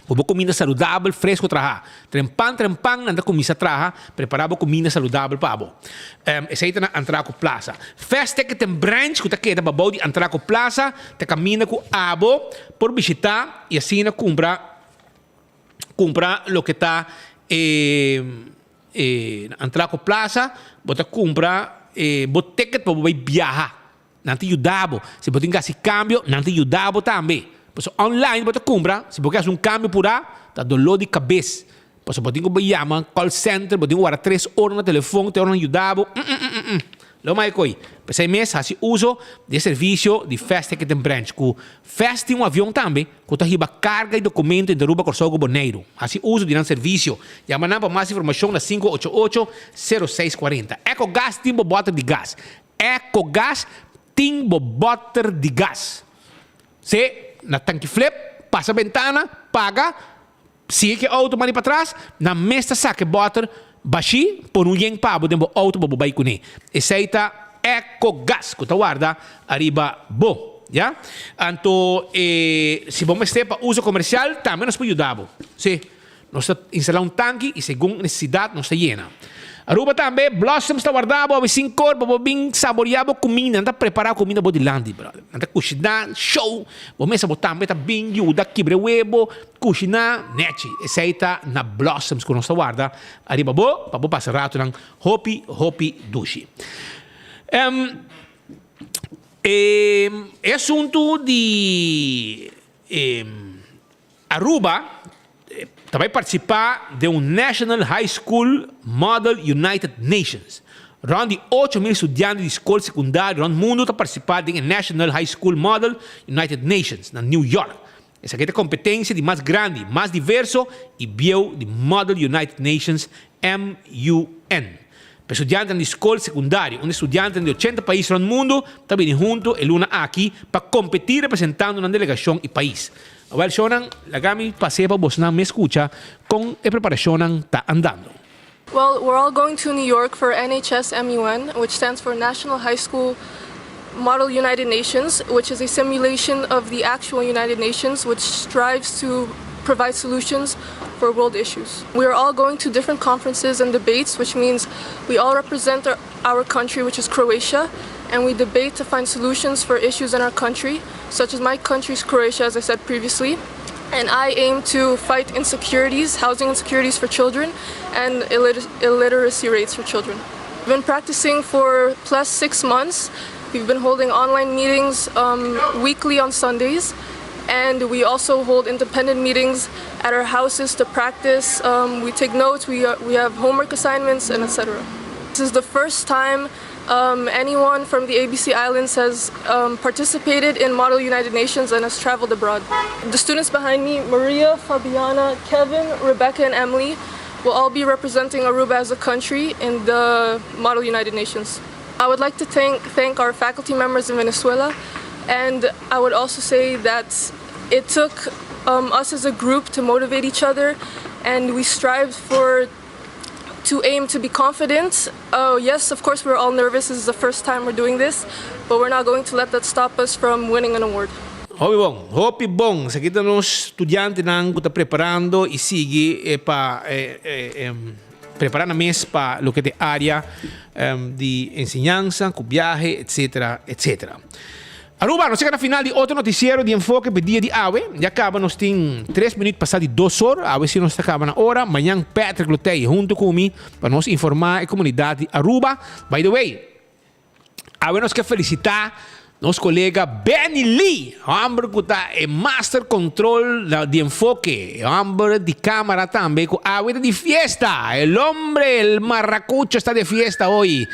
Ku bo kuminda saludabel fresku traha. Trempan trempan nan ta kuminsa traha prepara bo kuminda saludabel pa bo. Esei ta na Antraco Plaza. Fast Ticket and Branch ku ta keda babou di Antraco Plaza ta kaminda ku abo por bishita i asina kumpra kumpra loke ta e e na Antraco Plaza bo ta kumpra e bo ticket pa bo bai biaha. Nan ta yuda bo. Si bo tin ku hasi kambio, nan ta yuda bo tambe. Pasobra online bo ta kumpra, si bo ke hasi un kambio purá, ta doló di kabes. Pasobra bo tin ku bai yama call center, bo tin ku warda tres ora na telefon te ora nan yuda bo. Mm-mm-mm-mm. Lo mai koi. P'esei mes hasi uso di e servisio di Fast Ticket and Branch. Ku Fast tin un avion tambe ku ta hiba karga i dokumento entre Aruba, Kòrsou ku Boneiru. Hasi uso di nan servisio. Yama nan pa mas informashon na 588 0640. Ecogas tin bo bòter di gas. Ecogas tin bo boter di gas. Se na tanki flip, pasa bentana, paga, sigui ke auto mani patras, nan mes ta saka e boter bashi, pone un yen pa bo den bo auto pa bo bai kuné. Esei ta Ecogas ku ta warda ariba bo, ya. Anto e si bo mester pa uso komersial tambe nos por yuda bo. Si. Nos ta instalá un tanki i segun nesesidat nos ta yena. Aruba tambe, Blossoms ta warda bo awe sin kor pa bo bin saboriá bo kuminda. Nan ta prepará kuminda bo dilanti, brother. Nan ta kushiná show. Bo mesa bo tambe ta bin yuda kibra e webo, kushiná nechi. Esei ta na Blossoms ku nos ta warda ariba bo pa bo pasa ratonan hopi, hopi dushi. E asuntu di e. Aruba ta bai partisipá den un National High School Model United Nations. Rònt di 8000 studiante di skol sekundario rònt mundu ta partisipá den e National High School Model United Nations na New York. Esaki ta e kompetensia di mas grandi, mas diverso i bieu di Model United Nations, MUN. Pa estudiantenan di skol sekundario, unda estudiantenan di ochenta pais rònt mundu ta bini huntu e luna aki pa kompetí representando nan delegashon i pais. Awèl shownan, laga mi pas'é pa bosnan mes skucha kon e preparashonnan ta andando.
Well, we're all going to New York for NHS MUN, which stands for National High School Model United Nations, which is a simulation of the actual United Nations, which strives to provide solutions for world issues. We are all going to different conferences and debates, which means we all represent our, our country, which is Croatia, and we debate to find solutions for issues in our country, such as my country's Croatia, as I said previously. And I aim to fight insecurities, housing insecurities for children, and illiter illiteracy rates for children. We've been practicing for plus six months. We've been holding online meetings um, weekly on Sundays. And we also hold independent meetings at our houses to practice. Um, we take notes, we, uh, we have homework assignments, and etc. This is the first time um, anyone from the ABC Islands has um, participated in Model United Nations and has traveled abroad. The students behind me, Maria, Fabiana, Kevin, Rebecca, and Emily, will all be representing Aruba as a country in the Model United Nations. I would like to thank, thank our faculty members in Venezuela, and I would also say that it took um, us as a group to motivate each other, and we strived for to aim to be confident. Oh, yes, of course, we're all nervous. This is the first time we're doing this, but we're not going to let that stop us from winning an award.
Hopi bon, hopi bon. Esaki ta nos studiantenan ku ta preparando i sigui eh, pa eh, eh, prepara nan mes pa loke ta e área di enseñansa, ku biahe, etcetera, etcetera. Aruba, nos yega na final di otro noticiero di Enfoke p'e dia di awe. Ya caba nos tin tres minuut pasa di dos or. Awe si nos ta caba na ora. Mañan Patrick lo t'ey hunto cu mi pa nos informa e comunidad di Aruba. By the way, awe nos ke felicita nos colega Benny Lee, homber cu ta e master control di Enfoke, e homber di camara tambe cu awe ta di fiesta. El hombre, el maracucho sta de fiesta hoy.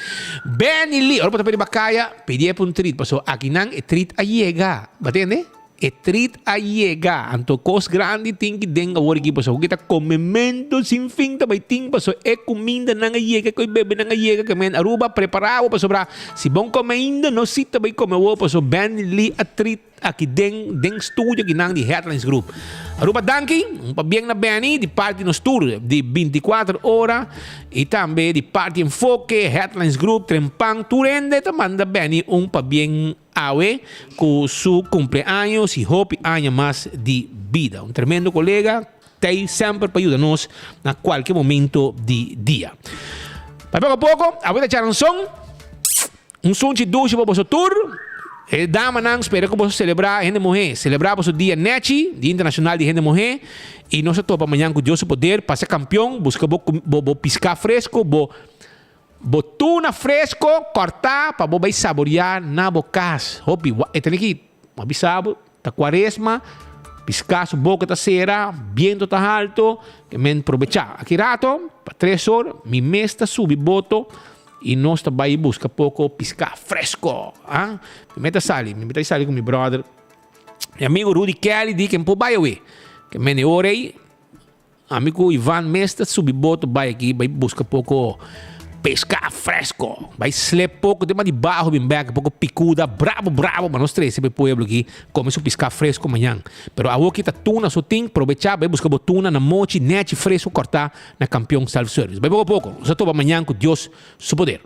Benny Lee, ora bo ta pidi bacaya, Pidi e pa un trit, pasobra akinan e trit a yega. Bo tende? E trit a yega. Anto kos grandi tin ki den awor aki, pasobra ku ta komemento sin fin ta bai tin, pasobra e kumindanan a yega, e kos bebenan a yega, ke men Aruba prepara bo, pasobra si bon kome ainda no si ta bai kome awor, pasobra Benny Lee a trit aki den den studio akinan di Headlines Group. Aruba danki, un pabien na Benny di parti nos tur di binticuater ora y tambe di parti Enfoke, Headlines Group, Trempan, tur hende ta manda Benny un pabien awe cu su cumpleaños y hopi aña mas di bida. Un tremendo colega, t'ey semper pa yuda nos na cualke momento di dia. Pa poco a poco, awe ta charanzon. Un sunchi dushi pa boso tur. E damanan spera ku boso selebrá hende muhé. Selebrá boso dia nechi, Dia Internashonal di Hende Muhé. I nos ta topa mañan ku Dios su poder. Pasa kampion, buska bo bo bo piská fresko, bo bo tuna fresko kòrtá pa bo bai saboriá na bo kas. Hopi, e tene ki a bisa bo, ta kuaresma, piská su boka ta sera, biento ta halto, ke men probechá. Aki rato, pa tres or, mi mes ta subi boto. I nos ta bai buska poko piská fresko. Ah, mi meta sali, mi meta sali ku mi brother. Mi amigo Rudy Kelly di ken por bai awe. Ke mene ora ei, ami ku Ivan mes ta subi boto bai aki, bai buska poko piská fresko. Bai slep poko te mas di baho bin bek, poko pikuda brabo brabo pa nos trese pa e pueblo aki kome su piská fresko mañan. Pero awoki ta tuna so tin, probechá bai buska bo tuna na mochi, nechi, fresko kòrtá na Kampion Self Service. Bai poko poko, nos ta topa mañan ku Dios su poder.